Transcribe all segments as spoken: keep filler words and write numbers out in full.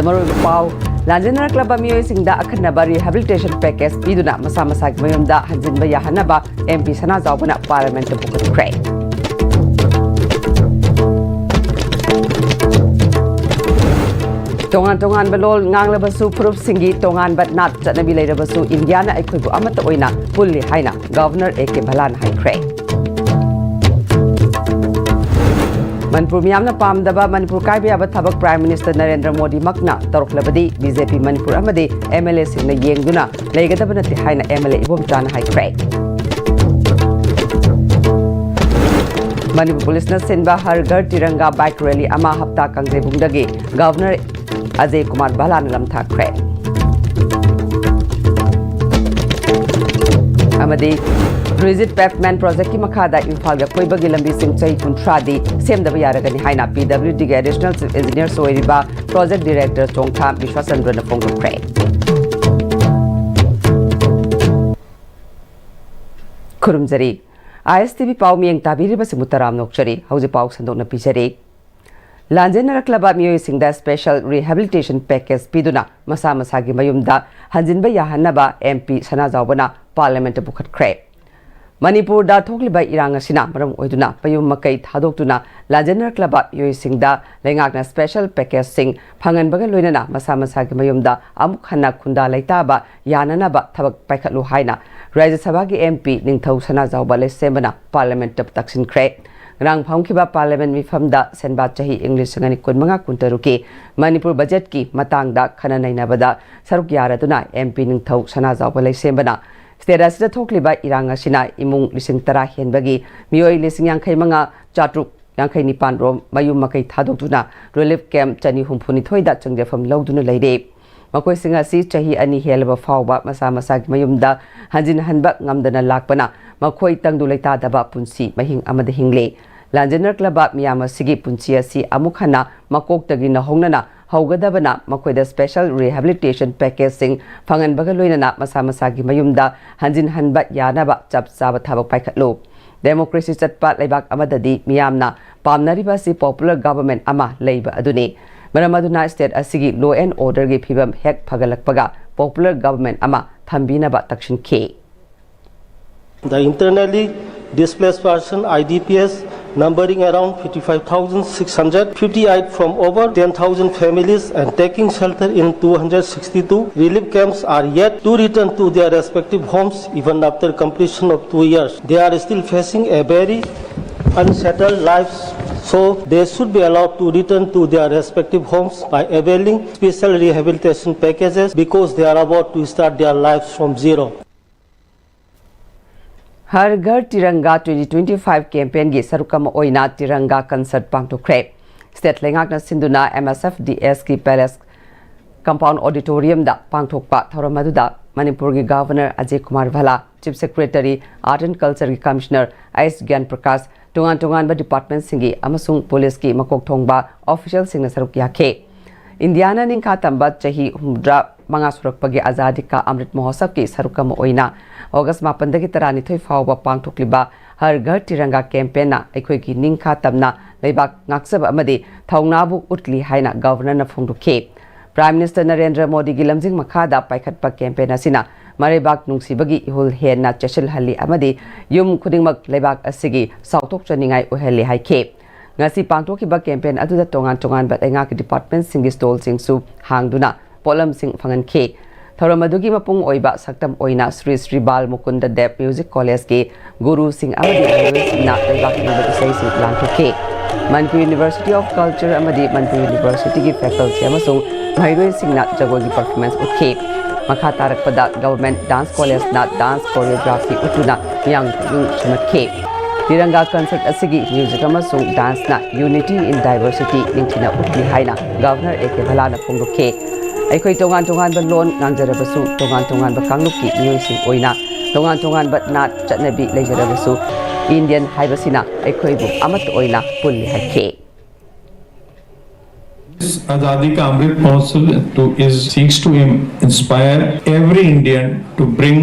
ꯃꯔꯨꯑꯣꯏꯕ ꯄꯥꯎ꯫ ꯂꯥꯟꯖꯦꯟꯅꯔꯛꯂꯕ ꯃꯤꯑꯣꯏꯁꯤꯡꯗ ꯑꯈꯟꯅꯕ rehabilitation package ꯄꯤꯗꯨꯅ ꯃꯁꯥ ꯃꯁꯥꯒꯤ ꯃꯌꯨꯝꯗ ꯍꯟꯖꯤꯟꯕ ꯌꯥꯍꯟꯅꯕ MP ꯁꯅꯥꯖꯥꯎꯕꯅ Parliament ꯇ ꯄꯨꯈꯠꯈ꯭ꯔꯦ꯫ ꯇꯣꯉꯥꯟ ꯇꯣꯉꯥꯟꯕ ꯂꯣꯜ ꯉꯥꯡꯂꯕꯁꯨ, ꯐꯨꯔꯨꯞꯁꯤꯡꯒꯤ ꯇꯣꯉꯥꯟꯕ ꯅꯥꯠ ꯆꯠꯅꯕꯤ ꯂꯩꯔꯕꯁꯨ, ꯏꯟꯗꯤꯌꯥꯅ ꯑꯩꯈꯣꯏꯕꯨ ꯑꯃꯠꯇ ꯑꯣꯏꯅ ꯄꯨꯜꯂꯤ ꯍꯥꯏꯅ Governor A K ꯚꯂꯥꯅ ꯍꯥꯏꯈ꯭ꯔꯦ꯫ ꯃꯅꯤꯄꯨꯔ ꯃꯤꯌꯥꯝꯅ ꯄꯥꯝꯗꯕ ꯃꯅꯤꯄꯨꯔ ꯀꯥꯏꯕ ꯌꯥꯕ ꯊꯕꯛ Prime Minister ꯅꯔꯦꯟꯗ꯭ꯔ ꯃꯣꯗꯤꯃꯛꯅ ꯇꯧꯔꯛꯂꯕꯗꯤ BJP ꯃꯅꯤꯄꯨꯔ ꯑꯃꯗꯤ MLA ꯁꯤꯡꯅ ꯌꯦꯡꯗꯨꯅ ꯂꯩꯒꯗꯕ ꯅꯠꯇꯦ ꯍꯥꯏꯅ MLA ꯏꯕꯣꯝꯆꯥꯅ ꯍꯥꯏꯈ꯭ꯔꯦ꯫ ꯃꯅꯤꯄꯨꯔ ꯄꯨꯂꯤꯁꯅ ꯁꯤꯟꯕ ꯍꯔ ꯘꯔ ꯇꯤꯔꯪꯒꯥ bike rally ꯑꯃ ꯍꯞꯇꯥ ꯀꯥꯡꯖꯩꯕꯨꯡꯗꯒꯤ Governor ꯑꯖꯌ ꯀꯨꯃꯥꯔ ꯚꯂꯥꯅ ꯂꯝꯊꯥꯈ꯭ꯔꯦ꯫ ꯑꯃꯗꯤ Bridge Pavement Project ꯀꯤ ꯃꯈꯥꯗ ꯏꯝꯐꯥꯜꯒ ꯀꯣꯏꯕꯒꯤ ꯂꯝꯕꯤꯁꯤꯡ ꯆꯍꯤ ꯀꯨꯟꯊ꯭ꯔꯥꯗꯤ ꯁꯦꯝꯗꯕ ꯌꯥꯔꯒꯅꯤ ꯍꯥꯏꯅ PWD ꯒꯤ Additional Chief Engineer ꯑꯣꯏꯔꯤꯕ Project Director ꯆꯣꯡꯊꯥꯝ ꯕꯤꯁ꯭ꯋꯥꯆꯟꯗ꯭ꯔꯅ ꯐꯣꯡꯗꯣꯛꯈ꯭ꯔꯦ꯫ ꯈꯨꯔꯨꯝꯖꯔꯤ꯫ ISTV ꯄꯥꯎ ꯃꯤꯌꯦꯡ ꯇꯥꯕꯤꯔꯤꯕꯁꯤꯡꯕꯨ ꯇꯔꯥꯝꯅ ꯑꯣꯛꯆꯔꯤ꯫ ꯍꯧꯖꯤꯛ ꯄꯥꯎ ꯁꯟꯗꯣꯛꯅ ꯄꯤꯖꯔꯤ꯫ ꯂꯥꯟꯖꯦꯟꯅꯔꯛꯂꯕ ꯃꯤꯑꯣꯏꯁꯤꯡꯗ special rehabilitation package ꯄꯤꯗꯨꯅ ꯃꯁꯥ ꯃꯁꯥꯒꯤ ꯃꯌꯨꯝꯗ ꯍꯟꯖꯤꯟꯕ ꯌꯥꯍꯟꯅꯕ MP ꯁꯅꯥꯖꯥꯎꯕꯅ Parliament ꯇ ꯄꯨꯈꯠꯈ꯭ꯔꯦ꯫ ꯃꯅꯤꯄꯨꯔꯗ ꯊꯣꯛꯂꯤꯕ ꯏꯔꯥꯡ ꯑꯁꯤꯅ ꯃꯔꯝ ꯑꯣꯏꯗꯨꯅ ꯃꯌꯨꯝ ꯃꯀꯩ ꯊꯥꯗꯣꯛꯇꯨꯅ ꯂꯥꯟꯖꯦꯟꯅꯔꯛꯂꯕ ꯃꯤꯑꯣꯏꯁꯤꯡꯗ ꯂꯩꯉꯥꯛꯅ special package ꯁꯤꯡ ꯐꯪꯍꯟꯕꯒ ꯂꯣꯏꯅꯅ ꯃꯁꯥ ꯃꯁꯥꯒꯤ ꯃꯌꯨꯝꯗ ꯑꯃꯨꯛ ꯍꯟꯅ ꯈꯨꯟꯗꯥ ꯂꯩꯇꯥꯕ ꯌꯥꯅꯅꯕ ꯊꯕꯛ ꯄꯥꯏꯈꯠꯂꯨ ꯍꯥꯏꯅ ꯔꯥꯖ꯭ꯌ ꯁꯚꯥꯒꯤ MP ꯅꯤꯡꯊꯧ ꯁꯅꯥꯖꯥꯎꯕ ꯂꯩꯁꯦꯝꯕꯅ Parliament ꯇ ꯇꯛꯁꯤꯟꯈ꯭ꯔꯦ꯫ ꯉꯔꯥꯡ ꯐꯝꯈꯤꯕ Parliament ꯃꯤꯐꯝꯗ ꯁꯦꯟꯕꯥ ꯆꯍꯤ ꯏꯪ ꯂꯤꯁꯤꯡ ꯑꯅꯤ ꯀꯨꯟꯃꯉꯥ ꯀꯨꯟꯇꯔꯨꯛꯀꯤ ꯃꯅꯤꯄꯨꯔ budget ꯀꯤ ꯃꯇꯥꯡꯗ ꯈꯟꯅ ꯅꯩꯅꯕꯗ ꯁꯔꯨꯛ ꯌꯥꯔꯗꯨꯅ MP ꯅꯤꯡꯊꯧ ꯁꯅꯥꯖꯥꯎꯕ ꯂꯩꯁꯦꯝꯕꯅ state ꯑꯁꯤꯗ ꯊꯣꯛꯂꯤꯕ ꯏꯔꯥꯡ ꯑꯁꯤꯅ ꯏꯃꯨꯡ ꯂꯤꯁꯤꯡ ꯇꯔꯥ ꯍꯦꯟꯕꯒꯤ ꯃꯤꯑꯣꯏ ꯂꯤꯁꯤꯡ ꯌꯥꯡꯈꯩ ꯃꯉꯥ ꯆꯥꯇ꯭ꯔꯨꯛ ꯌꯥꯡꯈꯩ ꯅꯤꯄꯥꯟ ꯔꯣꯝ ꯃꯌꯨꯝ ꯃꯀꯩ ꯊꯥꯗꯣꯛꯇꯨꯅ relief camp ꯆꯅꯤ ꯍꯨꯝꯐꯨ ꯅꯤꯊꯣꯏꯗ ꯆꯪꯖꯐꯝ ꯂꯧꯗꯨꯅ ꯂꯩꯔꯦ꯫ ꯃꯈꯣꯏꯁꯤꯡ ꯑꯁꯤ ꯆꯍꯤ ꯑꯅꯤ ꯍꯦꯜꯂꯕ ꯐꯥꯎꯕ ꯃꯁꯥ ꯃꯁꯥꯒꯤ ꯃꯌꯨꯝꯗ ꯍꯟꯖꯤꯟꯍꯟꯕ ꯉꯝꯗꯅ ꯂꯥꯛꯄꯅ ꯃꯈꯣꯏ ꯇꯪꯗꯨ ꯂꯩꯇꯥꯗꯕ ꯄꯨꯟꯁꯤ ꯃꯍꯤꯡ ꯑꯃꯗ ꯍꯤꯡꯂꯤ꯫ ꯂꯥꯟꯖꯦꯟꯅꯔꯛꯂꯕ ꯃꯤꯌꯥꯝ ꯑꯁꯤꯒꯤ ꯄꯨꯟꯁꯤ ꯑꯁꯤ ꯑꯃꯨꯛ ꯍꯟꯅ ꯃꯀꯣꯛꯇꯒꯤ ꯅꯧꯍꯧꯅꯅ ꯍꯧꯒꯗꯕꯅ ꯃꯈꯣꯏꯗ special rehabilitation package ꯁꯤꯡ ꯐꯪꯍꯟꯕꯒ ꯂꯣꯏꯅꯅ ꯃꯁꯥ ꯃꯁꯥꯒꯤ ꯃꯌꯨꯝꯗ ꯍꯟꯖꯤꯟꯍꯟꯕ ꯌꯥꯅꯕ ꯆꯞ ꯆꯥꯕ ꯊꯕꯛ ꯄꯥꯏꯈꯠꯂꯨ꯫ Democracy ꯆꯠꯄ ꯂꯩꯕꯥꯛ ꯑꯃꯗꯗꯤ ꯃꯤꯌꯥꯝꯅ ꯄꯥꯝꯅꯔꯤꯕ ꯑꯁꯤ popular government ꯑꯃ ꯂꯩꯕ ꯑꯗꯨꯅꯤ꯫ ꯃꯔꯝ ꯑꯗꯨꯅ state ꯑꯁꯤꯒꯤ law and orderꯒꯤ ꯐꯤꯕꯝ ꯍꯦꯛ ꯐꯒꯠꯂꯛꯄꯒ popular government ꯑꯃ ꯊꯝꯕꯤꯅꯕ ꯇꯛꯁꯤꯟꯈꯤ꯫ The internally displaced person, I D Ps, numbering around fifty-five thousand six hundred, fifty-eight from over ten thousand families and taking shelter in two hundred sixty-two relief camps are yet to return to their respective homes even after completion of two years. They are still facing a very unsettled lives, so they should be allowed to return to their respective homes by availing special rehabilitation packages because they are about to start their lives from zero. Har Ghar Tiranga twenty twenty-five campaignꯒꯤ ꯁꯔꯨꯛ ꯑꯃ ꯑꯣꯏꯅ Tiranga concert ꯄꯥꯡꯊꯣꯛꯈ꯭ꯔꯦ꯫ State ꯂꯩꯉꯥꯛꯅ ꯁꯤꯟꯗꯨꯅ M S F D Sꯀꯤ Palace Compound Auditoriumꯗ ꯄꯥꯡꯊꯣꯛꯄ ꯊꯧꯔꯝ ꯑꯗꯨꯗ ꯃꯅꯤꯄꯨꯔꯒꯤ Governor Ajay Kumar Bhalla, Chief Secretary, Art and Cultureꯒꯤ Commissioner S Gyan Prakash, ꯇꯣꯉꯥꯟ ꯇꯣꯉꯥꯟꯕ departmentꯁꯤꯡꯒꯤ ꯑꯃꯁꯨꯡ policeꯀꯤ ꯃꯀꯣꯛ ꯊꯣꯡꯕ officialꯁꯤꯡꯅ ꯁꯔꯨꯛ ꯌꯥꯈꯤ꯫ ꯏꯟꯗꯤꯌꯥꯅ ꯅꯤꯡꯈꯥ ꯇꯝꯕ ꯆꯍꯤ ꯍꯨꯝꯐꯨꯇꯔꯥ ꯃꯉꯥ ꯁꯨꯔꯛꯄꯒꯤ ꯑꯖꯥꯗꯤ ꯀꯥ ꯑꯃ꯭ꯔꯤꯠ ꯃꯍꯣꯠꯁꯕꯀꯤ ꯁꯔꯨꯛ ꯑꯃ ꯑꯣꯏꯅ ꯑꯣꯒꯁ ꯃꯥꯄꯟꯗꯒꯤ ꯇꯔꯥꯅꯤꯊꯣꯏ ꯐꯥꯎꯕ ꯄꯥꯡꯊꯣꯛꯂꯤꯕ ꯍꯔ ꯘꯔ ꯇꯤꯔꯪꯒꯥ campaignꯅ ꯑꯩꯈꯣꯏꯒꯤ ꯅꯤꯡꯈꯥ ꯇꯝꯅ ꯂꯩꯕꯥꯛ ꯉꯥꯛꯆꯕ ꯑꯃꯗꯤ ꯊꯧꯅꯥꯕꯨ ꯎꯠꯂꯤ ꯍꯥꯏꯅ Governorꯅ ꯐꯣꯡꯗꯣꯛꯈꯤ꯫ Prime Minister ꯅꯔꯦꯟꯗ꯭ꯔ ꯃꯣꯗꯤꯒꯤ ꯂꯝꯖꯤꯡ ꯃꯈꯥꯗ ꯄꯥꯏꯈꯠꯄ campaign ꯑꯁꯤꯅ ꯃꯔꯩꯕꯥꯛ ꯅꯨꯡꯁꯤꯕꯒꯤ ꯏꯍꯨꯜ ꯍꯦꯟꯅ ꯆꯦꯠꯁꯤꯜꯍꯜꯂꯤ ꯑꯃꯗꯤ ꯌꯨꯝ ꯈꯨꯗꯤꯡꯃꯛ ꯂꯩꯕꯥꯛ ꯑꯁꯤꯒꯤ ꯆꯥꯎꯊꯣꯛꯆꯅꯤꯡꯉꯥꯏ ꯑꯣꯏꯍꯜꯂꯤ ꯍꯥꯏꯈꯤ꯫ ꯉꯁꯤ ꯄꯥꯡꯊꯣꯛꯈꯤꯕ campaign ꯑꯗꯨꯗ ꯇꯣꯉꯥꯟ ꯇꯣꯉꯥꯟꯕ ꯂꯩꯉꯥꯛꯀꯤ departmentꯁꯤꯡꯒꯤ stallꯁꯤꯡꯁꯨ ꯍꯥꯡꯗꯨꯅ ꯄꯣꯠꯂꯝꯁꯤꯡ ꯐꯪꯍꯟꯈꯤ꯫ ꯊꯧꯔꯝ ꯑꯗꯨꯒꯤ ꯃꯄꯨꯡ ꯑꯣꯏꯕ ꯁꯛꯇꯝ ꯑꯣꯏꯅ ꯁ꯭ꯔꯤ ꯁ꯭ꯔꯤ ꯕꯥꯜ ꯃꯨꯀꯨꯟꯗ ꯗꯦꯕ Music Collegeꯀꯤ ꯒꯨꯔꯨꯁꯤꯡ ꯑꯃꯗꯤ ꯃꯍꯩꯔꯣꯏꯁꯤꯡꯅ ꯂꯩꯕꯥꯛ ꯅꯤꯡꯕ ꯏꯁꯩꯁꯤꯡ ꯂꯥꯡꯊꯣꯛꯈꯤ꯫ Manipur University of Culture ꯑꯃꯗꯤ Manipur Universityꯒꯤ faculty ꯑꯃꯁꯨꯡ ꯃꯍꯩꯔꯣꯏꯁꯤꯡꯅ ꯖꯒꯣꯏꯒꯤ performance ꯎꯠꯈꯤ꯫ ꯃꯈꯥ ꯇꯥꯔꯛꯄꯗ Government Dance Collegeꯅ dance choreography ꯎꯠꯇꯨꯅ ꯃꯤꯌꯥꯝꯒꯤ ꯄꯨꯛꯅꯤꯡ ꯁꯨꯝꯍꯠꯈꯤ꯫ ꯇꯤꯔꯪꯒꯥ concert ꯑꯁꯤꯒꯤ music ꯑꯃꯁꯨꯡ danceꯅ unity in diversity ꯅꯤꯡꯊꯤꯅ ꯎꯠꯂꯤ ꯍꯥꯏꯅ Governor A K Bhallana ꯐꯣꯡꯗꯣꯛꯈꯤ꯫ ꯑꯩꯈꯣꯏ ꯇꯣꯉꯥꯟ ꯇꯣꯉꯥꯟꯕ ꯂꯣꯟ ꯉꯥꯡꯖꯔꯕꯁꯨ, ꯇꯣꯉꯥꯟ ꯇꯣꯉꯥꯟꯕ ꯀꯥꯡꯂꯨꯞꯀꯤ ꯃꯤꯑꯣꯏꯁꯤꯡ ꯑꯣꯏꯅ ꯇꯣꯉꯥꯟ ꯇꯣꯉꯥꯟꯕ ꯅꯥꯠ ꯆꯠꯅꯕꯤ ꯂꯩꯖꯔꯕꯁꯨ, Indian ꯍꯥꯏꯕꯁꯤꯅ ꯑꯩꯈꯣꯏꯕꯨ ꯑꯃꯠꯇ ꯑꯣꯏꯅ ꯄꯨꯜꯂꯤ ꯍꯥꯏꯈꯤ꯫ This Azadi Ka Amrit Mahotsav to is seeks to im- inspire every Indian to bring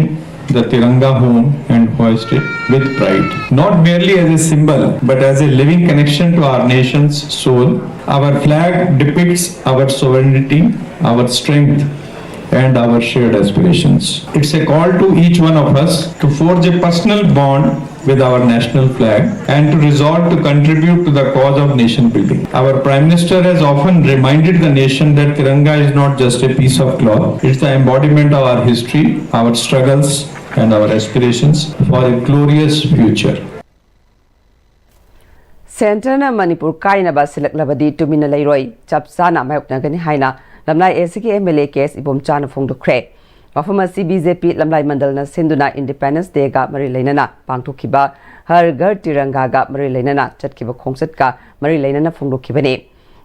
the Tiranga home and hoist it with pride, not merely as a symbol, but as a living connection to our nation's soul. Our flag depicts our sovereignty, our strength, and our shared aspirations. It's a call to each one of us to forge a personal bond with our national flag and to resolve to contribute to the cause of nation building. Our Prime Minister has often reminded the nation that Tiranga is not just a piece of cloth, it's the embodiment of our history, our struggles, and our aspirations for a glorious future. ꯁꯦꯟꯇꯔꯅ ꯃꯅꯤꯄꯨꯔ ꯀꯥꯏꯅꯕ ꯁꯤꯜꯂꯛꯂꯕꯗꯤ ꯇꯨꯃꯤꯟꯅ ꯂꯩꯔꯣꯏ, ꯆꯞ ꯆꯥꯅ ꯃꯥꯌꯣꯛꯅꯒꯅꯤ ꯍꯥꯏꯅ ꯂꯝꯂꯥꯏ ꯑꯦꯁꯤꯒꯤ M L A K ꯑꯦꯁ ꯏꯕꯣꯝꯆꯥꯅ ꯐꯣꯡꯗꯣꯛꯈ꯭ꯔꯦ꯫ ꯋꯥꯐꯝ ꯑꯁꯤ B J ꯄꯤ ꯂꯝꯂꯥꯏ ꯃꯟꯗꯜꯅ ꯁꯤꯟꯗꯨꯅ independence ꯗꯦꯒ ꯃꯔꯤ ꯂꯩꯅꯅ ꯄꯥꯡꯊꯣꯛꯈꯤꯕ ꯍꯔ ꯘꯔ ꯇꯤꯔꯪꯒꯥꯒ ꯃꯔꯤ ꯂꯩꯅꯅ ꯆꯠꯈꯤꯕ ꯈꯣꯡꯆꯠꯀ ꯃꯔꯤ ꯂꯩꯅꯅ ꯐꯣꯡꯗꯣꯛꯈꯤꯕꯅꯤ꯫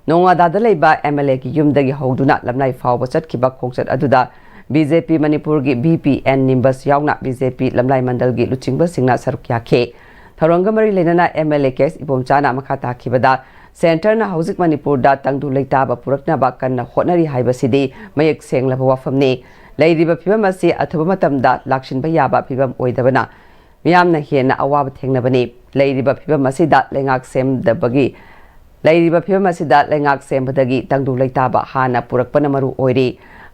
ꯅꯣꯡꯉꯥꯗꯥꯗ ꯂꯩꯕ ꯑꯦꯝ ꯑꯦꯜ ꯑꯦꯒꯤ ꯌꯨꯝꯗꯒꯤ ꯍꯧꯗꯨꯅ ꯂꯝꯂꯥꯏ ꯐꯥꯎꯕ ꯆꯠꯈꯤꯕ ꯈꯣꯡꯆꯠ ꯑꯗꯨꯗ ꯕꯤ ꯖꯦ ꯄꯤ ꯃꯅꯤꯄꯨꯔꯒꯤ ꯚꯤ ꯄꯤ ꯑꯦꯟ ꯅꯤꯝꯕꯁ ꯌꯥꯎꯅ ꯕꯤ ꯖꯦ ꯄꯤ ꯂꯝꯂꯥꯏ ꯃꯟꯗꯜꯒꯤ ꯂꯨꯆꯤꯡꯕꯁꯤꯡꯅ ꯁꯔꯨꯛ ꯌꯥꯈꯤ꯫ ꯊꯧꯔꯝꯒ ꯃꯔꯤ ꯂꯩꯅꯅ ꯑꯦꯝ ꯑꯦꯜ ꯑꯦ ꯀꯦ ꯑꯦꯁ ꯏꯕꯣꯝꯆꯥꯅ ꯃꯈꯥ ꯇꯥꯈꯤꯕꯗ, ꯁꯦꯟꯇꯔꯅ ꯍꯧꯖꯤꯛ ꯃꯅꯤꯄꯨꯔꯗ ꯇꯪꯗꯨ ꯂꯩꯇꯥꯕ ꯄꯨꯔꯛꯅꯕ ꯀꯟꯅ ꯍꯣꯠꯅꯔꯤ ꯍꯥꯏꯕꯁꯤꯗꯤ ꯃꯌꯦꯛ ꯁꯦꯡꯂꯕ ꯋꯥꯐꯝꯅꯤ꯫ ꯂꯩꯔꯤꯕ ꯐꯤꯕꯝ ꯑꯁꯤ ꯑꯊꯨꯕ ꯃꯇꯝꯗ ꯂꯥꯛꯁꯤꯟꯕ ꯌꯥꯕ ꯐꯤꯕꯝ ꯑꯣꯏꯗꯕꯅ ꯃꯤꯌꯥꯝꯅ ꯍꯦꯟꯅ ꯑꯋꯥꯕ ꯊꯦꯡꯅꯕꯅꯤ꯫ ꯂꯩꯔꯤꯕ ꯐꯤꯕꯝ ꯑꯁꯤꯗ ꯂꯩꯉꯥꯛ ꯁꯦꯝꯗꯕꯒꯤ ꯂꯩꯔꯤꯕ ꯐꯤꯕꯝ ꯑꯁꯤꯗ ꯂꯩꯉꯥꯛ ꯁꯦꯝꯕꯗꯒꯤ ꯇꯪꯗꯨ ꯂꯩꯇꯥꯕ ꯍꯥꯟꯅ ꯄꯨꯔꯛꯄꯅ ꯃꯔꯨ ꯑꯣꯏꯔꯤ꯫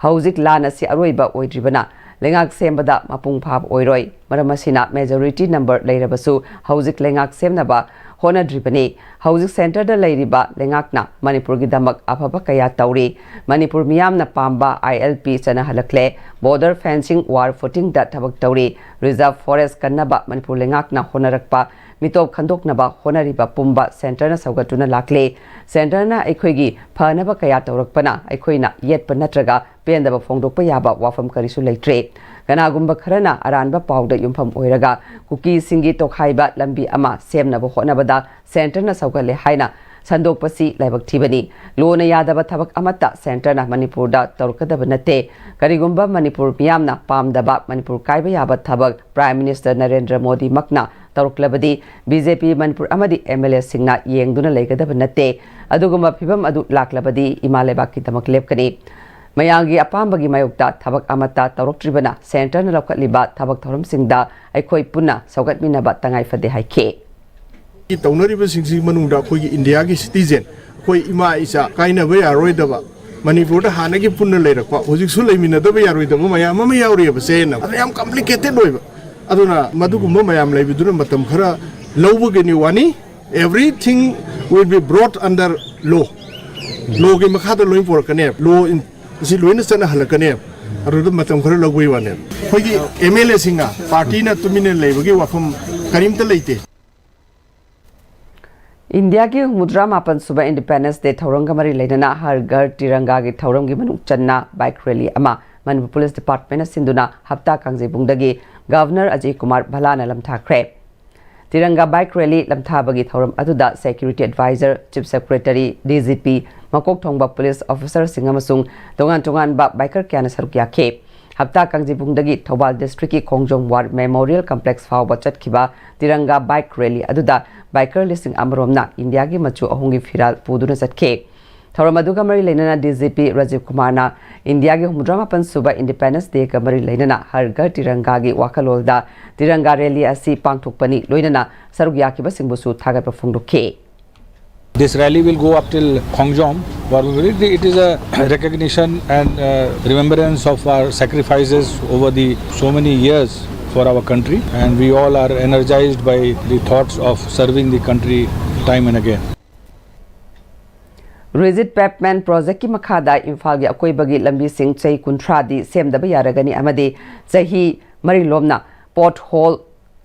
ꯍꯧꯖꯤꯛ ꯂꯥꯟ ꯑꯁꯤ ꯑꯔꯣꯏꯕ ꯑꯣꯏꯗ꯭ꯔꯤꯕꯅ ꯂꯩꯉꯥꯛ ꯁꯦꯝꯕꯗ ꯃꯄꯨꯡ ꯐꯥꯕ ꯑꯣꯏꯔꯣꯏ꯫ ꯃꯔꯝ ꯑꯁꯤꯅ ꯃꯦꯖꯣꯔꯤꯇꯤ ꯅꯝꯕꯔ ꯂꯩꯔꯕꯁꯨ ꯍꯧꯖꯤꯛ ꯂꯩꯉꯥꯛ ꯁꯦꯝꯅꯕ ꯍꯣꯠꯅꯗ꯭ꯔꯤꯕꯅꯤ꯫ ꯍꯧꯖꯤꯛ ꯁꯦꯟꯇꯔꯗ ꯂꯩꯔꯤꯕ ꯂꯩꯉꯥꯛꯅ ꯃꯅꯤꯄꯨꯔꯒꯤꯗꯃꯛ ꯑꯐꯕ ꯀꯌꯥ ꯇꯧꯔꯤ꯫ ꯃꯅꯤꯄꯨꯔ ꯃꯤꯌꯥꯝꯅ ꯄꯥꯝꯕ ꯑꯥꯏ ꯑꯦꯜ ꯄꯤ ꯆꯠꯅꯍꯜꯂꯛꯂꯦ꯫ ꯕꯣꯔꯗꯔ ꯐꯦꯟꯁꯤꯡ, ꯋꯥꯔ ꯐꯨꯇꯤꯡꯗ ꯊꯕꯛ ꯇꯧꯔꯤ꯫ ꯔꯤꯖꯔꯚ ꯐꯣꯔꯦꯁ ꯀꯟꯅꯕ ꯃꯅꯤꯄꯨꯔ ꯂꯩꯉꯥꯛꯅ ꯍꯣꯠꯅꯔꯛꯄ, ꯃꯤꯇꯣꯞ ꯈꯟꯗꯣꯛꯅꯕ ꯍꯣꯠꯅꯔꯤꯕ ꯄꯨꯝꯕ ꯁꯦꯟꯇꯔꯅ ꯁꯧꯒꯠꯇꯨꯅ ꯂꯥꯛꯂꯦ꯫ ꯁꯦꯟꯇꯔꯅ ꯑꯩꯈꯣꯏꯒꯤ ꯐꯅꯕ ꯀꯌꯥ ꯇꯧꯔꯛꯄꯅ ꯑꯩꯈꯣꯏꯅ ꯌꯦꯠꯄ ꯅꯠꯇ꯭ꯔꯒ ꯄꯦꯟꯗꯕ ꯐꯣꯡꯗꯣꯛꯄ ꯌꯥꯕ ꯋꯥꯐꯝ ꯀꯔꯤꯁꯨ ꯂꯩꯇ꯭ꯔꯦ꯫ ꯀꯅꯥꯒꯨꯝꯕ ꯈꯔꯅ ꯑꯔꯥꯟꯕ ꯄꯥꯎꯗ ꯌꯨꯝꯐꯝ ꯑꯣꯏꯔꯒ ꯀꯨꯀꯤꯁꯤꯡꯒꯤ ꯇꯣꯈꯥꯏꯕ ꯂꯝꯕꯤ ꯑꯃ ꯁꯦꯝꯅꯕ ꯍꯣꯠꯅꯕꯗ ꯁꯦꯟꯇꯔꯅ ꯁꯧꯒꯠꯂꯦ ꯍꯥꯏꯅ ꯁꯟꯗꯣꯛꯄꯁꯤ ꯂꯥꯏꯕꯛ ꯊꯤꯕꯅꯤ꯫ ꯂꯣꯅ ꯌꯥꯗꯕ ꯊꯕꯛ ꯑꯃꯠꯇ ꯁꯦꯟꯇꯔꯅ ꯃꯅꯤꯄꯨꯔꯗ ꯇꯧꯔꯛꯀꯗꯕ ꯅꯠꯇꯦ꯫ ꯀꯔꯤꯒꯨꯝꯕ ꯃꯅꯤꯄꯨꯔ ꯃꯤꯌꯥꯝꯅ ꯄꯥꯝꯗꯕ, ꯃꯅꯤꯄꯨꯔ ꯀꯥꯏꯕ ꯌꯥꯕ ꯊꯕꯛ ꯄ꯭ꯔꯥꯏꯝ ꯃꯤꯅꯤꯁꯇꯔ ꯅꯔꯦꯟꯗ꯭ꯔ ꯃꯣꯗꯤꯃꯛꯅ ꯇꯧꯔꯛꯂꯕꯗꯤ ꯕꯤ ꯖꯦ ꯄꯤ ꯃꯅꯤꯄꯨꯔ ꯑꯃꯗꯤ ꯑꯦꯝ ꯑꯦꯜ ꯑꯦꯁꯤꯡꯅ ꯌꯦꯡꯗꯨꯅ ꯂꯩꯒꯗꯕ ꯅꯠꯇꯦ꯫ ꯑꯗꯨꯒꯨꯝꯕ ꯐꯤꯕꯝ ꯑꯗꯨ ꯂꯥꯛꯂꯕꯗꯤ ꯏꯃꯥ ꯂꯩꯕꯥꯛꯀꯤꯗꯃꯛ ꯂꯦꯞꯀꯅꯤ꯫ ꯃꯌꯥꯝꯒꯤ ꯑꯄꯥꯝꯕꯒꯤ ꯃꯥꯌꯣꯛꯇ ꯊꯕꯛ ꯑꯃꯠꯇ ꯇꯧꯔꯛꯇ꯭ꯔꯤꯕꯅ ꯁꯦꯟꯇꯔꯅ ꯂꯧꯈꯠꯂꯤꯕ ꯊꯕꯛ ꯊꯧꯔꯝꯁꯤꯡꯗ ꯑꯩꯈꯣꯏ ꯄꯨꯟꯅ ꯁꯧꯒꯠꯃꯤꯟꯅꯕ ꯇꯉꯥꯏ ꯐꯗꯦ ꯍꯥꯏꯈꯤ꯫ ꯇꯧꯅꯔꯤꯕꯁꯤꯡꯁꯤꯒꯤ ꯃꯅꯨꯡꯗ ꯑꯩꯈꯣꯏꯒꯤ ꯏꯟꯗꯤꯌꯥꯒꯤ ꯁꯤꯇꯤꯖꯦꯟ, ꯑꯩꯈꯣꯏ ꯏꯃꯥ ꯏꯆꯥ ꯀꯥꯏꯅꯕ ꯌꯥꯔꯣꯏꯗꯕ, ꯃꯅꯤꯄꯨꯔꯗ ꯍꯥꯟꯅꯒꯤ ꯄꯨꯟꯅ ꯂꯩꯔꯛꯄ, ꯍꯧꯖꯤꯛꯁꯨ ꯂꯩꯃꯤꯟꯅꯗꯕ ꯌꯥꯔꯣꯏꯗꯕ ꯃꯌꯥꯝ ꯑꯃ ꯌꯥꯎꯔꯤꯑꯕ ꯆꯌꯦꯠꯅꯕ꯫ ꯑꯗꯨ ꯌꯥꯝ ꯀꯝꯄ꯭ꯂꯤꯀꯦꯇꯦꯠ ꯑꯣꯏꯕ꯫ ꯑꯗꯨꯅ ꯃꯗꯨꯒꯨꯝꯕ ꯃꯌꯥꯝ ꯂꯩꯕꯗꯨꯅ ꯃꯇꯝ ꯈꯔ ꯂꯧꯕꯒꯤꯅꯤ ꯋꯥꯅꯤ꯫ Everything will be brought under law. ꯂꯣꯒꯤ ꯃꯈꯥꯗ ꯂꯣꯏ ꯄꯣꯔꯛꯀꯅꯦꯕ꯫ ꯂꯣ ꯑꯁꯤ ꯂꯣꯏꯅ ꯆꯠꯅꯍꯜꯂꯛꯀꯅꯦꯕ꯫ ꯑꯗꯨꯗ ꯃꯇꯝ ꯈꯔ ꯂꯧꯕꯒꯤ ꯋꯥꯅꯦꯕ꯫ ꯑꯩꯈꯣꯏꯒꯤ ꯑꯦꯝ ꯑꯦꯜ ꯑꯦꯁꯤꯡꯅ ꯄꯥꯔꯇꯤꯅ ꯇꯨꯃꯤꯟꯅ ꯂꯩꯕꯒꯤ ꯋꯥꯐꯝ ꯀꯔꯤꯝꯇ ꯂꯩꯇꯦ꯫ ꯏꯟꯗꯤꯌꯥꯒꯤ ꯍꯨꯝꯐꯨꯇꯔꯥ ꯃꯥꯄꯟ ꯁꯨꯕ ꯏꯟꯗꯤꯄꯦꯟꯗꯦꯟꯁ ꯗꯦ ꯊꯧꯔꯝꯒ ꯃꯔꯤ ꯂꯩꯅꯅ ꯍꯔ ꯘꯔ ꯇꯤꯔꯪꯒꯥꯒꯤ ꯊꯧꯔꯝꯒꯤ ꯃꯅꯨꯡ ꯆꯟꯅ ꯕꯥꯏꯛ ꯔꯦꯂꯤ ꯑꯃ ꯃꯅꯤꯄꯨꯔ ꯄꯨꯂꯤꯁ ꯗꯤꯄꯥꯔꯠꯃꯦꯟꯅ ꯁꯤꯟꯗꯨꯅ ꯍꯞꯇꯥ ꯀꯥꯡꯖꯩꯕꯨꯡꯗꯒꯤ governor Ajay Kumar ꯚꯜꯂꯥꯅ ꯂꯝꯊꯥꯈ꯭ꯔꯦ꯫ ꯇꯤꯔꯪꯒꯥ bike rally ꯂꯝꯊꯥꯕꯒꯤ ꯊꯧꯔꯝ ꯑꯗꯨꯗ security adviser, chief secretary, D G P, ꯃꯀꯣꯛ ꯊꯣꯡꯕ ꯄꯨꯂꯤꯁ ꯑꯣꯐꯤꯁꯔꯁꯤꯡ ꯑꯃꯁꯨꯡ ꯇꯣꯉꯥꯟ ꯇꯣꯉꯥꯟꯕ ꯕꯥꯏꯀꯔ ꯀꯌꯥꯅ ꯁꯔꯨꯛ ꯌꯥꯈꯤ꯫ ꯍꯞꯇꯥ ꯀꯥꯡꯖꯩꯕꯨꯡꯗꯒꯤ ꯊꯧꯕꯥꯜ ꯗꯤꯁꯇ꯭ꯔꯤꯛꯀꯤ ꯈꯣꯡꯖꯣꯝ ꯋꯥꯔ ꯃꯦꯃꯣꯔꯤꯌꯦꯜ ꯀꯝꯄ꯭ꯂꯦꯛꯁ ꯐꯥꯎꯕ ꯆꯠꯈꯤꯕ ꯇꯤꯔꯪꯒꯥ ꯕꯥꯏꯛ ꯔꯦꯂꯤ ꯑꯗꯨꯗ ꯕꯥꯏꯀꯔ ꯂꯤꯁꯤꯡ ꯑꯃꯔꯣꯝꯅ ꯏꯟꯗꯤꯌꯥꯒꯤ ꯃꯆꯨ ꯑꯍꯨꯝꯒꯤ ꯐꯤꯔꯥꯜ ꯄꯨꯗꯨꯅ ꯆꯠꯈꯤ꯫ ꯊꯧꯔꯝ ꯑꯗꯨꯒ ꯃꯔꯤ ꯂꯩꯅꯅ ꯗꯤ ꯖꯤ ꯄꯤ ꯔꯥꯖꯤꯕ ꯀꯨꯃꯥꯔꯅ ꯏꯟꯗꯤꯌꯥꯒꯤ ꯍꯨꯝꯐꯨꯇꯔꯥ ꯃꯥꯄꯟ ꯁꯨꯕ ꯏꯟꯗꯤꯄꯦꯟꯗꯦꯟꯁ ꯗꯦꯒ ꯃꯔꯤ ꯂꯩꯅꯅ ꯍꯔ ꯘꯔ ꯇꯤꯔꯪꯒꯥꯒꯤ ꯋꯥꯈꯜꯂꯣꯟꯗ ꯇꯤꯔꯪꯒꯥ ꯔꯦꯂꯤ ꯑꯁꯤ ꯄꯥꯡꯊꯣꯛꯄꯅꯤ, ꯂꯣꯏꯅꯅ ꯁꯔꯨꯛ ꯌꯥꯈꯤꯕꯁꯤꯡꯕꯨꯁꯨ ꯊꯥꯒꯠꯄ ꯐꯣꯡꯗꯣꯛꯈꯤ꯫ This rally will go up till Khongjom. It is a recognition and uh, remembrance of our sacrifices over the so many years for our country, and we all are energized by the thoughts of serving the country time and again. ꯔꯤꯖꯤꯠ ꯄꯦꯚꯃꯦꯟ ꯄ꯭ꯔꯣꯖꯦꯛꯀꯤ ꯃꯈꯥꯗ ꯏꯝꯐꯥꯜꯒꯤ ꯑꯀꯣꯏꯕꯒꯤ ꯂꯝꯕꯤꯁꯤꯡ ꯆꯍꯤ ꯀꯨꯟꯊ꯭ꯔꯥꯗꯤ ꯁꯦꯝꯗꯕ ꯌꯥꯔꯒꯅꯤ ꯑꯃꯗꯤ ꯆꯍꯤ ꯃꯔꯤ ꯂꯣꯝꯅ ꯄꯣꯠ hall,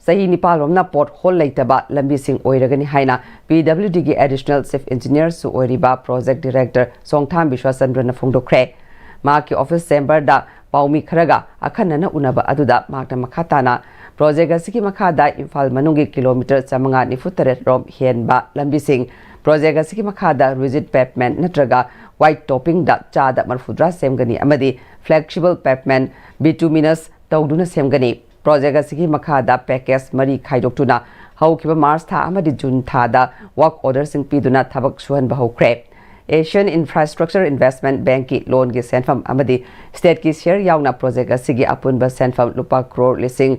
ꯆꯍꯤ ꯅꯤꯄꯥꯜ ꯂꯣꯝꯅ ꯄꯣꯠ ꯍꯣꯜ ꯂꯩꯇꯕ ꯂꯝꯕꯤꯁꯤꯡ ꯑꯣꯏꯔꯒꯅꯤ ꯍꯥꯏꯅ ꯄꯤ ꯗꯕ꯭ꯂꯤꯎ ꯗꯤꯒꯤ ꯑꯦꯗꯤꯁꯅꯦꯜ ꯆꯤꯐ ꯏꯟꯖꯤꯅꯤꯌꯔꯁꯨ ꯑꯣꯏꯔꯤꯕ ꯄ꯭ꯔꯣꯖꯦꯛ ꯗꯤꯔꯦꯛꯇꯔ ꯆꯣꯡꯊꯥꯝ ꯕꯤꯁ꯭ꯋꯥꯆꯟꯗ꯭ꯔꯅ ꯐꯣꯡꯗꯣꯛꯈ꯭ꯔꯦ꯫ ꯃꯍꯥꯛꯀꯤ ꯑꯣꯐꯤꯁ ꯆꯦꯝꯕꯔꯗ ꯄꯥꯎꯃꯤ ꯈꯔꯒ ꯑꯈꯟꯅꯅ ꯎꯅꯕ ꯑꯗꯨꯗ ꯃꯍꯥꯛꯅ ꯃꯈꯥ ꯇꯥꯅ ꯄ꯭ꯔꯣꯖꯦꯛ ꯑꯁꯤꯒꯤ ꯃꯈꯥꯗ ꯏꯝꯐꯥꯜ ꯃꯅꯨꯡꯒꯤ ꯀꯤꯂꯣꯃꯤꯇꯔ ꯆꯥꯃꯉꯥ ꯅꯤꯐꯨ ꯇꯔꯦꯠ ꯔꯣꯝ ꯍꯦꯟꯕ ꯂꯝꯕꯤꯁꯤꯡ ꯄ꯭ꯔꯣꯖꯦꯛ ꯑꯁꯤꯒꯤ ꯃꯈꯥꯗ ꯔꯤꯖꯤꯠ ꯄꯦꯚꯃꯦꯟ ꯅꯠꯇ꯭ꯔꯒ ꯋꯥꯏꯠ ꯇꯣꯞꯄꯤꯡꯗ ꯆꯥꯗ ꯃꯔꯤꯐꯨꯇꯔꯥ ꯁꯦꯝꯒꯅꯤ ꯑꯃꯗꯤ ꯐ꯭ꯂꯦꯛꯁꯤꯕꯜ ꯄꯦꯚꯃꯦꯟ, ꯕꯤꯇꯨꯃꯤꯅꯁ, ꯇꯧꯗꯨꯅ ꯁꯦꯝꯒꯅꯤ꯫ ꯄ꯭ꯔꯣꯖꯦꯛ ꯑꯁꯤꯒꯤ ꯃꯈꯥꯗ ꯄꯦꯀꯦꯖ ꯃꯔꯤ ꯈꯥꯏꯗꯣꯛꯇꯨꯅ ꯍꯧꯈꯤꯕ ꯃꯥꯔꯆ ꯊꯥ ꯑꯃꯗꯤ ꯖꯨꯟ ꯊꯥꯗ ꯋꯥꯔꯛ ꯑꯣꯔꯗꯔꯁꯤꯡ ꯄꯤꯗꯨꯅ ꯊꯕꯛ ꯁꯨꯍꯟꯕ ꯍꯧꯈ꯭ꯔꯦ꯫ Asian Infrastructure Investment Bankꯀꯤ loanꯒꯤ ꯁꯦꯟꯐꯝ ꯑꯃꯗꯤ stateꯀꯤ share ꯌꯥꯎꯅ project ꯑꯁꯤꯒꯤ ꯑꯄꯨꯟꯕ ꯁꯦꯟꯐꯝ ꯂꯨꯄꯥ ꯀ꯭ꯔꯣꯔ ꯂꯤꯁꯤꯡ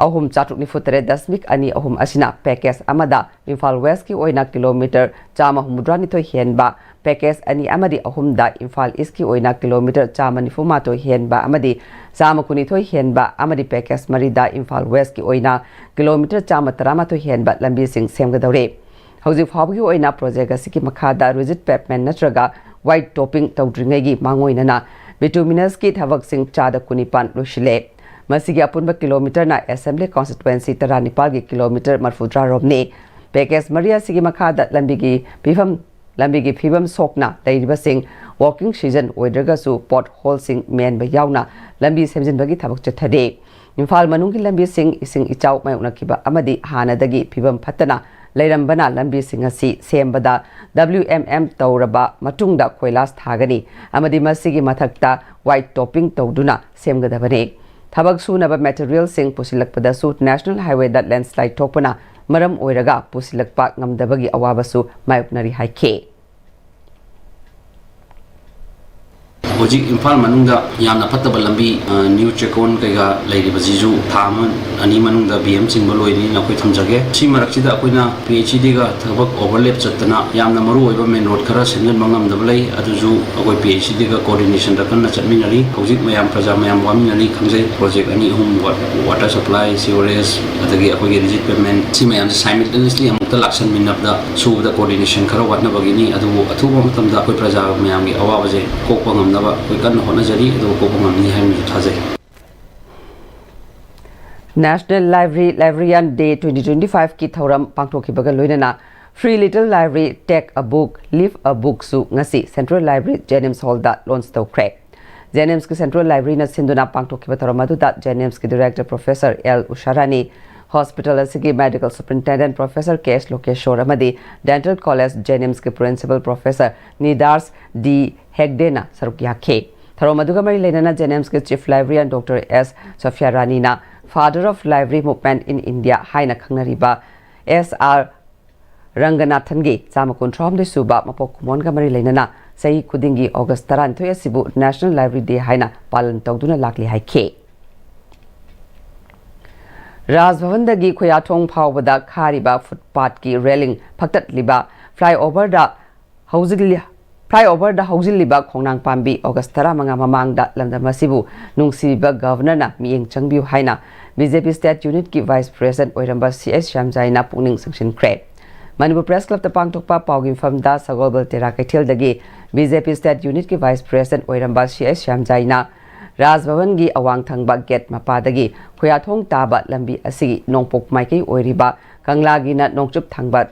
ꯑꯍꯨꯝ ꯆꯥꯇ꯭ꯔꯨꯛ ꯅꯤꯐꯨ ꯇꯔꯦꯠ ꯗꯁꯃꯤꯛ ꯑꯅꯤ ꯑꯍꯨꯝ ꯑꯁꯤꯅ package ꯑꯃꯗ ꯏꯝꯐꯥꯜ Westꯀꯤ ꯑꯣꯏꯅ kilometre ꯆꯥꯝꯃ ꯍꯨꯝꯐꯨꯇꯔꯥꯅꯤꯊꯣꯏ ꯍꯦꯟꯕ, package ꯑꯅꯤ ꯑꯃꯗꯤ ꯑꯍꯨꯝꯗ ꯏꯝꯐꯥꯜ Eastꯀꯤ ꯑꯣꯏꯅ kilometre ꯆꯥꯝꯃ ꯅꯤꯐꯨ ꯃꯥꯊꯣꯏ ꯍꯦꯟꯕ ꯑꯃꯗꯤ ꯆꯥꯝꯃ ꯀꯨꯟꯅꯤꯊꯣꯏ ꯍꯦꯟꯕ ꯑꯃꯗꯤ package ꯃꯔꯤꯗ ꯏꯝꯐꯥꯜ Westꯀꯤ ꯑꯣꯏꯅ kilometre ꯆꯥꯝꯃ ꯇꯔꯥꯃꯥꯊꯣꯏ ꯍꯦꯟꯕ ꯂꯝꯕꯤꯁꯤꯡ ꯁꯦꯝꯒꯗꯧꯔꯤ꯫ ꯍꯧꯖꯤꯛ ꯐꯥꯎꯕꯒꯤ ꯑꯣꯏꯅ project ꯑꯁꯤꯒꯤ ꯃꯈꯥꯗ rigid pavement ꯅꯠꯇ꯭ꯔꯒ white topping ꯇꯧꯗ꯭ꯔꯤꯉꯩꯒꯤ ꯃꯥꯡꯑꯣꯏꯅꯅ bituminous ꯊꯕꯛꯁꯤꯡ ꯆꯥꯗ ꯀꯨꯟꯅꯤꯄꯥꯟ ꯂꯣꯏꯁꯤꯜꯂꯦ꯫ ꯃꯁꯤꯒꯤ ꯑꯄꯨꯟꯕ kilometre ꯅ Assembly Constituency ꯇꯔꯥꯅꯤꯄꯥꯜꯒꯤ kilometre ꯃꯔꯤꯐꯨꯇꯔꯥ ꯔꯣꯝꯅꯤ꯫ Package ꯃꯔꯤ ꯑꯁꯤꯒꯤ ꯃꯈꯥꯗ ꯂꯝꯕꯤꯒꯤ ꯐꯤꯕꯝ, ꯂꯝꯕꯤꯒꯤ ꯐꯤꯕꯝ ꯁꯣꯛꯅ ꯂꯩꯔꯤꯕꯁꯤꯡ working season ꯑꯣꯏꯗ꯭ꯔꯒꯁꯨ potholeꯁꯤꯡ ꯃꯦꯟꯕ ꯌꯥꯎꯅ ꯂꯝꯕꯤ ꯁꯦꯝꯖꯤꯟꯕꯒꯤ ꯊꯕꯛ ꯆꯠꯊꯔꯤ꯫ ꯏꯝꯐꯥꯜ ꯃꯅꯨꯡꯒꯤ ꯂꯝꯕꯤꯁꯤꯡ ꯏꯁꯤꯡ ꯏꯆꯥꯎ ꯃꯥꯌꯣꯛꯅꯈꯤꯕ ꯑꯃꯗꯤ ꯍꯥꯟꯅꯗꯒꯤ ꯐꯤꯕꯝ ꯐꯠꯇꯅ ꯂꯩꯔꯝꯕꯅ ꯂꯝꯕꯤꯁꯤꯡ ꯑꯁꯤ ꯁꯦꯝꯕꯗ W M M ꯇꯧꯔꯕ ꯃꯇꯨꯡꯗ ꯀꯣꯏꯂꯥꯁ ꯊꯥꯒꯅꯤ ꯑꯃꯗꯤ ꯃꯁꯤꯒꯤ ꯃꯊꯛꯇ white topping ꯇꯧꯗꯨꯅ ꯁꯦꯝꯒꯗꯕꯅꯤ꯫ ꯊꯕꯛ ꯁꯨꯅꯕ materialꯁꯤꯡ ꯄꯨꯁꯤꯜꯂꯛꯄꯗꯁꯨ National Highwayꯗ landslide ꯊꯣꯛꯄꯅ ꯃꯔꯝ ꯑꯣꯏꯔꯒ ꯄꯨꯁꯤꯜꯂꯛꯄ ꯉꯝꯗꯕꯒꯤ ꯑꯋꯥꯕꯁꯨ ꯃꯥꯌꯣꯛꯅꯔꯤ ꯍꯥꯏꯈꯤ꯫ ꯍꯧꯖꯤꯛ ꯏꯝꯐꯥꯜ ꯃꯅꯨꯡꯗ ꯌꯥꯝꯅ ꯐꯠꯇꯕ ꯂꯝꯕꯤ, ꯑ, new ꯆꯦꯛꯀꯣꯟ ꯀꯩꯀꯥ ꯂꯩꯔꯤꯕꯁꯤꯁꯨ ꯊꯥ ꯑꯃ ꯑꯅꯤ ꯃꯅꯨꯡꯗ B M ꯆꯤꯡꯕ ꯂꯣꯏꯅꯤꯅ ꯑꯩꯈꯣꯏ ꯊꯝꯖꯒꯦ꯫ ꯁꯤ ꯃꯔꯛꯁꯤꯗ ꯑꯩꯈꯣꯏꯅ P H E Dꯒ ꯊꯕꯛ overlap ꯆꯠꯇꯅ ꯌꯥꯝꯅ ꯃꯔꯨ ꯑꯣꯏꯕ main road ꯈꯔ ꯁꯦꯝꯖꯤꯟꯕ ꯉꯝꯗꯕ ꯂꯩ, ꯑꯗꯨꯁꯨ ꯑꯩꯈꯣꯏ P H E Dꯒ coordinationꯗ ꯀꯟꯅ ꯆꯠꯃꯤꯟꯅꯔꯤ꯫ ꯍꯧꯖꯤꯛ ꯃꯌꯥꯝ ꯄ꯭ꯔꯖꯥ ꯃꯌꯥꯝ ꯋꯥꯃꯤꯟꯅꯔꯤ ꯈꯪꯖꯩ꯫ Project ꯑꯅꯤ ꯑꯍꯨꯝ, wa-, water supply, sewerage, ꯑꯗꯒꯤ ꯑꯩꯈꯣꯏꯒꯤ rigid pavement, ꯁꯤ ꯃꯌꯥꯝꯁꯦ simultaneously ꯑꯃꯨꯛꯇ ꯂꯥꯛꯁꯟꯃꯤꯟꯅꯕꯗ ꯁꯨꯕꯗ coordination ꯈꯔ ꯋꯥꯠꯅꯕꯒꯤꯅꯤ꯫ ꯑꯗꯨꯕꯨ ꯑꯊꯨꯕ ꯃꯇꯝꯗ ꯑꯩꯈꯣꯏ ꯄ꯭ꯔꯖꯥ ꯃꯌꯥꯝꯒꯤ ꯑꯋꯥꯕꯁꯦ ꯀꯣꯛꯄ ꯉꯝꯅꯕ ꯑꯩꯈꯣꯏ ꯀꯟꯅ ꯍꯣꯠꯅꯖꯔꯤ, ꯑꯗꯨꯒ ꯀꯣꯛꯄ ꯉꯝꯅꯤ ꯍꯥꯏꯅꯁꯨ ꯊꯥꯖꯩ꯫ National Library Librarian Day twenty twenty-fiveꯀꯤ ꯊꯧꯔꯝ ꯄꯥꯡꯊꯣꯛꯈꯤꯕꯒ ꯂꯣꯏꯅꯅ Free Little Library, Take a Book, Leave a Bookꯁꯨ ꯉꯁꯤ Central Library, JNIMS Hallꯗ launch ꯇꯧꯈ꯭ꯔꯦ꯫ JNIMSꯀꯤ Central Libraryꯅ ꯁꯤꯟꯗꯨꯅ ꯄꯥꯡꯊꯣꯛꯈꯤꯕ ꯊꯧꯔꯝ ꯑꯗꯨꯗ JNIMSꯀꯤ Director Professor L ꯎꯁꯥꯔꯥꯅꯤ, hospital ꯑꯁꯤꯒꯤ Medical Superintendent Professor K S ꯂꯣꯀꯦꯁꯣꯔ ꯑꯃꯗꯤ Dental College JNIMSꯀꯤ Principal Professor ꯅꯤꯗꯥꯔꯁ ꯗꯤ ꯍꯦꯒꯗꯦꯅ ꯁꯔꯨꯛ ꯌꯥꯈꯤ꯫ ꯊꯧꯔꯝ ꯑꯗꯨꯒ ꯃꯔꯤ ꯂꯩꯅꯅ JNIMSꯀꯤ Chief Librarian Doctor S Sophia ꯔꯥꯅꯤꯅ Father of Library Movement in India ꯍꯥꯏꯅ ꯈꯪꯅꯔꯤꯕ S R ꯔꯪꯒꯅꯥꯊꯟꯒꯤ ꯆꯥꯝꯃ ꯀꯨꯟꯊ꯭ꯔꯥ ꯍꯨꯝꯗꯣꯏ ꯁꯨꯕ ꯃꯄꯣꯛ ꯀꯨꯝꯑꯣꯟꯒ ꯃꯔꯤ ꯂꯩꯅꯅ ꯆꯍꯤ ꯈꯨꯗꯤꯡꯒꯤ ꯑꯣꯒꯁ ꯇꯔꯥꯅꯤꯊꯣꯏ ꯑꯁꯤꯕꯨ National Library Day ꯍꯥꯏꯅ ꯄꯥꯂꯟ ꯇꯧꯗꯨꯅ ꯂꯥꯛꯂꯤ ꯍꯥꯏꯈꯤ꯫ ꯔꯥꯖ ꯚꯕꯟꯗꯒꯤ ꯈꯨꯌꯥꯊꯣꯡ ꯐꯥꯎꯕꯗ ꯈꯥꯔꯤꯕ ꯐꯨꯠꯄꯥꯠꯀꯤ ꯔꯦꯂꯤꯡ ꯐꯛꯇꯠꯂꯤꯕ flyover ꯗ ꯍꯧꯖꯤꯜꯂꯤ-, flyover ꯗ ꯍꯧꯖꯤꯜꯂꯤꯕ ꯈꯣꯡꯅꯥꯡ ꯄꯥꯝꯕꯤ ꯑꯣꯒꯁ ꯇꯔꯥꯃꯉꯥ ꯃꯃꯥꯡꯗ ꯂꯝꯗꯝ ꯑꯁꯤꯕꯨ ꯅꯨꯡꯁꯤꯕꯤꯕ ꯒꯚꯔꯅꯔꯅ ꯃꯤꯠꯌꯦꯡ ꯆꯪꯕꯤꯌꯨ ꯍꯥꯏꯅ BJP State Unit ꯀꯤ Vice President ꯑꯣꯏꯔꯝꯕ ꯁꯤ ꯑꯩꯆ ꯁ꯭ꯌꯥꯝꯖꯥꯏꯅ ꯄꯨꯛꯅꯤꯡ ꯆꯤꯡꯁꯤꯟꯈ꯭ꯔꯦ꯫ ꯃꯅꯤꯄꯨꯔ Press Club ꯇ ꯄꯥꯡꯊꯣꯛꯄ ꯄꯥꯎꯒꯤ ꯃꯤꯐꯝꯗ ꯁꯒꯣꯜꯕꯜ ꯇꯦꯔꯥ ꯀꯩꯊꯦꯜꯗꯒꯤ BJP State Unit ꯀꯤ Vice President ꯑꯣꯏꯔꯝꯕ ꯁꯤ ꯑꯩꯆ ꯁ꯭ꯌꯥꯝꯖꯥꯏꯅ ꯔꯥꯖ ꯚꯕꯟꯒꯤ ꯑꯋꯥꯡ ꯊꯪꯕ ꯒꯦꯠ ꯃꯄꯥꯗꯒꯤ ꯈꯨꯌꯥꯊꯣꯡ ꯇꯥꯕ ꯂꯝꯕꯤ ꯑꯁꯤꯒꯤ ꯅꯣꯡꯄꯣꯛ ꯃꯥꯏꯀꯩ ꯑꯣꯏꯔꯤꯕ ꯀꯪꯂꯥꯒꯤꯅ ꯅꯣꯡꯆꯨꯞ ꯊꯪꯕ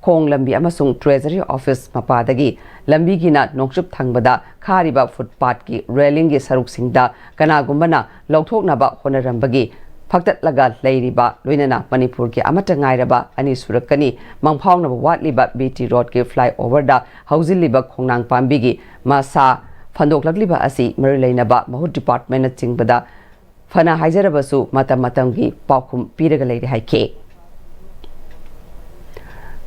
ꯈꯣꯡ ꯂꯝꯕꯤ ꯑꯃꯁꯨꯡ Treasury Office ꯃꯄꯥꯗꯒꯤ ꯂꯝꯕꯤꯒꯤꯅ ꯅꯣꯡꯆꯨꯞ ꯊꯪꯕꯗ ꯈꯥꯔꯤꯕ ꯐꯨꯠꯄꯥꯠꯀꯤ ꯔꯦꯂꯤꯡꯒꯤ ꯁꯔꯨꯛꯁꯤꯡꯗ ꯀꯅꯥꯒꯨꯝꯕꯅ ꯂꯧꯊꯣꯛꯅꯕ ꯍꯣꯠꯅꯔꯝꯕꯒꯤ ꯐꯛꯇꯠꯂꯒ ꯂꯩꯔꯤꯕ, ꯂꯣꯏꯅꯅ ꯃꯅꯤꯄꯨꯔꯒꯤ ꯑꯃꯠꯇ ꯉꯥꯏꯔꯕ ꯑꯅꯤꯁꯨꯔꯛꯀꯅꯤ ꯃꯪꯐꯥꯎꯅꯕ ꯋꯥꯠꯂꯤꯕ BT Road ꯀꯤ flyover ꯗ ꯍꯧꯖꯤꯜꯂꯤꯕ ꯈꯣꯡꯅꯥꯡ ꯄꯥꯝꯕꯤꯒꯤ ꯃꯁꯥ ꯐꯟꯗꯣꯛꯂꯛꯂꯤꯕ ꯑꯁꯤ ꯃꯔꯤ ꯂꯩꯅꯕ ꯃꯍꯨꯠ department ꯅꯆꯤꯡꯕꯗ ꯐꯅ ꯍꯥꯏꯖꯔꯕꯁꯨ ꯃꯇꯝ ꯃꯇꯝꯒꯤ ꯄꯥꯎꯈꯨꯝ ꯄꯤꯔꯒ ꯂꯩꯔꯦ ꯍꯥꯏꯈꯤ꯫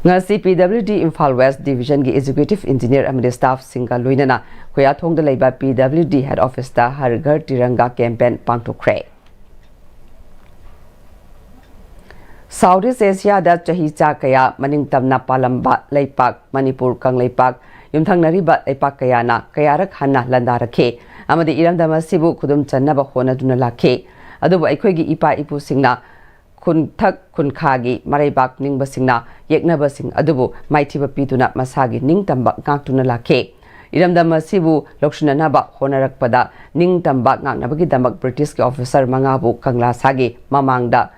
ꯉꯁꯤ PWD ꯏꯝꯐꯥꯜ West Division ꯒꯤ Executive Engineer ꯑꯃꯗꯤ staff ꯁꯤꯡꯒ ꯂꯣꯏꯅꯅ ꯈꯨꯌꯥꯊꯣꯡꯗ ꯂꯩꯕ PWD Head Office ꯇ ꯍꯔ ꯘꯔ ꯇꯤꯔꯪꯒꯥ campaign ꯄꯥꯡꯊꯣꯛꯈ꯭ꯔꯦ꯫ South East Asia ꯗ ꯆꯍꯤ ꯆꯥ ꯀꯌꯥ ꯃꯅꯤꯡ ꯇꯝꯅ ꯄꯥꯜꯂꯝꯕ ꯂꯩꯄꯥꯛ ꯃꯅꯤꯄꯨꯔ ꯀꯪꯂꯩꯄꯥꯛ ꯌꯨꯝꯊꯪꯅꯔꯤꯕ ꯂꯩꯄꯥꯛ ꯀꯌꯥꯅ ꯀꯌꯥꯔꯛ ꯍꯟꯅ ꯂꯥꯟꯗꯥꯔꯛꯈꯤ ꯑꯃꯗꯤ ꯏꯔꯝꯗꯝ ꯑꯁꯤꯕꯨ ꯈꯨꯗꯨꯝ ꯆꯟꯅꯕ ꯍꯣꯠꯅꯗꯨꯅ ꯂꯥꯛꯈꯤ꯫ ꯑꯗꯨꯕꯨ ꯑꯩꯈꯣꯏꯒꯤ ꯏꯄꯥ ꯏꯄꯨꯁꯤꯡꯅ ꯈꯨꯟꯊꯛ ꯈꯨꯟꯈꯥꯒꯤ ꯃꯔꯩꯕꯥꯛ ꯅꯤꯡꯕꯁꯤꯡꯅ ꯌꯦꯛꯅꯕꯁꯤꯡ ꯑꯗꯨꯕꯨ ꯃꯥꯏꯊꯤꯕ ꯄꯤꯗꯨꯅ ꯃꯁꯥꯒꯤ ꯅꯤꯡꯇꯝꯕ ꯉꯥꯛꯇꯨꯅ ꯂꯥꯛꯈꯤ꯫ ꯏꯔꯝꯗꯝ ꯑꯁꯤꯕꯨ ꯂꯧꯁꯤꯟꯅꯅꯕ ꯍꯣꯠꯅꯔꯛꯄꯗ ꯅꯤꯡꯇꯝꯕ ꯉꯥꯛꯅꯕꯒꯤꯗꯃꯛ British ꯀꯤ officer ꯃꯉꯥꯕꯨ ꯀꯪꯂꯥ ꯁꯥꯒꯤ ꯃꯃꯥꯡꯗ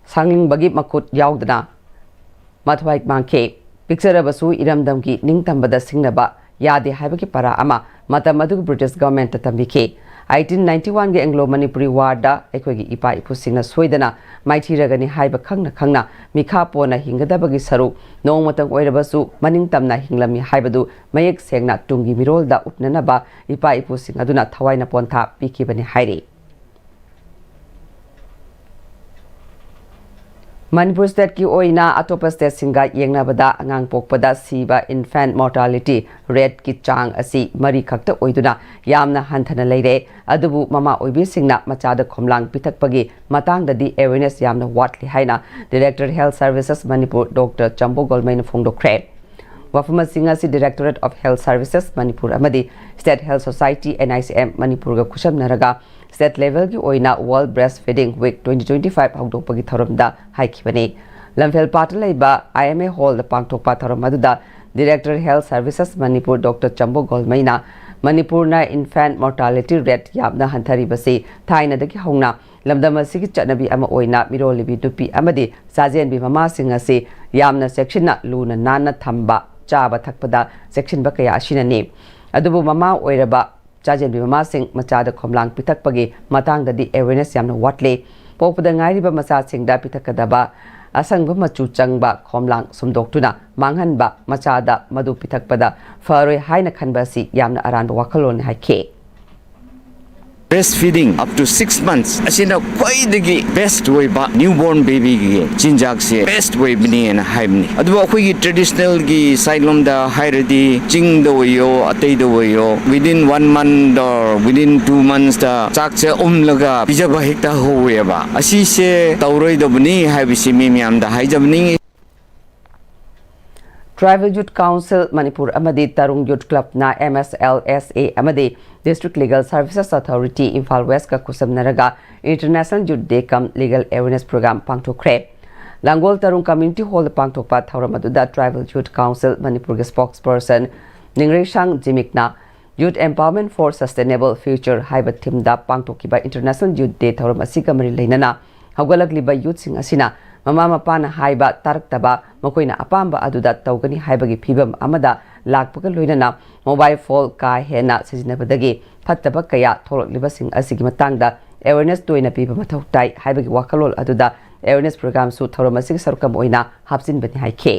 ꯁꯥꯡꯂꯤꯡꯕꯒꯤ ꯃꯈꯨꯠ ꯌꯥꯎꯗꯅ ꯃꯊ꯭ꯋꯥꯏ ꯃꯥꯡꯈꯤ꯫ ꯄꯤꯛꯆꯔꯕꯁꯨ ꯏꯔꯝꯗꯝꯒꯤ ꯅꯤꯡꯇꯝꯕꯗ ꯁꯤꯡꯅꯕ ꯌꯥꯗꯦ ꯍꯥꯏꯕꯒꯤ ꯄꯔꯥ ꯑꯃ ꯃꯇꯝ ꯑꯗꯨꯒꯤ British government ꯇ ꯇꯝꯕꯤꯈꯤ꯫ Eighteen ninety one ꯒꯤ Anglo Manipuri War ꯗ ꯑꯩꯈꯣꯏꯒꯤ ꯏꯄꯥ ꯏꯄꯨꯁꯤꯡꯅ ꯁꯣꯏꯗꯅ ꯃꯥꯏꯊꯤꯔꯒꯅꯤ ꯍꯥꯏꯕ ꯈꯪꯅ ꯈꯪꯅ ꯃꯤꯈꯥ ꯄꯣꯟꯅ ꯍꯤꯡꯒꯗꯕꯒꯤ ꯁꯔꯨꯛ ꯅꯣꯡꯃꯇꯪ ꯑꯣꯏꯔꯕꯁꯨ ꯃꯅꯤꯡ ꯇꯝꯅ ꯍꯤꯡꯂꯝꯃꯤ ꯍꯥꯏꯕꯗꯨ ꯃꯌꯦꯛ ꯁꯦꯡꯅ ꯇꯨꯡꯒꯤ ꯃꯤꯔꯣꯜꯗ ꯎꯠꯅꯅꯕ ꯏꯄꯥ ꯏꯄꯨꯁꯤꯡ ꯑꯗꯨꯅ ꯊꯋꯥꯏꯅ ꯄꯣꯟꯊꯥ ꯄꯤꯈꯤꯕꯅꯤ ꯍꯥꯏꯔꯤ꯫ ꯃꯅꯤꯄꯨꯔ ꯁ꯭ꯇꯦꯠꯀꯤ ꯑꯣꯏꯅ ꯑꯇꯣꯞꯄ ꯁ꯭ꯇꯦꯠꯁꯤꯡꯒ ꯌꯦꯡꯅꯕꯗ ꯑꯉꯥꯡ ꯄꯣꯛꯄꯗ ꯁꯤꯕ, infant mortality rateꯀꯤ ꯆꯥꯡ ꯑꯁꯤ ꯃꯔꯤ ꯈꯛꯇ ꯑꯣꯏꯗꯨꯅ ꯌꯥꯝꯅ ꯍꯟꯊꯅ ꯂꯩꯔꯦ꯫ ꯑꯗꯨꯕꯨ ꯃꯃꯥ ꯑꯣꯏꯕꯤꯁꯤꯡꯅ ꯃꯆꯥꯗ ꯈꯣꯝꯂꯥꯡ ꯄꯤꯊꯛꯄꯒꯤ ꯃꯇꯥꯡꯗꯗꯤ awareness ꯌꯥꯝꯅ ꯋꯥꯠꯂꯤ ꯍꯥꯏꯅ Director Health Services Manipur Doctor ꯆꯝꯕꯣ ꯒꯣꯜꯃꯩꯅ ꯐꯣꯡꯗꯣꯛꯈ꯭ꯔꯦ꯫ ꯋꯥꯐꯝ ꯑꯁꯤꯡ ꯑꯁꯤ Directorate of Health Services Manipur ꯑꯃꯗꯤ State Health Society, NICM ꯃꯅꯤꯄꯨꯔꯒ ꯈꯨꯠꯁꯝꯅꯔꯒ state levelꯒꯤ ꯑꯣꯏꯅ World Breastfeeding Week twenty twenty-five ꯍꯧꯗꯣꯛꯄꯒꯤ ꯊꯧꯔꯝꯗ ꯍꯥꯏꯈꯤꯕꯅꯤ꯫ ꯂꯝꯐꯦꯜ ꯄꯥꯠꯇ ꯂꯩꯕ IMA hallꯗ ꯄꯥꯡꯊꯣꯛꯄ ꯊꯧꯔꯝ ꯑꯗꯨꯗ Director Health Services Manipur Doctor ꯆꯝꯕꯣ ꯒꯣꯜꯃꯩꯅ ꯃꯅꯤꯄꯨꯔꯅ infant mortality rate ꯌꯥꯝꯅ ꯍꯟꯊꯔꯤꯕꯁꯤ ꯊꯥꯏꯅꯗꯒꯤ ꯍꯧꯅ ꯂꯝꯗꯝ ꯑꯁꯤꯒꯤ ꯆꯠꯅꯕꯤ ꯑꯃ ꯑꯣꯏꯅ ꯃꯤꯔꯣꯜꯂꯤꯕꯤ ꯅꯨꯄꯤ ꯑꯃꯗꯤ ꯆꯥꯖꯦꯟꯕꯤ ꯃꯃꯥꯁꯤꯡ ꯑꯁꯤ ꯌꯥꯝꯅ ꯆꯦꯛꯁꯤꯟꯅ ꯂꯨꯅ ꯅꯥꯟꯅ ꯊꯝꯕ, ꯆꯥꯕ ꯊꯛꯄꯗ ꯆꯦꯛꯁꯤꯟꯕ ꯀꯌꯥ ꯑꯁꯤꯅꯅꯤ꯫ ꯑꯗꯨꯕꯨ ꯃꯃꯥ ꯑꯣꯏꯔꯕ ꯆꯥꯖꯦꯟꯕꯤ ꯃꯃꯥꯁꯤꯡ ꯃꯆꯥꯗ ꯈꯣꯝꯂꯥꯡ ꯄꯤꯊꯛꯄꯒꯤ ꯃꯇꯥꯡꯗꯗꯤ awareness ꯌꯥꯝꯅ ꯋꯥꯠꯂꯤ꯫ ꯄꯣꯛꯄꯗ ꯉꯥꯏꯔꯤꯕ ꯃꯆꯥꯁꯤꯡꯗ ꯄꯤꯊꯛꯀꯗꯕ ꯑꯁꯪꯕ ꯃꯆꯨ ꯆꯪꯕ ꯈꯣꯝꯂꯥꯡ ꯁꯨꯝꯗꯣꯛꯇꯨꯅ ꯃꯥꯡꯍꯟꯕ, ꯃꯆꯥꯗ ꯃꯗꯨ ꯄꯤꯊꯛꯄꯗ ꯐꯔꯣꯏ ꯍꯥꯏꯅ ꯈꯟꯕ ꯑꯁꯤ ꯌꯥꯝꯅ ꯑꯔꯥꯟꯕ ꯋꯥꯈꯜꯂꯣꯟꯅꯤ ꯍꯥꯏꯈꯤ꯫ Breastfeeding up to six months ꯑꯁꯤꯅ ꯈ꯭ꯋꯥꯏꯗꯒꯤ best ꯑꯣꯏꯕ newborn babyꯒꯤ ꯆꯤꯟꯖꯥꯛꯁꯦ best ꯑꯣꯏꯕꯅꯦꯅ ꯍꯥꯏꯕꯅꯤ꯫ ꯑꯗꯨꯕꯨ ꯑꯩꯈꯣꯏꯒꯤ traditionalꯒꯤ side ꯂꯣꯝꯗ ꯍꯥꯏꯔꯗꯤ ꯆꯤꯡꯗ ꯑꯣꯏꯌꯣ, ꯑꯇꯩꯗ ꯑꯣꯏꯌꯣ, within one month or within two monthsꯇ ꯆꯥꯛꯁꯦ ꯎꯝꯂꯒ ꯄꯤꯖꯕ ꯍꯦꯛꯇ ꯍꯧꯋꯦꯕ꯫ ꯑꯁꯤꯁꯦ ꯇꯧꯔꯣꯏꯗꯕꯅꯤ ꯍꯥꯏꯕꯁꯤ ꯃꯤ ꯃꯌꯥꯝꯗ ꯍꯥꯏꯖꯕꯅꯤꯡꯉꯤ꯫ Tribal Youth Council ꯃꯅꯤꯄꯨꯔ ꯑꯃꯗꯤ ꯇꯔꯨꯡ Youth Clubꯅ MSLSA ꯑꯃꯗꯤ District Legal Services Authority Imphal ꯋꯦꯁꯀ ꯈꯨꯠꯁꯝꯅꯔꯒ International Youth Day cum Legal Awareness Program ꯄꯥꯡꯊꯣꯛꯈ꯭ꯔꯦ꯫ ꯂꯥꯡꯒꯣꯜ ꯇꯔꯨꯡ Community Hallꯗ ꯄꯥꯡꯊꯣꯛꯄ ꯊꯧꯔꯝ ꯑꯗꯨꯗ Tribal Youth Council ꯃꯅꯤꯄꯨꯔꯒꯤ spokesperson ꯅꯤꯡꯔꯩꯁꯥꯡ ꯖꯤꯃꯤꯛꯅ Youth Empowerment for Sustainable Future ꯍꯥꯏꯕ themeꯗ ꯄꯥꯡꯊꯣꯛꯈꯤꯕ International Youth Day ꯊꯧꯔꯝ ꯑꯁꯤꯒ ꯃꯔꯤ ꯂꯩꯅꯅ ꯍꯧꯒꯠꯂꯛꯂꯤꯕ youthꯁꯤꯡ ꯑꯁꯤꯅ ꯃꯃꯥ ꯃꯄꯥꯅ ꯍꯥꯏꯕ ꯇꯥꯔꯛꯇꯕ, ꯃꯈꯣꯏꯅ ꯑꯄꯥꯝꯕ ꯑꯗꯨꯗ ꯇꯧꯒꯅꯤ ꯍꯥꯏꯕꯒꯤ ꯐꯤꯕꯝ ꯑꯃꯗ ꯂꯥꯛꯄꯒ ꯂꯣꯏꯅꯅ mobile phone ꯀꯥ ꯍꯦꯟꯅ ꯁꯤꯖꯤꯟꯅꯕꯗꯒꯤ ꯐꯠꯇꯕ ꯀꯌꯥ ꯊꯣꯛꯂꯛꯂꯤꯕꯁꯤꯡ ꯑꯁꯤꯒꯤ ꯃꯇꯥꯡꯗ awareness ꯇꯣꯏꯅ ꯄꯤꯕ ꯃꯊꯧ ꯇꯥꯏ ꯍꯥꯏꯕꯒꯤ ꯋꯥꯈꯜꯂꯣꯟ ꯑꯗꯨꯗ awareness programꯁꯨ ꯊꯧꯔꯝ ꯑꯁꯤꯒꯤ ꯁꯔꯨꯛ ꯑꯃ ꯑꯣꯏꯅ ꯍꯥꯞꯆꯤꯟꯕꯅꯤ ꯍꯥꯏꯈꯤ꯫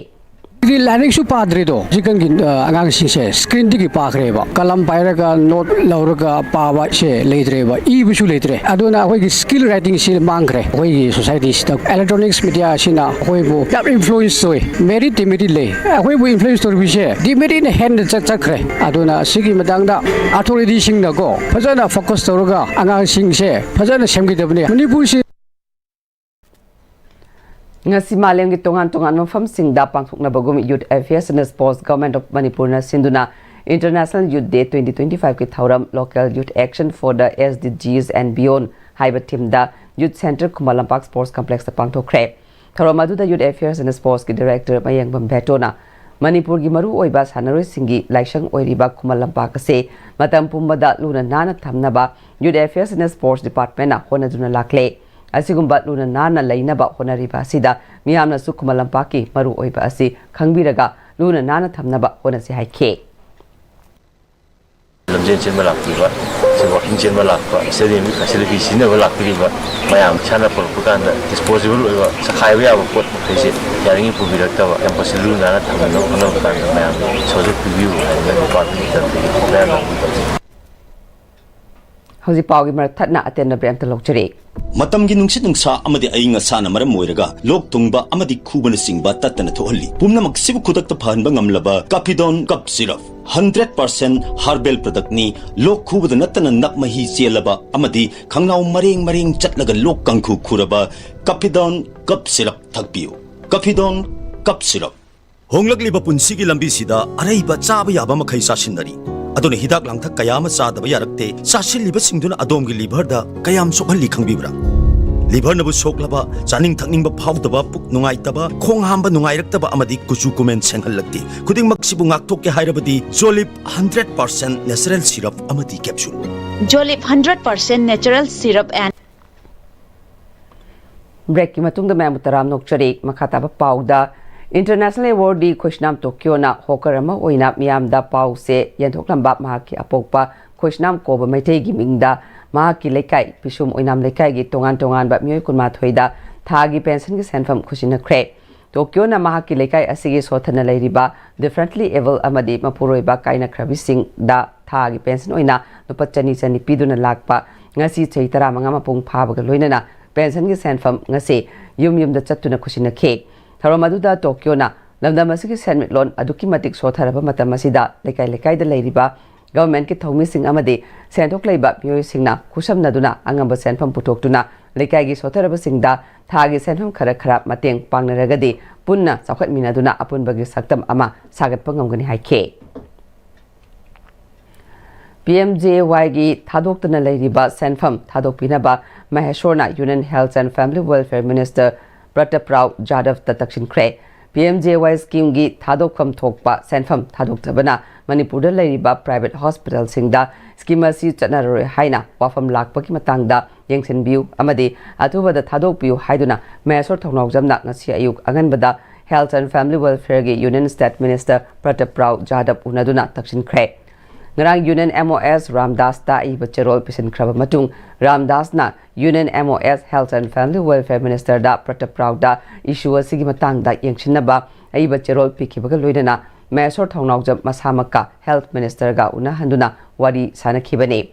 ꯗꯤ ꯂꯥꯏꯔꯤꯛꯁꯨ ꯄꯥꯗ꯭ꯔꯦꯗꯣ꯫ ꯍꯧꯖꯤꯛꯀꯥꯟꯒꯤ ꯑ, ꯑꯉꯥꯡꯁꯤꯡꯁꯦ ꯁ꯭ꯀ꯭ꯔꯤꯟꯗꯒꯤ ꯄꯥꯈ꯭ꯔꯦꯕ꯫ ꯀꯂꯝ ꯄꯥꯏꯔꯒ ꯅꯣꯠ ꯂꯧꯔꯒ ꯄꯥꯕꯁꯦ ꯂꯩꯇ꯭ꯔꯦꯕ, ꯏꯕꯁꯨ ꯂꯩꯇ꯭ꯔꯦ꯫ ꯑꯗꯨꯅ ꯑꯩꯈꯣꯏꯒꯤ ꯁ꯭ꯀꯤꯜ ꯔꯥꯏꯇꯤꯡꯁꯤ ꯃꯥꯡꯈ꯭ꯔꯦ꯫ ꯑꯩꯈꯣꯏꯒꯤ ꯁꯣꯁꯥꯏꯇꯤꯁꯤꯗ ꯏꯂꯦꯛꯇ꯭ꯔꯣꯅꯤꯛꯁ ꯃꯤꯗꯤꯌꯥꯁꯤꯅ ꯑꯩꯈꯣꯏꯕꯨ ꯌꯥꯝ ꯏꯟꯐ꯭ꯂꯨꯌꯦꯟꯁ ꯇꯧꯏ꯫ ꯃꯦꯔꯤꯠ ꯗꯤꯃꯦꯔꯤꯠ ꯂꯩ꯫ ꯑꯩꯈꯣꯏꯕꯨ ꯏꯟꯐ꯭ꯂꯨꯌꯦꯟꯁ ꯇꯧꯔꯤꯕꯁꯦ ꯗꯤꯃꯦꯔꯤꯠꯅ ꯍꯦꯟꯅ ꯆꯠ ꯆꯠꯈ꯭ꯔꯦ꯫ ꯑꯗꯨꯅ ꯁꯤꯒꯤ ꯃꯇꯥꯡꯗ ꯑꯊꯣꯔꯤꯇꯤꯁꯤꯡꯅꯀꯣ ꯐꯖꯅ ꯐꯣꯀꯁ ꯇꯧꯔꯒ ꯑꯉꯥꯡꯁꯤꯡꯁꯦ ꯐꯖꯅ ꯁꯦꯝꯒꯗꯕꯅꯤ꯫ ꯃꯅꯤꯄꯨꯔꯁꯤ ꯉꯁꯤ ꯃꯥꯂꯦꯝꯒꯤ ꯇꯣꯉꯥꯟ ꯇꯣꯉꯥꯟꯕ ꯃꯐꯝꯁꯤꯡꯗ ꯄꯥꯡꯊꯣꯛꯅꯕꯒꯨꯝ Youth Affairs and Sports Government of ꯃꯅꯤꯄꯨꯔꯅ ꯁꯤꯟꯗꯨꯅ International Youth Day twenty twenty-five ꯀꯤ ꯊꯧꯔꯝ Local Youth Action for the S D Gs and Beyond ꯍꯥꯏꯕ ꯊꯤꯝꯗ ꯌꯨꯠ ꯁꯦꯟꯇꯔ ꯈꯨꯃꯟ ꯂꯝꯄꯥꯛ ꯁ꯭ꯄꯣꯔꯠꯁ ꯀꯝꯄ꯭ꯂꯦꯛꯁꯇ ꯄꯥꯡꯊꯣꯛꯈ꯭ꯔꯦ꯫ ꯊꯧꯔꯝ ꯑꯗꯨꯗ ꯌꯨꯠ ꯑꯦꯐꯤꯌꯔꯁ ꯑꯦꯟ ꯁ꯭ꯄꯣꯔꯠꯁꯀꯤ ꯗꯤꯔꯦꯛꯇꯔ ꯃꯌꯦꯡꯕꯝ ꯚꯦꯇꯣꯅ ꯃꯅꯤꯄꯨꯔꯒꯤ ꯃꯔꯨꯑꯣꯏꯕ ꯁꯥꯟꯅꯔꯣꯏꯁꯤꯡꯒꯤ ꯂꯥꯏꯁꯪ ꯑꯣꯏꯔꯤꯕ ꯈꯨꯃꯟ ꯂꯝꯄꯥꯛ ꯑꯁꯤ ꯃꯇꯝ ꯄꯨꯝꯕꯗ ꯂꯨꯅ ꯅꯥꯟꯅ ꯊꯝꯅꯕ ꯌꯨꯠ ꯑꯦꯐꯤꯌꯔꯁ ꯑꯦꯟ ꯁ꯭ꯄꯣꯔꯠꯁ ꯗꯤꯄꯥꯔꯠꯃꯦꯟꯅ ꯍꯣꯠꯅꯗꯨꯅ ꯂꯥꯛꯂꯦ꯫ ꯑꯁꯤꯒꯨꯝꯕ ꯂꯨꯅ ꯅꯥꯟꯅ ꯂꯩꯅꯕ ꯍꯣꯠꯅꯔꯤꯕ ꯑꯁꯤꯗ ꯃꯤꯌꯥꯝꯅꯁꯨ ꯈꯨꯃꯟ ꯂꯝꯄꯥꯛꯀꯤ ꯃꯔꯨꯑꯣꯏꯕ ꯑꯁꯤ ꯈꯪꯕꯤꯔꯒ ꯂꯨꯅ ꯅꯥꯟꯅ ꯊꯝꯅꯕ ꯍꯣꯠꯅꯁꯤ ꯍꯥꯏꯈꯤ꯫ ꯂꯝꯖꯦꯟ ꯆꯦꯟꯕ ꯂꯥꯛꯄꯤꯕ, ꯁꯤ ꯋꯥꯀꯤꯡ ꯆꯦꯟꯕ ꯂꯥꯛꯄ, ꯁ꯭ꯇꯦꯗꯤꯌꯝꯒꯤ ꯐꯦꯁꯤꯂꯤꯇꯤ ꯁꯤꯖꯤꯟꯅꯕ ꯂꯥꯛꯄꯤꯔꯤꯕ ꯃꯌꯥꯝ, ꯏꯁꯥꯅ ꯄꯨꯔꯛꯄ ꯀꯥꯟꯗ ꯗꯤꯁꯄꯣꯖꯤꯕꯜ ꯑꯣꯏꯕ, ꯆꯈꯥꯏꯕ ꯌꯥꯕ ꯄꯣꯠ ꯃꯈꯩꯁꯦ ꯌꯥꯔꯤꯉꯩ ꯄꯨꯕꯤꯔꯛꯇꯕ, ꯀꯦꯝꯄꯁꯁꯤ ꯂꯨ ꯅꯥꯟꯅ ꯊꯝꯅꯕ ꯍꯣꯠꯅꯕ ꯀꯥꯟꯗ ꯃꯌꯥꯝ ꯁꯍꯖꯣꯛ ꯄꯤꯕꯤꯌꯨ ꯍꯥꯏꯅ ꯗꯤꯄꯥꯔꯠꯃꯦꯟꯒꯤ ꯇꯔꯐꯇꯒꯤ ꯈꯔ ꯂꯧꯕꯤꯕ꯫ ꯍꯧꯖꯤꯛ ꯄꯥꯎꯒꯤ ꯃꯔꯛ ꯊꯠꯅ ꯑꯇꯦꯟꯕ ꯕ꯭ꯔꯦꯛ ꯑꯝꯇ ꯂꯧꯖꯔꯤ꯫ ꯃꯇꯝꯒꯤ ꯅꯨꯡꯁꯤꯠ ꯅꯨꯡꯁꯥ ꯑꯃꯗꯤ ꯑꯏꯪ ꯑꯁꯥꯅ ꯃꯔꯝ ꯑꯣꯏꯔꯒ ꯂꯣꯛ ꯊꯨꯡꯕ ꯑꯃꯗꯤ ꯈꯨꯕꯅꯆꯤꯡꯕ ꯇꯠꯇꯅ ꯊꯣꯛꯍꯜꯂꯤ꯫ ꯄꯨꯝꯅꯃꯛꯁꯤꯕꯨ ꯈꯨꯗꯛꯇ ꯐꯍꯟꯕ ꯉꯝꯂꯕ ꯀꯥꯐꯤꯗꯣꯟ ꯀꯞ ꯁꯤꯔꯞ ꯍꯟꯗ꯭ꯔꯦꯠ ꯄꯥꯔꯁꯦꯟ ꯍꯥꯔꯕꯦꯜ ꯄ꯭ꯔꯗꯛꯅꯤ꯫ ꯂꯣꯛ ꯈꯨꯕꯗ ꯅꯠꯇꯅ ꯅꯞ ꯃꯍꯤ ꯆꯦꯜꯂꯕ ꯑꯃꯗꯤ ꯈꯪꯅꯥꯎ ꯃꯔꯦꯡ ꯃꯔꯦꯡ ꯆꯠꯂꯒ ꯂꯣꯛ ꯀꯥꯡꯈꯨ ꯈꯨꯔꯕ ꯀꯥꯐꯤꯗꯣꯟ ꯀꯞ ꯁꯤꯔꯞ ꯊꯛꯄꯤꯌꯨ꯫ ꯀꯥꯐꯤꯗꯣꯟ ꯀꯞ ꯁꯤꯔꯞ꯫ ꯍꯣꯡꯂꯛꯂꯤꯕ ꯄꯨꯟꯁꯤꯒꯤ ꯂꯝꯕꯤꯁꯤꯗ ꯑꯔꯩꯕ ꯆꯥꯕ ꯌꯥꯕ ꯃꯈꯩ ꯆꯥꯁꯤꯟꯅꯔꯤ꯫ ꯑꯗꯨꯅ ꯍꯤꯗꯥꯛ ꯂꯥꯡꯊꯛ ꯀꯌꯥ ꯑꯃ ꯆꯥꯗꯕ ꯌꯥꯔꯛꯇꯦ꯫ ꯆꯥꯁꯤꯜꯂꯤꯕꯁꯤꯡꯗꯨꯅ ꯑꯗꯣꯝꯒꯤ ꯂꯤꯚꯔꯗ ꯀꯌꯥꯝ ꯁꯣꯛꯍꯜꯂꯤ ꯈꯪꯕꯤꯕ꯭ꯔꯥ? ꯂꯤꯚꯔꯅꯕꯨ ꯁꯣꯛꯂꯕ, ꯆꯥꯅꯤꯡ ꯊꯛꯅꯤꯡꯕ ꯐꯥꯎꯗꯕ, ꯄꯨꯛ ꯅꯨꯡꯉꯥꯏꯇꯕ, ꯈꯣꯡ ꯍꯥꯝꯕ ꯅꯨꯡꯉꯥꯏꯔꯛꯇꯕ ꯑꯃꯗꯤ ꯀꯨꯆꯨ ꯀꯨꯃꯦꯟ ꯁꯦꯡꯍꯜꯂꯛꯇꯦ꯫ ꯈꯨꯗꯤꯡꯃꯛꯁꯤꯕꯨ ꯉꯥꯛꯊꯣꯛꯀꯦ ꯍꯥꯏꯔꯕꯗꯤ ꯖꯣꯂꯤꯞ ꯍꯟꯗ꯭ꯔꯦꯠ ꯄꯥꯔꯁꯦꯟ ꯅꯦꯆꯔꯦꯜ ꯁꯤꯔꯞ ꯑꯃꯗꯤ capsule. Jolip hundred percent natural syrup and ꯕ꯭ꯔꯦꯛꯀꯤ ꯃꯇꯨꯡꯗ ꯃꯌꯥꯝꯕꯨ ꯇꯔꯥꯝꯅ ꯑꯣꯛꯆꯔꯤ꯫ ꯃꯈꯥ ꯇꯥꯕ ꯄꯥꯎꯗ, ꯏꯟꯇꯔꯅꯦꯁꯅꯦꯜ ꯑꯦꯋꯥꯔꯗꯤ ꯈꯣꯏꯁꯅꯥꯝ ꯇꯣꯀꯤꯌꯣꯅ ꯍꯣꯀꯔ ꯑꯃ ꯑꯣꯏꯅ ꯃꯤꯌꯥꯝꯗ ꯄꯥꯎꯁꯦ ꯌꯦꯟꯊꯣꯛꯂꯝꯕ ꯃꯍꯥꯛꯀꯤ ꯑꯄꯣꯛꯄ ꯈꯣꯏꯁꯅꯥꯝ ꯀꯣꯕ ꯃꯩꯇꯩꯒꯤ ꯃꯤꯡꯗ ꯃꯍꯥꯛꯀꯤ ꯂꯩꯀꯥꯏ ꯄꯤꯁꯨꯝ ꯑꯣꯏꯅꯥꯝ ꯂꯩꯀꯥꯏꯒꯤ ꯇꯣꯉꯥꯟ ꯇꯣꯉꯥꯟꯕ ꯃꯤꯑꯣꯏ ꯀꯨꯟꯃꯥꯊꯣꯏꯗ ꯊꯥꯒꯤ ꯄꯦꯟꯁꯟꯒꯤ ꯁꯦꯟꯐꯝ ꯈꯨꯠꯁꯤꯟꯅꯈ꯭ꯔꯦ꯫ ꯇꯣꯀꯤꯌꯣꯅ ꯃꯍꯥꯛꯀꯤ ꯂꯩꯀꯥꯏ ꯑꯁꯤꯒꯤ ꯁꯣꯠꯊꯅ ꯂꯩꯔꯤꯕ differently abled ꯑꯃꯗꯤ ꯃꯄꯨꯔꯣꯏꯕ ꯀꯥꯏꯅꯈ꯭ꯔꯕꯤꯁꯤꯡꯗ ꯊꯥꯒꯤ ꯄꯦꯟꯁꯟ ꯑꯣꯏꯅ ꯂꯨꯄꯥ ꯆꯅꯤ ꯆꯅꯤ ꯄꯤꯗꯨꯅ ꯂꯥꯛꯄ ꯉꯁꯤ ꯆꯍꯤ ꯇꯔꯥꯃꯉꯥ ꯃꯄꯨꯡ ꯐꯥꯕꯒ ꯂꯣꯏꯅꯅ ꯄꯦꯟꯁꯟꯒꯤ ꯁꯦꯟꯐꯝ ꯉꯁꯤ ꯌꯨꯝ ꯌꯨꯝꯗ ꯆꯠꯇꯨꯅ ꯈꯨꯠꯁꯤꯟꯅꯈꯤ꯫ ꯊꯧꯔꯝ ꯑꯗꯨꯗ ꯇꯣꯀꯤꯌꯣꯅ ꯂꯝꯗꯝ ꯑꯁꯤꯒꯤ ꯁꯦꯟꯃꯤꯠꯂꯣꯟ ꯑꯗꯨꯛꯀꯤ ꯃꯇꯤꯛ ꯁꯣꯠꯊꯔꯕ ꯃꯇꯝ ꯑꯁꯤꯗ ꯂꯩꯀꯥꯏ ꯂꯩꯀꯥꯏꯗ ꯂꯩꯔꯤꯕ ꯒꯚꯔꯟꯃꯦꯟꯠꯀꯤ ꯊꯧꯃꯤꯁꯤꯡ ꯑꯃꯗꯤ ꯁꯦꯟꯊꯣꯛ ꯂꯩꯕ ꯃꯤꯑꯣꯏꯁꯤꯡꯅ ꯈꯨꯠꯁꯝꯅꯗꯨꯅ ꯑꯉꯝꯕ ꯁꯦꯟꯐꯝ ꯄꯨꯊꯣꯛꯇꯨꯅ ꯂꯩꯀꯥꯏꯒꯤ ꯁꯣꯠꯊꯔꯕꯁꯤꯡꯗ ꯊꯥꯒꯤ ꯁꯦꯟꯐꯝ ꯈꯔ ꯈꯔ ꯃꯇꯦꯡ ꯄꯥꯡꯅꯔꯒꯗꯤ ꯄꯨꯟꯅ ꯆꯥꯎꯈꯠꯃꯤꯟꯅꯗꯨꯅ ꯑꯄꯨꯟꯕꯒꯤ ꯁꯛꯇꯝ ꯑꯃ ꯁꯥꯒꯠꯄ ꯉꯝꯒꯅꯤ ꯍꯥꯏꯈꯤ꯫ ꯄꯤ ꯑꯦꯝ ꯖꯦ ꯑꯦ ꯋꯥꯏꯒꯤ ꯊꯥꯗꯣꯛꯇꯅ ꯂꯩꯔꯤꯕ ꯁꯦꯟꯐꯝ ꯊꯥꯗꯣꯛꯄꯤꯅꯕ ꯃꯍꯦꯁꯣꯔꯅ Union Health and Family Welfare Minister Prataprao ꯖꯥꯗꯕꯇ ꯇꯛꯁꯤꯟꯈ꯭ꯔꯦ꯫ P M J A Y ꯁ꯭ꯀꯤꯝꯒꯤ ꯊꯥꯗꯣꯛꯐꯝ ꯊꯣꯛꯄ ꯁꯦꯟꯐꯝ ꯊꯥꯗꯣꯛꯇꯕꯅ ꯃꯅꯤꯄꯨꯔꯗ ꯂꯩꯔꯤꯕ ꯄ꯭ꯔꯥꯏꯚꯦꯠ ꯍꯣꯁꯄꯤꯇꯥꯜꯁꯤꯡꯗ ꯁ꯭ꯀꯤꯝ ꯑꯁꯤ ꯆꯠꯅꯔꯔꯣꯏ ꯍꯥꯏꯅ ꯋꯥꯐꯝ ꯂꯥꯛꯄꯒꯤ ꯃꯇꯥꯡꯗ ꯌꯦꯡꯁꯤꯟꯕꯤꯌꯨ ꯑꯃꯗꯤ ꯑꯊꯨꯕꯗ ꯊꯥꯗꯣꯛꯄꯤꯌꯨ ꯍꯥꯏꯗꯨꯅ ꯃꯍꯦꯁꯣꯔ ꯊꯧꯅꯥꯎꯖꯝꯅ ꯉꯁꯤ ꯑꯌꯨꯛ ꯑꯉꯟꯕꯗ Health and Family Welfareꯒꯤ Union State Minister ꯄ꯭ꯔꯇꯞꯔꯥꯎ ꯖꯥꯗꯕ ꯎꯅꯗꯨꯅ ꯇꯛꯁꯤꯟꯈ꯭ꯔꯦ꯫ ꯉꯔꯥꯡ Union M O S ꯔꯥꯝꯗꯥꯁꯇ ꯑꯏꯕ ꯆꯦꯔꯣꯜ ꯄꯤꯁꯤꯟꯈ꯭ꯔꯕ ꯃꯇꯨꯡ ꯔꯥꯝꯗꯥꯁꯅ Union M O S Health and Family Welfare Ministerꯗ ꯄ꯭ꯔꯇꯞꯔꯥꯎꯗ issue ꯑꯁꯤꯒꯤ ꯃꯇꯥꯡꯗ ꯌꯦꯡꯁꯤꯟꯅꯕ ꯑꯏꯕ ꯆꯦꯔꯣꯜ ꯄꯤꯈꯤꯕꯒ ꯂꯣꯏꯅꯅ ꯃꯍꯦꯁꯣꯔ ꯊꯧꯅꯥꯎꯖꯝ ꯃꯁꯥꯃꯛꯀ Health Ministerꯒ ꯎꯅꯍꯟꯗꯨꯅ ꯋꯥꯔꯤ ꯁꯥꯅꯈꯤꯕꯅꯤ꯫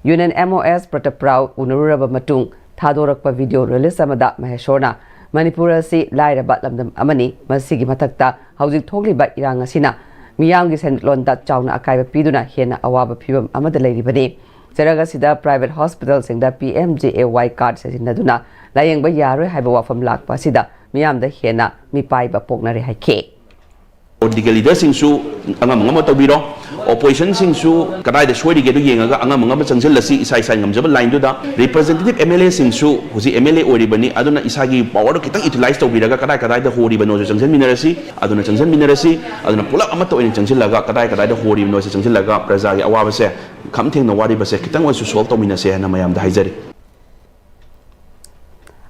Union M O S ꯄ꯭ꯔꯇꯞꯔꯥꯎ ꯎꯅꯔꯨꯔꯕ ꯃꯇꯨꯡ ꯊꯥꯗꯣꯔꯛꯄ video release ꯑꯃꯗ ꯃꯍꯦꯁꯣꯔꯅ ꯃꯅꯤꯄꯨꯔ ꯑꯁꯤ ꯂꯥꯏꯔꯕ ꯂꯝꯗꯝ ꯑꯃꯅꯤ, ꯃꯁꯤꯒꯤ ꯃꯊꯛꯇ ꯍꯧꯖꯤꯛ ꯊꯣꯛꯂꯤꯕ ꯏꯔꯥꯡ ꯑꯁꯤꯅ ꯃꯤꯌꯥꯝꯒꯤ ꯁꯦꯟꯃꯤꯠꯂꯣꯟꯗ ꯆꯥꯎꯅ ꯑꯀꯥꯏꯕ ꯄꯤꯗꯨꯅ ꯍꯦꯟꯅ ꯑꯋꯥꯕ ꯐꯤꯕꯝ ꯑꯃꯗ ꯂꯩꯔꯤꯕꯅꯤ꯫ ꯆꯩꯔꯛ ꯑꯁꯤꯗ ꯄ꯭ꯔꯥꯏꯚꯦꯠ ꯍꯣꯁꯄꯤꯇꯥꯜꯁꯤꯡꯗ P M J A Y card ꯁꯤꯖꯤꯟꯅꯗꯨꯅ ꯂꯥꯌꯦꯡꯕ ꯌꯥꯔꯣꯏ ꯍꯥꯏꯕ ꯋꯥꯐꯝ ꯂꯥꯛꯄ ꯑꯁꯤꯗ ꯃꯤꯌꯥꯝꯗ ꯍꯦꯟꯅ ꯃꯤꯄꯥꯏꯕ ꯄꯣꯛꯅꯔꯦ ꯍꯥꯏꯈꯤ꯫ ꯄꯣꯂꯤꯇꯤꯀꯦꯜ ꯂꯤꯗꯔꯁꯤꯡꯁꯨ ꯑꯉꯝ ꯑꯉꯝꯕ ꯇꯧꯕꯤꯔꯣ꯫ ꯑꯣꯄꯣꯖꯤꯁꯟꯁꯤꯡꯁꯨ ꯀꯗꯥꯏꯗ ꯁꯣꯏꯔꯤꯒꯦꯗꯨ ꯌꯦꯡꯉꯒ ꯑꯉꯝ ꯑꯉꯝꯕ ꯆꯪꯁꯤꯜꯂꯁꯤ ꯏꯁꯥ ꯏꯁꯥꯒꯤ ꯉꯝꯖꯕ ꯂꯥꯏꯟꯗꯨꯗ꯫ ꯔꯤꯄ꯭ꯔꯖꯦꯟꯇꯦꯇꯤꯚ M L Aꯁꯤꯡꯁꯨ ꯍꯧꯖꯤꯛ M L A ꯑꯣꯏꯔꯤꯕꯅꯤ, ꯑꯗꯨꯅ ꯏꯁꯥꯒꯤ ꯄꯥꯋꯔꯗꯣ ꯈꯤꯇꯪ ꯌꯨꯇꯤꯂꯥꯏꯁ ꯇꯧꯕꯤꯔꯒ ꯀꯗꯥꯏ ꯀꯗꯥꯏꯗ ꯍꯣꯔꯤꯕꯅꯣꯁꯨ ꯆꯪꯁꯤꯟꯃꯤꯟꯅꯔꯁꯤ꯫ ꯑꯗꯨꯅ ꯆꯪꯁꯤꯟꯃꯤꯟꯅꯔꯁꯤ, ꯑꯗꯨꯅ ꯄꯨꯂꯞ ꯑꯃꯠꯇ ꯑꯣꯏꯅ ꯆꯪꯁꯤꯜꯂꯒ ꯀꯗꯥꯏ ꯀꯗꯥꯏꯗ ꯍꯣꯔꯤꯕꯅꯣꯁꯦ ꯆꯪꯁꯤꯜꯂꯒ ꯄ꯭ꯔꯖꯥꯒꯤ ꯑꯋꯥꯕꯁꯦ, ꯈꯝ ꯊꯦꯡꯅ ꯋꯥꯔꯤꯕꯁꯦ ꯈꯤꯇꯪ ꯑꯣꯏꯔꯁꯨ ꯁꯣꯜꯕ ꯇꯧꯃꯤꯟꯅꯁꯦ ꯍꯥꯏꯅ ꯃꯌꯥꯝꯗ ꯍꯥꯏꯖꯔꯤ꯫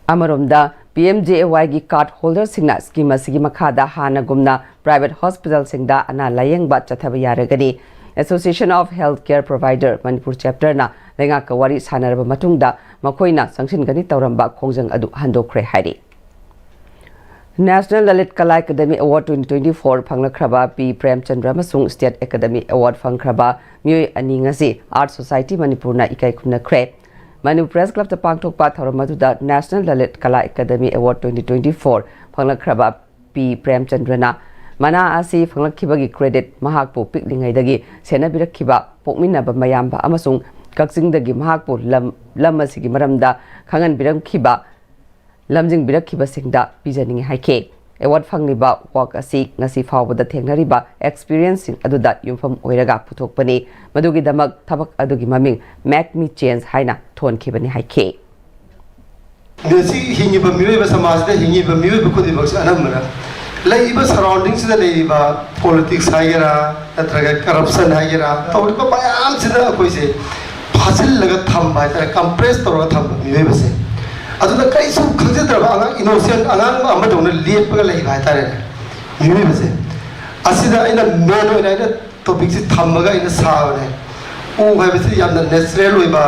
ꯑꯃꯔꯣꯝꯗ, P M J A Yꯒꯤ card holderꯁꯤꯡꯅ ꯁ꯭ꯀꯤꯝ ꯑꯁꯤꯒꯤ ꯃꯈꯥꯗ ꯍꯥꯟꯅꯒꯨꯝꯅ ꯄ꯭ꯔꯥꯏꯚꯦꯠ ꯍꯣꯁꯄꯤꯇꯥꯜꯁꯤꯡꯗ ꯑꯅꯥ ꯂꯥꯌꯦꯡꯕ ꯆꯠꯊꯕ ꯌꯥꯔꯒꯅꯤ꯫ Association of Healthcare Provider Manipur Chapterꯅ ꯂꯩꯉꯥꯛꯀ ꯋꯥꯔꯤ ꯁꯥꯟꯅꯔꯕ ꯃꯇꯨꯡꯗ ꯃꯈꯣꯏꯅ ꯆꯪꯁꯤꯟꯒꯅꯤ ꯇꯧꯔꯝꯕ ꯈꯣꯡꯖꯪ ꯑꯗꯨ ꯍꯟꯗꯣꯛꯈ꯭ꯔꯦ ꯍꯥꯏꯔꯤ꯫ National Lalit Kala Academy Award twenty twenty-four ꯐꯪꯂꯛꯈ꯭ꯔꯕ ꯄꯤ ꯄ꯭ꯔꯦꯝꯆꯟꯗ꯭ꯔ ꯑꯃꯁꯨꯡ State Academy Award ꯐꯪꯈ꯭ꯔꯕ ꯃꯤꯑꯣꯏ ꯑꯅꯤ ꯉꯁꯤ Art Society ꯃꯅꯤꯄꯨꯔꯅ ꯏꯀꯥꯏ ꯈꯨꯝꯅꯈ꯭ꯔꯦ꯫ ꯃꯅꯤꯄꯨꯔ Press Clubꯇ ꯄꯥꯡꯊꯣꯛꯄ ꯊꯧꯔꯝ ꯑꯗꯨꯗ National Lalit Kala Academy Award twenty twenty-four ꯐꯪꯂꯛꯈ꯭ꯔꯕ ꯄꯤ ꯄ꯭ꯔꯦꯝꯆꯟꯗ꯭ꯔꯅ ꯃꯅꯥ ꯑꯁꯤ ꯐꯪꯂꯛꯈꯤꯕꯒꯤ credit ꯃꯍꯥꯛꯄꯨ ꯄꯤꯛꯂꯤꯉꯩꯗꯒꯤ ꯁꯦꯟꯅꯕꯤꯔꯛꯈꯤꯕ ꯄꯣꯛꯃꯤꯟꯅꯕ ꯃꯌꯥꯝꯕ ꯑꯃꯁꯨꯡ ꯀꯛꯆꯤꯡꯗꯒꯤ ꯃꯍꯥꯛꯄꯨ ꯂꯝ, ꯂꯝ ꯑꯁꯤꯒꯤ ꯃꯔꯝꯗ ꯈꯪꯍꯟꯕꯤꯔꯝꯈꯤꯕ ꯂꯝꯖꯤꯡꯕꯤꯔꯛꯈꯤꯕꯁꯤꯡꯗ ꯄꯤꯖꯅꯤꯡꯏ ꯍꯥꯏꯈꯤ꯫ Award ꯐꯪꯂꯤꯕ work ꯑꯁꯤ ꯉꯁꯤ ꯐꯥꯎꯕꯗ ꯊꯦꯡꯅꯔꯤꯕ experienceꯁꯤꯡ ꯑꯗꯨꯗ ꯌꯨꯝꯐꯝ ꯑꯣꯏꯔꯒ ꯄꯨꯊꯣꯛꯄꯅꯤ꯫ ꯃꯗꯨꯒꯤꯗꯃꯛ ꯊꯕꯛ ꯑꯗꯨꯒꯤ ꯃꯃꯤꯡ Make Me Change ꯍꯥꯏꯅ ꯊꯣꯟꯈꯤꯕꯅꯤ ꯍꯥꯏꯈꯤ꯫ ꯉꯁꯤ ꯍꯤꯡꯉꯤꯕ ꯃꯤꯑꯣꯏꯕ, ꯁꯃꯥꯖꯗ ꯍꯤꯡꯉꯤꯕ ꯃꯤꯑꯣꯏꯕ ꯈꯨꯗꯤꯡꯃꯛꯁꯦ ꯑꯅꯝꯕꯅ ꯂꯩꯔꯤꯕ surroundingꯁꯤꯗ ꯂꯩꯔꯤꯕ politics ꯍꯥꯏꯒꯦꯔꯥ, ꯅꯠꯇ꯭ꯔꯒ corruption ꯍꯥꯏꯒꯦꯔꯥ, ꯇꯧꯔꯤꯕ ꯃꯌꯥꯝꯁꯤꯅ ꯑꯩꯈꯣꯏꯁꯦ ꯐꯥꯖꯤꯜꯂꯒ ꯊꯝꯕ ꯍꯥꯏꯇꯥꯔꯦ, compress ꯇꯧꯔꯒ ꯊꯝꯕ ꯃꯤꯑꯣꯏꯕꯁꯦ꯫ ꯑꯗꯨꯅ ꯀꯔꯤꯁꯨ ꯈꯪꯖꯗ꯭ꯔꯕ ꯑꯉꯥꯡ, innocent ꯑꯉꯥꯡ ꯑꯃꯗꯧꯅ ꯂꯦꯞꯄꯒ ꯂꯩꯕ ꯍꯥꯏꯇꯥꯔꯦꯅꯦ ꯃꯤꯑꯣꯏꯕꯁꯦ꯫ ꯑꯁꯤꯗ ꯑꯩꯅ main ꯑꯣꯏꯅ ꯑꯩꯅ topicꯁꯤ ꯊꯝꯃꯒ ꯑꯩꯅ ꯁꯥꯕꯅꯦ꯫ ꯎ ꯍꯥꯏꯕꯁꯤ ꯌꯥꯝꯅ natural ꯑꯣꯏꯕ,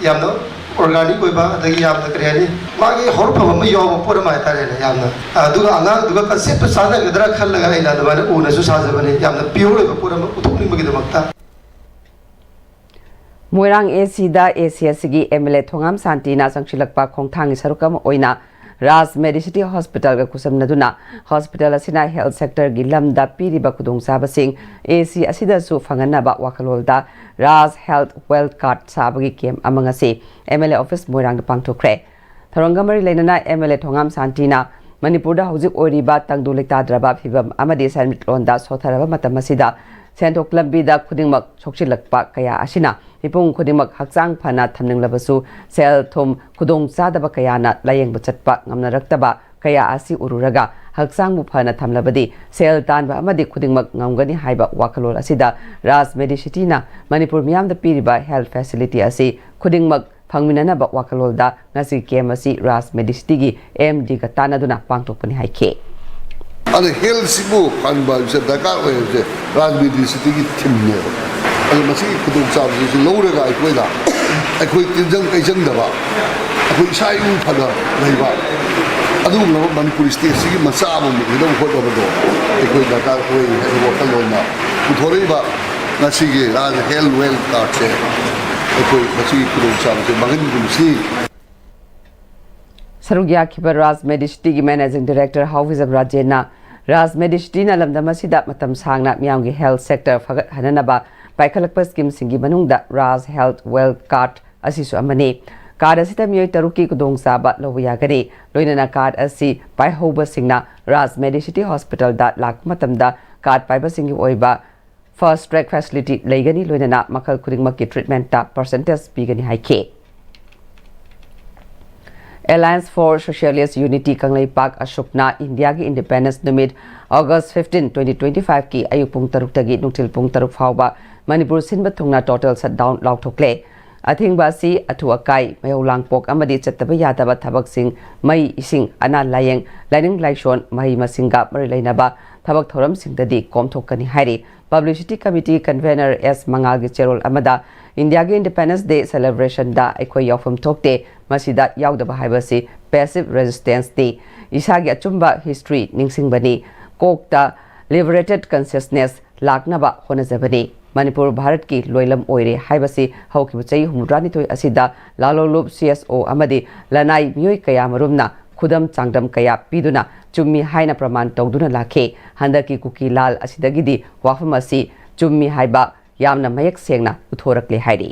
ꯌꯥꯝꯅ organic ꯑꯣꯏꯕ, ꯑꯗꯒꯤ ꯌꯥꯝꯅ ꯀꯔꯤ ꯍꯥꯏꯅꯤ, ꯃꯥꯒꯤ ꯍꯧꯔꯛꯐꯝ ꯑꯃ ꯌꯥꯎꯕ ꯄꯣꯠ ꯑꯃ ꯍꯥꯏꯇꯥꯔꯦꯅꯦ꯫ ꯌꯥꯝꯅ ꯑꯗꯨꯒ ꯑꯉꯥꯡꯗꯨꯒ conceptꯇꯨ ꯆꯥꯟꯅꯒꯗ꯭ꯔꯥ ꯈꯜꯂꯒ ꯑꯩꯅ ꯑꯗꯨꯃꯥꯏꯅ ꯎꯅꯁꯨ ꯁꯥꯖꯕꯅꯦ꯫ ꯌꯥꯝꯅ pure ꯑꯣꯏꯕ ꯄꯣꯠ ꯑꯃ ꯎꯠꯊꯣꯛꯅꯤꯡꯕꯒꯤꯗꯃꯛꯇ꯫ ꯃꯣꯏꯔꯥꯡ ACꯗ AC ꯑꯁꯤꯒꯤ MLA ꯊꯣꯉꯥꯝ ꯁꯥꯟꯇꯤꯅ ꯆꯪꯁꯤꯜꯂꯛꯄ ꯈꯣꯡꯊꯥꯡꯒꯤ ꯁꯔꯨꯛ ꯑꯃ ꯑꯣꯏꯅ ꯔꯥꯖ Medicity Hospitalꯒ ꯈꯨꯠꯁꯝꯅꯗꯨꯅ hospital ꯑꯁꯤꯅ health sectorꯒꯤ ꯂꯝꯗ ꯄꯤꯔꯤꯕ ꯈꯨꯗꯣꯡꯆꯥꯕꯁꯤꯡ AC ꯑꯁꯤꯗꯁꯨ ꯐꯪꯍꯟꯅꯕ ꯋꯥꯈꯜꯂꯣꯟꯗ Raj Health Wealth Card ꯁꯥꯕꯒꯤ camp ꯑꯃ ꯉꯁꯤ MLA office ꯃꯣꯏꯔꯥꯡꯗ ꯄꯥꯡꯊꯣꯛꯈ꯭ꯔꯦ꯫ ꯊꯧꯔꯝꯒ ꯃꯔꯤ ꯂꯩꯅꯅ MLA ꯊꯣꯉꯥꯝ ꯁꯥꯟꯇꯤꯅ ꯃꯅꯤꯄꯨꯔꯗ ꯍꯧꯖꯤꯛ ꯑꯣꯏꯔꯤꯕ ꯇꯪꯗꯨ ꯂꯩꯇꯥꯗ꯭ꯔꯕ ꯐꯤꯚꯝ ꯑꯃꯗꯤ ꯁꯦꯟꯃꯤꯠꯂꯣꯟꯗ ꯁꯣꯊꯔꯕ ꯃꯇꯝ ꯑꯁꯤꯗ ꯁꯦꯟꯊꯣꯛ ꯂꯝꯕꯤꯗ ꯈꯨꯗꯤꯡꯃꯛ ꯁꯣꯛꯆꯤꯜꯂꯛꯄ ꯀꯌꯥ ꯑꯁꯤꯅ ꯃꯤꯄꯨꯝ ꯈꯨꯗꯤꯡꯃꯛ ꯍꯛꯆꯥꯡ ꯐꯅ ꯊꯝꯅꯤꯡꯂꯕꯁꯨ ꯁꯦꯜ ꯊꯨꯝ ꯈꯨꯗꯣꯡ ꯆꯥꯗꯕ ꯀꯌꯥꯅ ꯂꯥꯌꯦꯡꯕ ꯆꯠꯄ ꯉꯝꯅꯔꯛꯇꯕ ꯀꯌꯥ ꯑꯁꯤ ꯎꯔꯨꯔꯒ ꯍꯛꯆꯥꯡꯕꯨ ꯐꯅ ꯊꯝꯂꯕꯗꯤ ꯁꯦꯜ ꯇꯥꯟꯕ ꯑꯃꯗꯤ ꯈꯨꯗꯤꯡꯃꯛ ꯉꯝꯒꯅꯤ ꯍꯥꯏꯕ ꯋꯥꯈꯜꯂꯣꯟ ꯑꯁꯤꯗ ꯔꯥꯖ Medicityꯅ ꯃꯅꯤꯄꯨꯔ ꯃꯤꯌꯥꯝꯗ ꯄꯤꯔꯤꯕ health facility ꯑꯁꯤ ꯈꯨꯗꯤꯡꯃꯛ ꯐꯪꯃꯤꯟꯅꯅꯕ ꯋꯥꯈꯜꯂꯣꯟꯗ ꯉꯁꯤ camp ꯑꯁꯤ ꯔꯥꯖ Medicityꯒꯤ MDꯒ ꯇꯥꯟꯅꯗꯨꯅ ꯄꯥꯡꯊꯣꯛꯄꯅꯤ ꯍꯥꯏꯈꯤ꯫ ꯑꯗ healthꯁꯤꯕꯨ ꯐꯍꯟꯕ ꯍꯥꯏꯕꯁꯦ ꯗꯔꯀꯥꯔ ꯑꯣꯏ ꯍꯥꯏꯕꯁꯦ ꯔꯥꯖ Medicityꯒꯤ themeꯅꯦꯕ꯫ ꯑꯗꯣ ꯃꯁꯤꯒꯤ ꯈꯨꯗꯣꯡꯆꯥꯕꯁꯤꯁꯨ ꯂꯧꯔꯒ ꯑꯩꯈꯣꯏꯅ ꯑꯩꯈꯣꯏ ꯇꯤꯟꯖꯪ ꯀꯩꯖꯪꯗꯕ, ꯑꯩꯈꯣꯏ ꯏꯁꯥ ꯏꯎ ꯐꯅ ꯂꯩꯕ, ꯑꯗꯨꯒꯨꯝꯂꯕ ꯃꯅꯤꯄꯨꯔ ꯁ꯭ꯇꯦꯠꯁꯤꯒꯤ ꯃꯆꯥ ꯑꯃꯃꯨꯛ ꯑꯣꯏꯅꯕ ꯍꯣꯠꯅꯕꯗꯣ ꯑꯩꯈꯣꯏ ꯗꯔꯀꯥꯔ ꯑꯣꯏ ꯍꯥꯏꯕ ꯋꯥꯈꯜꯂꯣꯟꯅ ꯄꯨꯊꯣꯔꯛꯏꯕ ꯉꯁꯤꯒꯤ ꯔꯥꯖ ꯍꯦꯜꯊ ꯋꯦꯜꯊ ꯀꯥꯔꯗꯁꯦ ꯑꯩꯈꯣꯏ ꯃꯁꯤꯒꯤ ꯈꯨꯗꯣꯡꯆꯥꯕꯁꯦ ꯃꯥꯡꯍꯟꯒꯨꯝꯁꯤ꯫ ꯁꯔꯨꯛ ꯌꯥꯈꯤꯕ ꯔꯥꯖ ꯃꯦꯗꯤꯁꯤꯇꯤꯒꯤ ꯃꯦꯅꯦꯖꯤꯡ ꯗꯤꯔꯦꯛꯇꯔ ꯍꯥꯎꯐꯤꯖꯝ ꯔꯥꯖꯦꯟꯅ ꯔꯥꯖ ꯃꯦꯗꯤꯁꯤꯇꯤꯅ ꯂꯝꯗꯝ ꯑꯁꯤꯗ ꯃꯇꯝ ꯁꯥꯡꯅ ꯃꯤꯌꯥꯝꯒꯤ ꯍꯦꯜꯊ ꯁꯦꯛꯇꯔ ꯐꯒꯠꯍꯟꯅꯅꯕ ꯄꯥꯏꯈꯠꯂꯛꯄ ꯁ꯭ꯀꯤꯝꯁꯤꯡꯒꯤ ꯃꯅꯨꯡꯗ ꯔꯥꯖ ꯍꯦꯜꯊ ꯋꯦꯜꯊ ꯀꯥꯔꯗ ꯑꯁꯤꯁꯨ ꯑꯃꯅꯤ꯫ ꯀꯥꯔꯗ ꯑꯁꯤꯗ ꯃꯤꯑꯣꯏ ꯇꯔꯨꯛꯀꯤ ꯈꯨꯗꯣꯡꯆꯥꯕ ꯂꯧꯕ ꯌꯥꯒꯅꯤ꯫ ꯂꯣꯏꯅꯅ ꯀꯥꯔꯗ ꯑꯁꯤ ꯄꯥꯏꯍꯧꯕꯁꯤꯡꯅ ꯔꯥꯖ ꯃꯦꯗꯤꯁꯤꯇꯤ ꯍꯣꯁꯄꯤꯇꯥꯜꯗ ꯂꯥꯛꯄ ꯃꯇꯝꯗ ꯀꯥꯔꯗ ꯄꯥꯏꯕꯁꯤꯡꯒꯤ ꯑꯣꯏꯕ ꯐꯥꯁ꯭ꯠ ꯇ꯭ꯔꯦꯛ ꯐꯦꯁꯤꯂꯤꯇꯤ ꯂꯩꯒꯅꯤ꯫ ꯂꯣꯏꯅꯅ ꯃꯈꯜ ꯈꯨꯗꯤꯡꯃꯛꯀꯤ ꯇ꯭ꯔꯤꯠꯃꯦꯟꯠꯇ ꯄꯔꯁꯦꯟꯇꯦꯖ ꯄꯤꯒꯅꯤ ꯍꯥꯏꯈꯤ꯫ Alliance for Socialist Unity Kangleipak ꯑꯁꯨꯛꯅ ꯏꯟꯗꯤꯌꯥꯒꯤ ꯏꯟꯗꯤꯄꯦꯟꯗꯦꯟꯁ ꯅꯨꯃꯤꯠ ꯑꯣꯒꯁ꯭ꯠ ꯐꯤꯐꯇꯤꯟ, ꯇ꯭ꯋꯦꯟꯇꯤ ꯇ꯭ꯋꯦꯟꯇꯤ ꯐꯥꯏꯚꯀꯤ ꯑꯌꯨꯛ ꯄꯨꯡ ꯇꯔꯨꯛꯇꯒꯤ ꯅꯨꯡꯊꯤꯜ ꯄꯨꯡ ꯇꯔꯨꯛ ꯐꯥꯎꯕ ꯃꯅꯤꯄꯨꯔ ꯁꯤꯟꯕ ꯊꯨꯡꯅ ꯇꯣꯇꯦꯜ ꯁꯠꯗꯥꯎꯟ ꯂꯥꯎꯊꯣꯛꯂꯦ꯫ ꯑꯊꯤꯡꯕ ꯑꯁꯤ ꯑꯊꯨ ꯑꯀꯥꯏ, ꯃꯩꯍꯧ ꯂꯥꯡꯄꯣꯛ ꯑꯃꯗꯤ ꯆꯠꯇꯕ ꯌꯥꯗꯕ ꯊꯕꯛꯁꯤꯡ, ꯃꯩ, ꯏꯁꯤꯡ, ꯑꯅꯥ ꯂꯥꯌꯦꯡ, ꯂꯥꯏꯅꯤꯡ ꯂꯥꯏꯁꯣꯟ, ꯃꯍꯩ ꯃꯁꯤꯡꯒ ꯃꯔꯤ ꯂꯩꯅꯕ ꯊꯕꯛ ꯊꯧꯔꯝꯁꯤꯡꯗꯗꯤ ꯀꯣꯝꯊꯣꯛꯀꯅꯤ ꯍꯥꯏꯔꯤ꯫ ꯄꯕ꯭ꯂꯤꯁꯤꯇꯤ ꯀꯃꯤꯇꯤ ꯀꯟꯚꯦꯅꯔ ꯑꯦꯁ ꯃꯉꯥꯜꯒꯤ ꯆꯦꯔꯣꯜ ꯑꯃꯗ ꯏꯟꯗꯤꯌꯥꯒꯤ ꯏꯟꯗꯤꯄꯦꯟꯗꯦꯟꯁ ꯗꯦ ꯁꯦꯂꯦꯕ꯭ꯔꯦꯁꯟꯗ ꯑꯩꯈꯣꯏ ꯌꯥꯎꯐꯝ ꯊꯣꯛꯇꯦ꯫ ꯃꯁꯤꯗ ꯌꯥꯎꯗꯕ ꯍꯥꯏꯕꯁꯤ ꯄꯦꯁꯤꯚ ꯔꯦꯖꯤꯁꯇꯦꯟꯁꯅꯤ꯫ ꯏꯁꯥꯒꯤ ꯑꯆꯨꯝꯕ ꯍꯤꯁꯇ꯭ꯔꯤ ꯅꯤꯡꯁꯤꯡꯕꯅꯤ꯫ ꯀꯣꯛꯇ ꯂꯤꯕꯔꯦꯇꯦꯗ ꯀꯟꯁꯤꯌꯁꯅꯦꯁ ꯂꯥꯛꯅꯕ ꯍꯣꯠꯅꯖꯕꯅꯤ꯫ ꯃꯅꯤꯄꯨꯔ ꯚꯥꯔꯠꯀꯤ ꯂꯣꯏꯂꯝ ꯑꯣꯏꯔꯦ ꯍꯥꯏꯕꯁꯤ ꯍꯧꯈꯤꯕ ꯆꯍꯤ ꯍꯨꯝꯐꯨꯇꯔꯥꯅꯤꯊꯣꯏ ꯑꯁꯤꯗ ꯂꯥꯂꯣꯡꯂꯨꯞ, ꯁꯤ ꯑꯦꯁ ꯑꯣ ꯑꯃꯗꯤ ꯂꯅꯥꯏ ꯃꯤꯑꯣꯏ ꯀꯌꯥꯃꯔꯨꯝꯅ ꯈꯨꯗꯝ ꯆꯥꯡꯗꯝ ꯀꯌꯥ ꯄꯤꯗꯨꯅ ꯆꯨꯝꯃꯤ ꯍꯥꯏꯅ ꯄ꯭ꯔꯃꯥꯟ ꯇꯧꯗꯨꯅ ꯂꯥꯛꯈꯤ꯫ ꯍꯟꯗꯛꯀꯤ ꯀꯨꯀꯤ ꯂꯥꯜ ꯑꯁꯤꯗꯒꯤꯗꯤ ꯋꯥꯐꯝ ꯑꯁꯤ ꯆꯨꯝꯃꯤ ꯍꯥꯏꯕ ꯌꯥꯝꯅ ꯃꯌꯦꯛ ꯁꯦꯡꯅ ꯎꯠꯊꯣꯔꯛꯂꯦ ꯍꯥꯏꯔꯤ꯫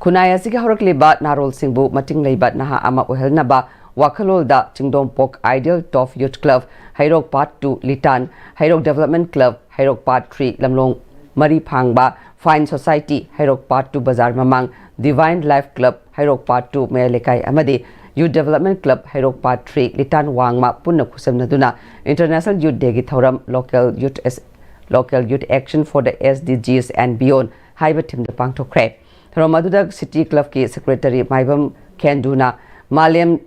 ꯈꯨꯟꯅꯥꯏ ꯑꯁꯤꯒꯤ ꯍꯧꯔꯛꯂꯤꯕ ꯅꯍꯥꯔꯣꯜꯁꯤꯡꯕꯨ ꯃꯇꯤꯡ ꯂꯩꯕ ꯅꯍꯥ ꯑꯃ ꯑꯣꯏꯍꯟꯅꯕ ꯋꯥꯈꯜꯂꯣꯟꯗ ꯆꯤꯡꯗꯣꯡꯄꯣꯛ ideal top youth club, Heirok part two ꯂꯤꯇꯥꯟ, Heirok development club, Heirok part three ꯂꯝꯂꯣꯡ ꯃꯔꯤ ꯐꯥꯡꯕ, fine society, Heirok part two ꯕꯖꯥꯔ ꯃꯃꯥꯡ, divine life club, Heirok part two ꯃꯌꯥꯏ ꯂꯩꯀꯥꯏ ꯑꯃꯗꯤ youth development club, Heirok part three ꯂꯤꯇꯥꯟ ꯋꯥꯡꯃ ꯄꯨꯟꯅ ꯈꯨꯠꯁꯝꯅꯗꯨꯅ International Youth Day ꯒꯤ ꯊꯧꯔꯝ Local Youth, Local Youth Action for the S D Gs and Beyond ꯍꯥꯏꯕ ꯊꯤꯝꯗ ꯄꯥꯡꯊꯣꯛꯈ꯭ꯔꯦ꯫ ꯊꯧꯔꯝ ꯑꯗꯨꯗ ꯁꯤꯇꯤ ꯀ꯭ꯂꯕꯀꯤ ꯁꯦꯀ꯭ꯔꯦꯇꯔꯤ ꯃꯥꯏꯕꯝ ꯈꯦꯟꯗꯨꯅ ꯃꯥꯂꯦꯝ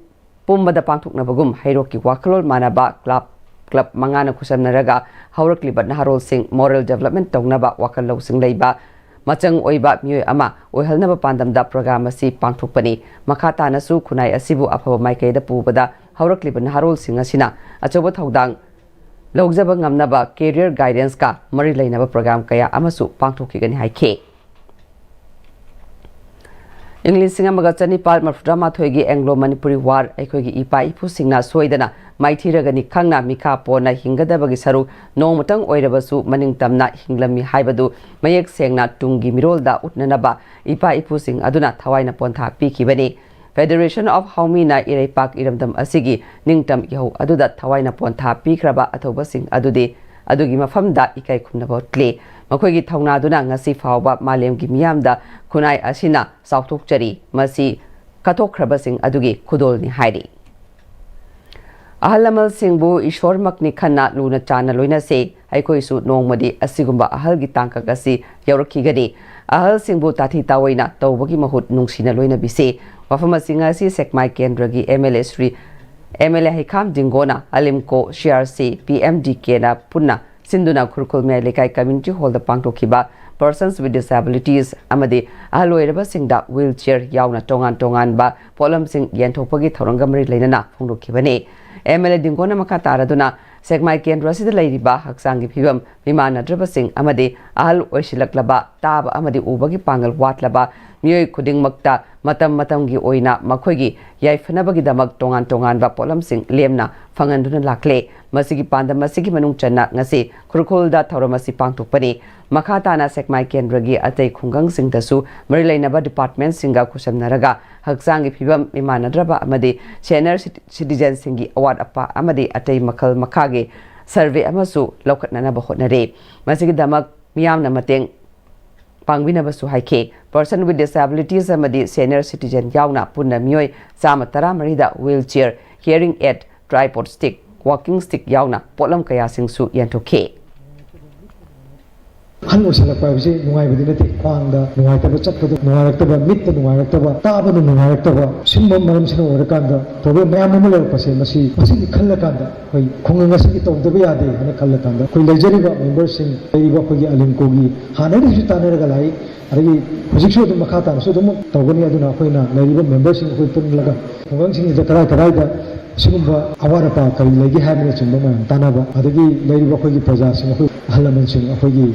ꯄꯨꯝꯕꯗ ꯄꯥꯡꯊꯣꯛꯅꯕꯒꯨꯝ ꯍꯩꯔꯣꯛꯀꯤ ꯋꯥꯈꯜꯂꯣꯟ ꯃꯥꯟꯅꯕ ꯀ꯭ꯂꯕ, ꯀ꯭ꯂꯕ ꯃꯉꯥꯅ ꯈꯨꯠꯁꯝꯅꯔꯒ ꯍꯧꯔꯛꯂꯤꯕ ꯅꯍꯥꯔꯣꯜꯁꯤꯡ ꯃꯣꯔꯦꯜ ꯗꯤꯕꯦꯂꯞꯃꯦꯟꯠ ꯇꯧꯅꯕ ꯋꯥꯈꯜ ꯂꯧꯁꯤꯡ ꯂꯩꯕ ꯃꯆꯪ ꯑꯣꯏꯕ ꯃꯤꯑꯣꯏ ꯑꯃ ꯑꯣꯏꯍꯜꯅꯕ ꯄꯥꯟꯗꯝꯗ ꯄ꯭ꯔꯣꯒ꯭ꯔꯥꯝ ꯑꯁꯤ ꯄꯥꯡꯊꯣꯛꯄꯅꯤ꯫ ꯃꯈꯥ ꯇꯥꯅꯁꯨ ꯈꯨꯟꯅꯥꯏ ꯑꯁꯤꯕꯨ ꯑꯐꯕ ꯃꯥꯏꯀꯩꯗ ꯄꯨꯕꯗ ꯍꯧꯔꯛꯂꯤꯕ ꯅꯍꯥꯔꯣꯜꯁꯤꯡ ꯑꯁꯤꯅ ꯑꯆꯧꯕ ꯊꯧꯗꯥꯡ ꯂꯧꯖꯕ ꯉꯝꯅꯕ ꯀꯦꯔꯤꯌꯔ ꯒꯥꯏꯗꯦꯟꯁꯀ ꯃꯔꯤ ꯂꯩꯅꯕ ꯄ꯭ꯔꯣꯒ꯭ꯔꯥꯝ ꯀꯌꯥ ꯑꯃꯁꯨ ꯄꯥꯡꯊꯣꯛꯈꯤꯒꯅꯤ ꯍꯥꯏꯈꯤ꯫ ꯏꯪ ꯂꯤꯁꯤꯡ ꯑꯃꯒ ꯆꯅꯤꯄꯥꯜ ꯃꯔꯐꯨꯇꯔꯥ ꯃꯥꯊꯣꯏꯒꯤ ꯑꯦꯡꯒ꯭ꯂꯣ ꯃꯅꯤꯄꯨꯔꯤ ꯋꯥꯔ ꯑꯩꯈꯣꯏꯒꯤ ꯏꯄꯥ ꯏꯄꯨꯁꯤꯡꯅ ꯁꯣꯏꯗꯅ ꯃꯥꯏꯊꯤꯔꯒꯅꯤ ꯈꯪꯅ ꯃꯤꯈꯥ ꯄꯣꯟꯅ ꯍꯤꯡꯒꯗꯕꯒꯤ ꯁꯔꯨꯛ ꯅꯣꯡꯃꯇꯪ ꯑꯣꯏꯔꯕꯁꯨ ꯃꯅꯤꯡ ꯇꯝꯅ ꯍꯤꯡꯂꯝꯃꯤ ꯍꯥꯏꯕꯗꯨ ꯃꯌꯦꯛ ꯁꯦꯡꯅ ꯇꯨꯡꯒꯤ ꯃꯤꯔꯣꯜꯗ ꯎꯠꯅꯅꯕ ꯏꯄꯥ ꯏꯄꯨꯁꯤꯡ ꯑꯗꯨꯅ ꯊꯋꯥꯏꯅ ꯄꯣꯟꯊꯥ ꯄꯤꯈꯤꯕꯅꯤ꯫ Federation of ꯍꯥꯎꯃꯤꯅ ꯏꯔꯩꯄꯥꯛ ꯏꯔꯝꯗꯝ ꯑꯁꯤꯒꯤ ꯅꯤꯡꯇꯝ ꯏꯍꯧ ꯑꯗꯨꯗ ꯊꯋꯥꯏꯅ ꯄꯣꯟꯊꯥ ꯄꯤꯈ꯭ꯔꯕ ꯑꯊꯧꯕꯁꯤꯡ ꯑꯗꯨꯗꯤ ꯑꯗꯨꯒꯤ ꯃꯐꯝꯗ ꯏꯀꯥꯏ ꯈꯨꯝꯅꯕ ꯎꯠꯂꯤ꯫ ꯃꯈꯣꯏꯒꯤ ꯊꯧꯅꯥꯗꯨꯅ ꯉꯁꯤ ꯐꯥꯎꯕ ꯃꯥꯂꯦꯝꯒꯤ ꯃꯤꯌꯥꯝꯗ ꯈꯨꯟꯅꯥꯏ ꯑꯁꯤꯅ ꯆꯥꯎꯊꯣꯛꯆꯔꯤ꯫ ꯃꯁꯤ ꯀꯠꯊꯣꯛꯈ꯭ꯔꯕꯁꯤꯡ ꯑꯗꯨꯒꯤ ꯈꯨꯗꯣꯜꯅꯤ ꯍꯥꯏꯔꯤ꯫ ꯑꯍꯜ ꯂꯃꯟꯁꯤꯡꯕꯨ ꯏꯁꯣꯔꯃꯛꯅꯤ ꯈꯟꯅ ꯂꯨꯅ ꯆꯥꯟꯅ ꯂꯣꯏꯅꯁꯤ꯫ ꯑꯩꯈꯣꯏꯁꯨ ꯅꯣꯡꯃꯗꯤ ꯑꯁꯤꯒꯨꯝꯕ ꯑꯍꯜꯒꯤ ꯇꯥꯡꯀꯛ ꯑꯁꯤ ꯌꯧꯔꯛꯈꯤꯒꯅꯤ꯫ ꯑꯍꯜꯁꯤꯡꯕꯨ ꯇꯥꯊꯤ ꯇꯥꯑꯣꯏꯅ ꯇꯧꯕꯒꯤ ꯃꯍꯨꯠ ꯅꯨꯡꯁꯤꯅ ꯂꯣꯏꯅꯕꯤꯁꯤ꯫ ꯋꯥꯐꯝ ꯑꯁꯤꯡ ꯑꯁꯤ ꯁꯦꯛꯃꯥꯏ ꯀꯦꯟꯗ꯭ꯔꯒꯤ M L A Shri M L A Heikham ꯖꯤꯡꯒꯣꯅ ꯑꯂꯤꯝꯀꯣ, ꯁꯤ ꯑꯥꯔ ꯁꯤ, ꯄꯤ ꯑꯦꯝ ꯗꯤ ꯀꯦꯅ ꯄꯨꯟꯅ ꯁꯤꯟꯗꯨꯅ ꯈꯨꯔꯈꯨꯜ ꯃꯌꯥꯏ ꯂꯩꯀꯥꯏ ꯀꯝꯃ꯭ꯌꯨꯅꯤꯇꯤ ꯍꯣꯜꯗ ꯄꯥꯡꯊꯣꯛꯈꯤꯕ Persons with Disabilities ꯑꯃꯗꯤ ꯑꯍꯜ ꯑꯣꯏꯔꯕꯁꯤꯡꯗ wheelchair ꯌꯥꯎꯅ ꯇꯣꯉꯥꯟ ꯇꯣꯉꯥꯟꯕ ꯄꯣꯠꯂꯝꯁꯤꯡ ꯌꯦꯟꯊꯣꯛꯄꯒꯤ ꯊꯧꯔꯝꯒ ꯃꯔꯤ ꯂꯩꯅꯅ ꯐꯣꯡꯗꯣꯛꯈꯤꯕꯅꯤ꯫ ꯑꯦꯝ ꯑꯦꯜ ꯑꯦ ꯖꯤꯡꯒꯣꯅ ꯃꯈꯥ ꯇꯥꯔꯗꯨꯅ ꯁꯦꯛꯃꯥꯏ ꯀꯦꯟꯗ꯭ꯔ ꯑꯁꯤꯗ ꯂꯩꯔꯤꯕ ꯍꯛꯆꯥꯡꯒꯤ ꯐꯤꯕꯝ ꯃꯤꯃꯥꯟꯅꯗ꯭ꯔꯕꯁꯤꯡ ꯑꯃꯗꯤ ꯑꯍꯜ ꯑꯣꯏꯁꯤꯜꯂꯛꯂꯕ ꯇꯥꯕ ꯑꯃꯗꯤ ꯎꯕꯒꯤ ꯄꯥꯡꯒꯜ ꯋꯥꯠꯂꯕ ꯃꯤꯑꯣꯏ ꯈꯨꯗꯤꯡꯃꯛꯇ ꯃꯇꯝ ꯃꯇꯝꯒꯤ ꯑꯣꯏꯅ ꯃꯈꯣꯏꯒꯤ ꯌꯥꯏꯐꯅꯕꯒꯤꯗꯃꯛ ꯇꯣꯉꯥꯟ ꯇꯣꯉꯥꯟꯕ ꯄꯣꯠꯂꯝꯁꯤꯡ ꯂꯦꯝꯅ ꯐꯪꯍꯟꯗꯨꯅ ꯂꯥꯛꯂꯦ꯫ ꯃꯁꯤꯒꯤ ꯄꯥꯟꯗꯝ ꯑꯁꯤꯒꯤ ꯃꯅꯨꯡ ꯆꯟꯅ ꯉꯁꯤ ꯈꯨꯔꯈꯨꯜꯗ ꯊꯧꯔꯝ ꯑꯁꯤ ꯄꯥꯡꯊꯣꯛꯄꯅꯤ꯫ ꯃꯈꯥ ꯇꯥꯅ ꯁꯦꯛꯃꯥꯏ ꯀꯦꯟꯗ꯭ꯔꯒꯤ ꯑꯇꯩ ꯈꯨꯡꯒꯪꯁꯤꯡꯗꯁꯨ ꯃꯔꯤ ꯂꯩꯅꯕ ꯗꯤꯄꯥꯔꯠꯃꯦꯟꯠꯁꯤꯡꯒ ꯈꯨꯠꯁꯝꯅꯔꯒ ꯍꯛꯆꯥꯡꯒꯤ ꯐꯤꯕꯝ ꯃꯤꯃꯥꯟꯅꯗ꯭ꯔꯕ ꯑꯃꯗꯤ ꯁꯦꯅꯤꯌꯔ ꯁꯤꯇꯤꯖꯦꯟꯁꯤꯡꯒꯤ ꯑꯋꯥꯠ ꯑꯄꯥ ꯑꯃꯗꯤ ꯑꯇꯩ ꯃꯈꯜ ꯃꯈꯥꯒꯤ ꯁꯔꯚꯦ ꯑꯃꯁꯨ ꯂꯧꯈꯠꯅꯅꯕ ꯍꯣꯠꯅꯔꯤ꯫ ꯃꯁꯤꯒꯤꯗꯃꯛ ꯃꯤꯌꯥꯝꯅ ꯃꯇꯦꯡ ꯄꯥꯡꯕꯤꯅꯕꯁꯨ ꯍꯥꯏꯈꯤ꯫ Person with Disabilities ꯑꯃꯗꯤ Senior Citizen ꯌꯥꯎꯅ ꯄꯨꯟꯅ ꯃꯤꯑꯣꯏ ꯆꯥꯝꯃ ꯇꯔꯥꯃꯔꯤꯗ wheelchair, hearing aid, tripod stick, walking stick ꯌꯥꯎꯅ ꯄꯣꯠꯂꯝ ꯀꯌꯥꯁꯤꯡꯁꯨ ꯌꯦꯟꯊꯣꯛꯈꯤ꯫ ꯑꯍꯜ ꯑꯣꯏꯁꯜꯂꯛꯄ ꯍꯥꯏꯕꯁꯤ ꯅꯨꯡꯉꯥꯏꯕꯗꯤ ꯅꯠꯇꯦ꯫ ꯈ꯭ꯋꯥꯡꯗ ꯅꯨꯡꯉꯥꯏꯇꯕ, ꯆꯠꯄꯗ ꯅꯨꯡꯉꯥꯏꯔꯛꯇꯕ, ꯃꯤꯠꯇ ꯅꯨꯡꯉꯥꯏꯔꯛꯇꯕ, ꯇꯥꯕꯗ ꯅꯨꯡꯉꯥꯏꯔꯛꯇꯕ, ꯁꯤꯒꯨꯝꯕ ꯃꯔꯝꯁꯤꯅ ꯑꯣꯏꯔꯀꯥꯟꯗ problem ꯃꯌꯥꯝ ꯑꯃ ꯂꯩꯔꯛꯄꯁꯦ, ꯃꯁꯤ, ꯃꯁꯤꯒꯤ ꯈꯜꯂꯀꯥꯟꯗ ꯑꯩꯈꯣꯏ ꯈꯨꯡꯒꯪ ꯑꯁꯤꯒꯤ ꯇꯧꯗꯕ ꯌꯥꯗꯦ ꯍꯥꯏꯅ ꯈꯜꯂꯀꯥꯟꯗ ꯑꯩꯈꯣꯏ ꯂꯩꯖꯔꯤꯕ memberꯁꯤꯡ, ꯂꯩꯔꯤꯕ ꯑꯩꯈꯣꯏꯒꯤ ꯑꯂꯤꯟꯀꯣꯒꯤ ꯍꯥꯟꯅꯗꯒꯤꯁꯨ ꯇꯥꯟꯅꯔꯒ ꯂꯥꯛꯏ, ꯑꯗꯒꯤ ꯍꯧꯖꯤꯛꯁꯨ ꯑꯗꯨꯝ ꯃꯈꯥ ꯇꯥꯅꯁꯨ ꯑꯗꯨꯝ ꯇꯧꯒꯅꯤ꯫ ꯑꯗꯨꯅ ꯑꯩꯈꯣꯏꯅ ꯂꯩꯔꯤꯕ memberꯁꯤꯡ ꯑꯩꯈꯣꯏ ꯄꯨꯜꯂꯒ ꯈꯨꯡꯒꯪꯁꯤꯡꯁꯤꯗ ꯀꯗꯥꯏ ꯀꯗꯥꯏꯗ ꯁꯤꯒꯨꯝꯕ ꯑꯋꯥꯠ ꯑꯄꯥ ꯀꯔꯤ ꯂꯩꯒꯦ ꯍꯥꯏꯕꯅꯆꯤꯡꯕ ꯃꯌꯥꯝ ꯇꯥꯟꯅꯕ, ꯑꯗꯒꯤ ꯂꯩꯔꯤꯕ ꯑꯩꯈꯣꯏꯒꯤ ꯄ꯭ꯔꯖꯥꯁꯤꯡ, ꯑꯩꯈꯣꯏ ꯑꯍꯜ ꯂꯃꯟꯁꯤꯡ, ꯑꯩꯈꯣꯏꯒꯤ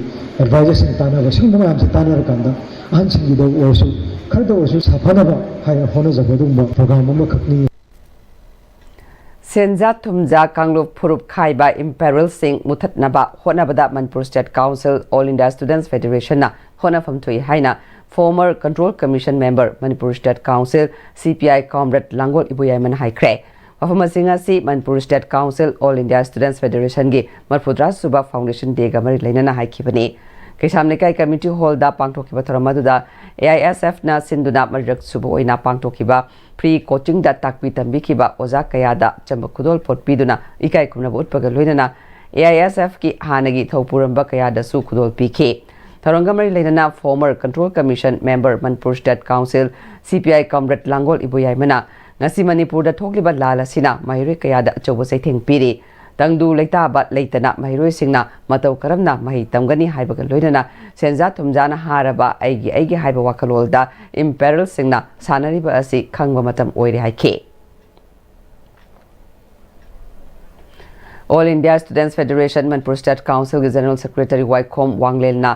advisorꯁꯤꯡ ꯇꯥꯟꯅꯕ, ꯁꯤꯒꯨꯝꯕ ꯃꯌꯥꯝꯁꯦ ꯇꯥꯟꯅꯔꯀꯥꯟꯗ ꯑꯍꯟꯁꯤꯡꯒꯤꯗ ꯑꯣꯏꯔꯁꯨ ꯈꯔꯗ ꯑꯣꯏꯔꯁꯨ ꯁꯥꯐꯅꯕ ꯍꯥꯏꯅ ꯍꯣꯠꯅꯖꯕ ꯑꯗꯨꯒꯨꯝꯕ program ꯑꯃꯈꯛꯅꯤ꯫ ꯁꯦꯟꯖꯥ ꯊꯨꯝꯖꯥ ꯀꯥꯡꯂꯨꯞ ꯐꯨꯔꯨꯞ ꯈꯥꯏꯕ imperalꯁꯤꯡ ꯃꯨꯊꯠꯅꯕ ꯍꯣꯠꯅꯕꯗ Manipur State Council All India Students Federationꯅ ꯍꯣꯠꯅꯐꯝ ꯊꯣꯛꯏ ꯍꯥꯏꯅ former Control Commission member Manipur State Council CPI comrade ꯂꯥꯡꯒꯣꯜ ꯏꯕꯣꯌꯥꯏꯃꯅ ꯍꯥꯏꯈ꯭ꯔꯦ꯫ ꯋꯥꯐꯝ ꯑꯁꯤꯡ ꯑꯁꯤ Manipur State Council All India Students Federationꯒꯤ ꯃꯔꯐꯨꯇꯔꯥ ꯁꯨꯕ Foundation Dayꯒ ꯃꯔꯤ ꯂꯩꯅꯅ ꯍꯥꯏꯈꯤꯕꯅꯤ꯫ ꯀꯩꯁꯥꯝ ꯂꯩꯀꯥꯏ community hallꯗ ꯄꯥꯡꯊꯣꯛꯈꯤꯕ ꯊꯧꯔꯝ ꯑꯗꯨꯗ AISFꯅ ꯁꯤꯟꯗꯨꯅ ꯃꯔꯤꯔꯛ ꯁꯨꯕ ꯑꯣꯏꯅ ꯄꯥꯡꯊꯣꯛꯈꯤꯕ free coachingꯗ ꯇꯥꯛꯄꯤ ꯇꯝꯕꯤꯈꯤꯕ ꯑꯣꯖꯥ ꯀꯌꯥꯗ ꯑꯆꯝꯕ ꯈꯨꯗꯣꯜ ꯄꯣꯠ ꯄꯤꯗꯨꯅ ꯏꯀꯥꯏ ꯈꯨꯝꯅꯕ ꯎꯠꯄꯒ ꯂꯣꯏꯅꯅ AISFꯀꯤ ꯍꯥꯟꯅꯒꯤ ꯊꯧꯄꯨꯔꯝꯕ ꯀꯌꯥꯗꯁꯨ ꯈꯨꯗꯣꯜ ꯄꯤꯈꯤ꯫ ꯊꯧꯔꯝꯒ ꯃꯔꯤ ꯂꯩꯅꯅ former Control Commission member Manipur State Council CPI comrade ꯂꯥꯡꯒꯣꯜ ꯏꯕꯣꯌꯥꯏꯃꯅ ꯉꯁꯤ ꯃꯅꯤꯄꯨꯔꯗ ꯊꯣꯛꯂꯤꯕ ꯂꯥꯜ ꯑꯁꯤꯅ ꯃꯍꯩꯔꯣꯏ ꯀꯌꯥꯗ ꯑꯆꯧꯕ ꯆꯩꯊꯦꯡ ꯄꯤꯔꯤ꯫ ꯇꯪꯗꯨ ꯂꯩꯇꯥꯕ ꯂꯩꯇꯅ ꯃꯍꯩꯔꯣꯏꯁꯤꯡꯅ ꯃꯇꯧ ꯀꯔꯝꯅ ꯃꯍꯩ ꯇꯝꯒꯅꯤ ꯍꯥꯏꯕꯒ ꯂꯣꯏꯅꯅ ꯁꯦꯟꯖꯥ ꯊꯨꯝꯖꯥꯅ ꯍꯥꯔꯕ ꯑꯩꯒꯤ ꯑꯩꯒꯤ ꯍꯥꯏꯕ ꯋꯥꯈꯜꯂꯣꯟꯗ imperalꯁꯤꯡꯅ ꯁꯥꯟꯅꯔꯤꯕ ꯑꯁꯤ ꯈꯪꯕ ꯃꯇꯝ ꯑꯣꯏꯔꯦ ꯍꯥꯏꯈꯤ꯫ All India Students Federation Manipur State Councilꯒꯤ General Secretary ꯋꯥꯏꯈꯣꯝ ꯋꯥꯡꯂꯦꯟꯅ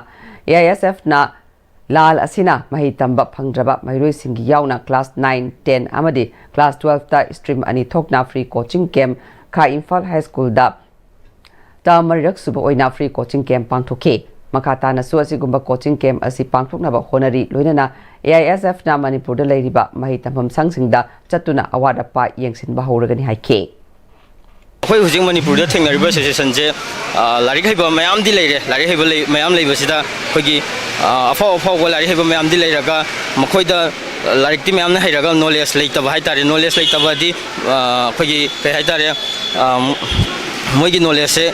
AISFꯅ ꯂꯥꯜ ꯑꯁꯤꯅ ꯃꯍꯩ ꯇꯝꯕ ꯐꯪꯗ꯭ꯔꯕ ꯃꯍꯩꯔꯣꯏꯁꯤꯡꯒꯤ ꯌꯥꯎꯅ class nine, ten ꯑꯃꯗꯤ class twelveꯇ stream ꯑꯅꯤ ꯊꯣꯛꯅ free coaching camp ꯈꯥ ꯏꯝꯐꯥꯜ High Schoolꯗ ꯇ ꯃꯔꯤꯔꯛ ꯁꯨꯕ ꯑꯣꯏꯅ free coaching camp ꯄꯥꯡꯊꯣꯛꯈꯤ꯫ ꯃꯈꯥ ꯇꯥꯅꯁꯨ ꯑꯁꯤꯒꯨꯝꯕ coaching camp ꯑꯁꯤ ꯄꯥꯡꯊꯣꯛꯅꯕ ꯍꯣꯠꯅꯔꯤ, ꯂꯣꯏꯅꯅ AISFꯅ ꯃꯅꯤꯄꯨꯔꯗ ꯂꯩꯔꯤꯕ ꯃꯍꯩ ꯇꯝꯐꯝ ꯁꯪꯁꯤꯡꯗ ꯆꯠꯇꯨꯅ ꯑꯋꯥꯠ ꯑꯄꯥ ꯌꯦꯡꯁꯤꯟꯕ ꯍꯧꯔꯒꯅꯤ ꯍꯥꯏꯈꯤ꯫ ꯑꯩꯈꯣꯏ ꯍꯧꯖꯤꯛ ꯃꯅꯤꯄꯨꯔꯗ ꯊꯦꯡꯅꯔꯤꯕ situationꯁꯦ, ꯑ, ꯂꯥꯏꯔꯤꯛ ꯍꯩꯕ ꯃꯌꯥꯝꯗꯤ ꯂꯩꯔꯦ꯫ ꯂꯥꯏꯔꯤꯛ ꯍꯩꯕ ꯂꯩ-, ꯃꯌꯥꯝ ꯂꯩꯕꯁꯤꯗ ꯑꯩꯈꯣꯏꯒꯤ, ꯑ, ꯑꯐꯥꯎ ꯑꯐꯥꯎꯕ ꯂꯥꯏꯔꯤꯛ ꯍꯩꯕ ꯃꯌꯥꯝꯗꯤ ꯂꯩꯔꯒ ꯃꯈꯣꯏꯗ ꯂꯥꯏꯔꯤꯛꯇꯤ ꯃꯌꯥꯝꯅ ꯍꯩꯔꯒ knowledge ꯂꯩꯇꯕ ꯍꯥꯏ ꯇꯥꯔꯦ꯫ Knowledge ꯂꯩꯇꯕꯗꯤ, ꯑ, ꯑꯩꯈꯣꯏꯒꯤ ꯀꯩ ꯍꯥꯏ ꯇꯥꯔꯦ, ꯑ, ꯃꯣꯏꯒꯤ knowledgeꯁꯦ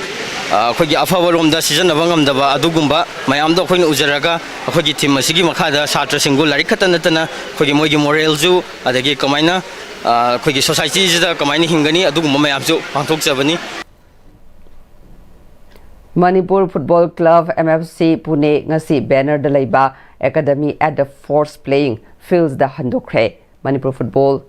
ꯑ, ꯑꯩꯈꯣꯏꯒꯤ ꯑꯐꯕꯔꯣꯝꯗ ꯁꯤꯖꯤꯟꯅꯕ ꯉꯝꯗꯕ ꯑꯗꯨꯒꯨꯝꯕ ꯃꯌꯥꯝꯗꯣ ꯑꯩꯈꯣꯏꯅ ꯎꯖꯔꯒ, ꯑꯩꯈꯣꯏꯒꯤ ꯊꯤꯝ ꯑꯁꯤꯒꯤ ꯃꯈꯥꯗ ꯁꯥꯇ꯭ꯔꯁꯤꯡꯕꯨ ꯂꯥꯏꯔꯤꯛ ꯈꯛꯇ ꯅꯠꯇꯅ ꯑꯩꯈꯣꯏꯒꯤ ꯃꯣꯏꯒꯤ ꯃꯣꯔꯦꯜꯁꯨ, ꯑꯗꯒꯤ ꯀꯃꯥꯏꯅ, ꯑ, ꯑꯩꯈꯣꯏꯒꯤ ꯁꯣꯁꯥꯏꯇꯤꯁꯤꯗ ꯀꯃꯥꯏꯅ ꯍꯤꯡꯒꯅꯤ, ꯑꯗꯨꯒꯨꯝꯕ ꯃꯌꯥꯝꯁꯨ ꯄꯥꯡꯊꯣꯛꯆꯕꯅꯤ꯫ Manipur football club, M F C, ꯄꯨꯅꯦ ꯉꯁꯤ ꯕꯦꯅꯔꯗ ꯂꯩꯕ Academy at the Force Playing Fields-ꯗ ꯍꯟꯗꯣꯛꯈ꯭ꯔꯦ꯫ ꯃꯅꯤꯄꯨꯔ ꯐꯨꯠꯕꯣꯜ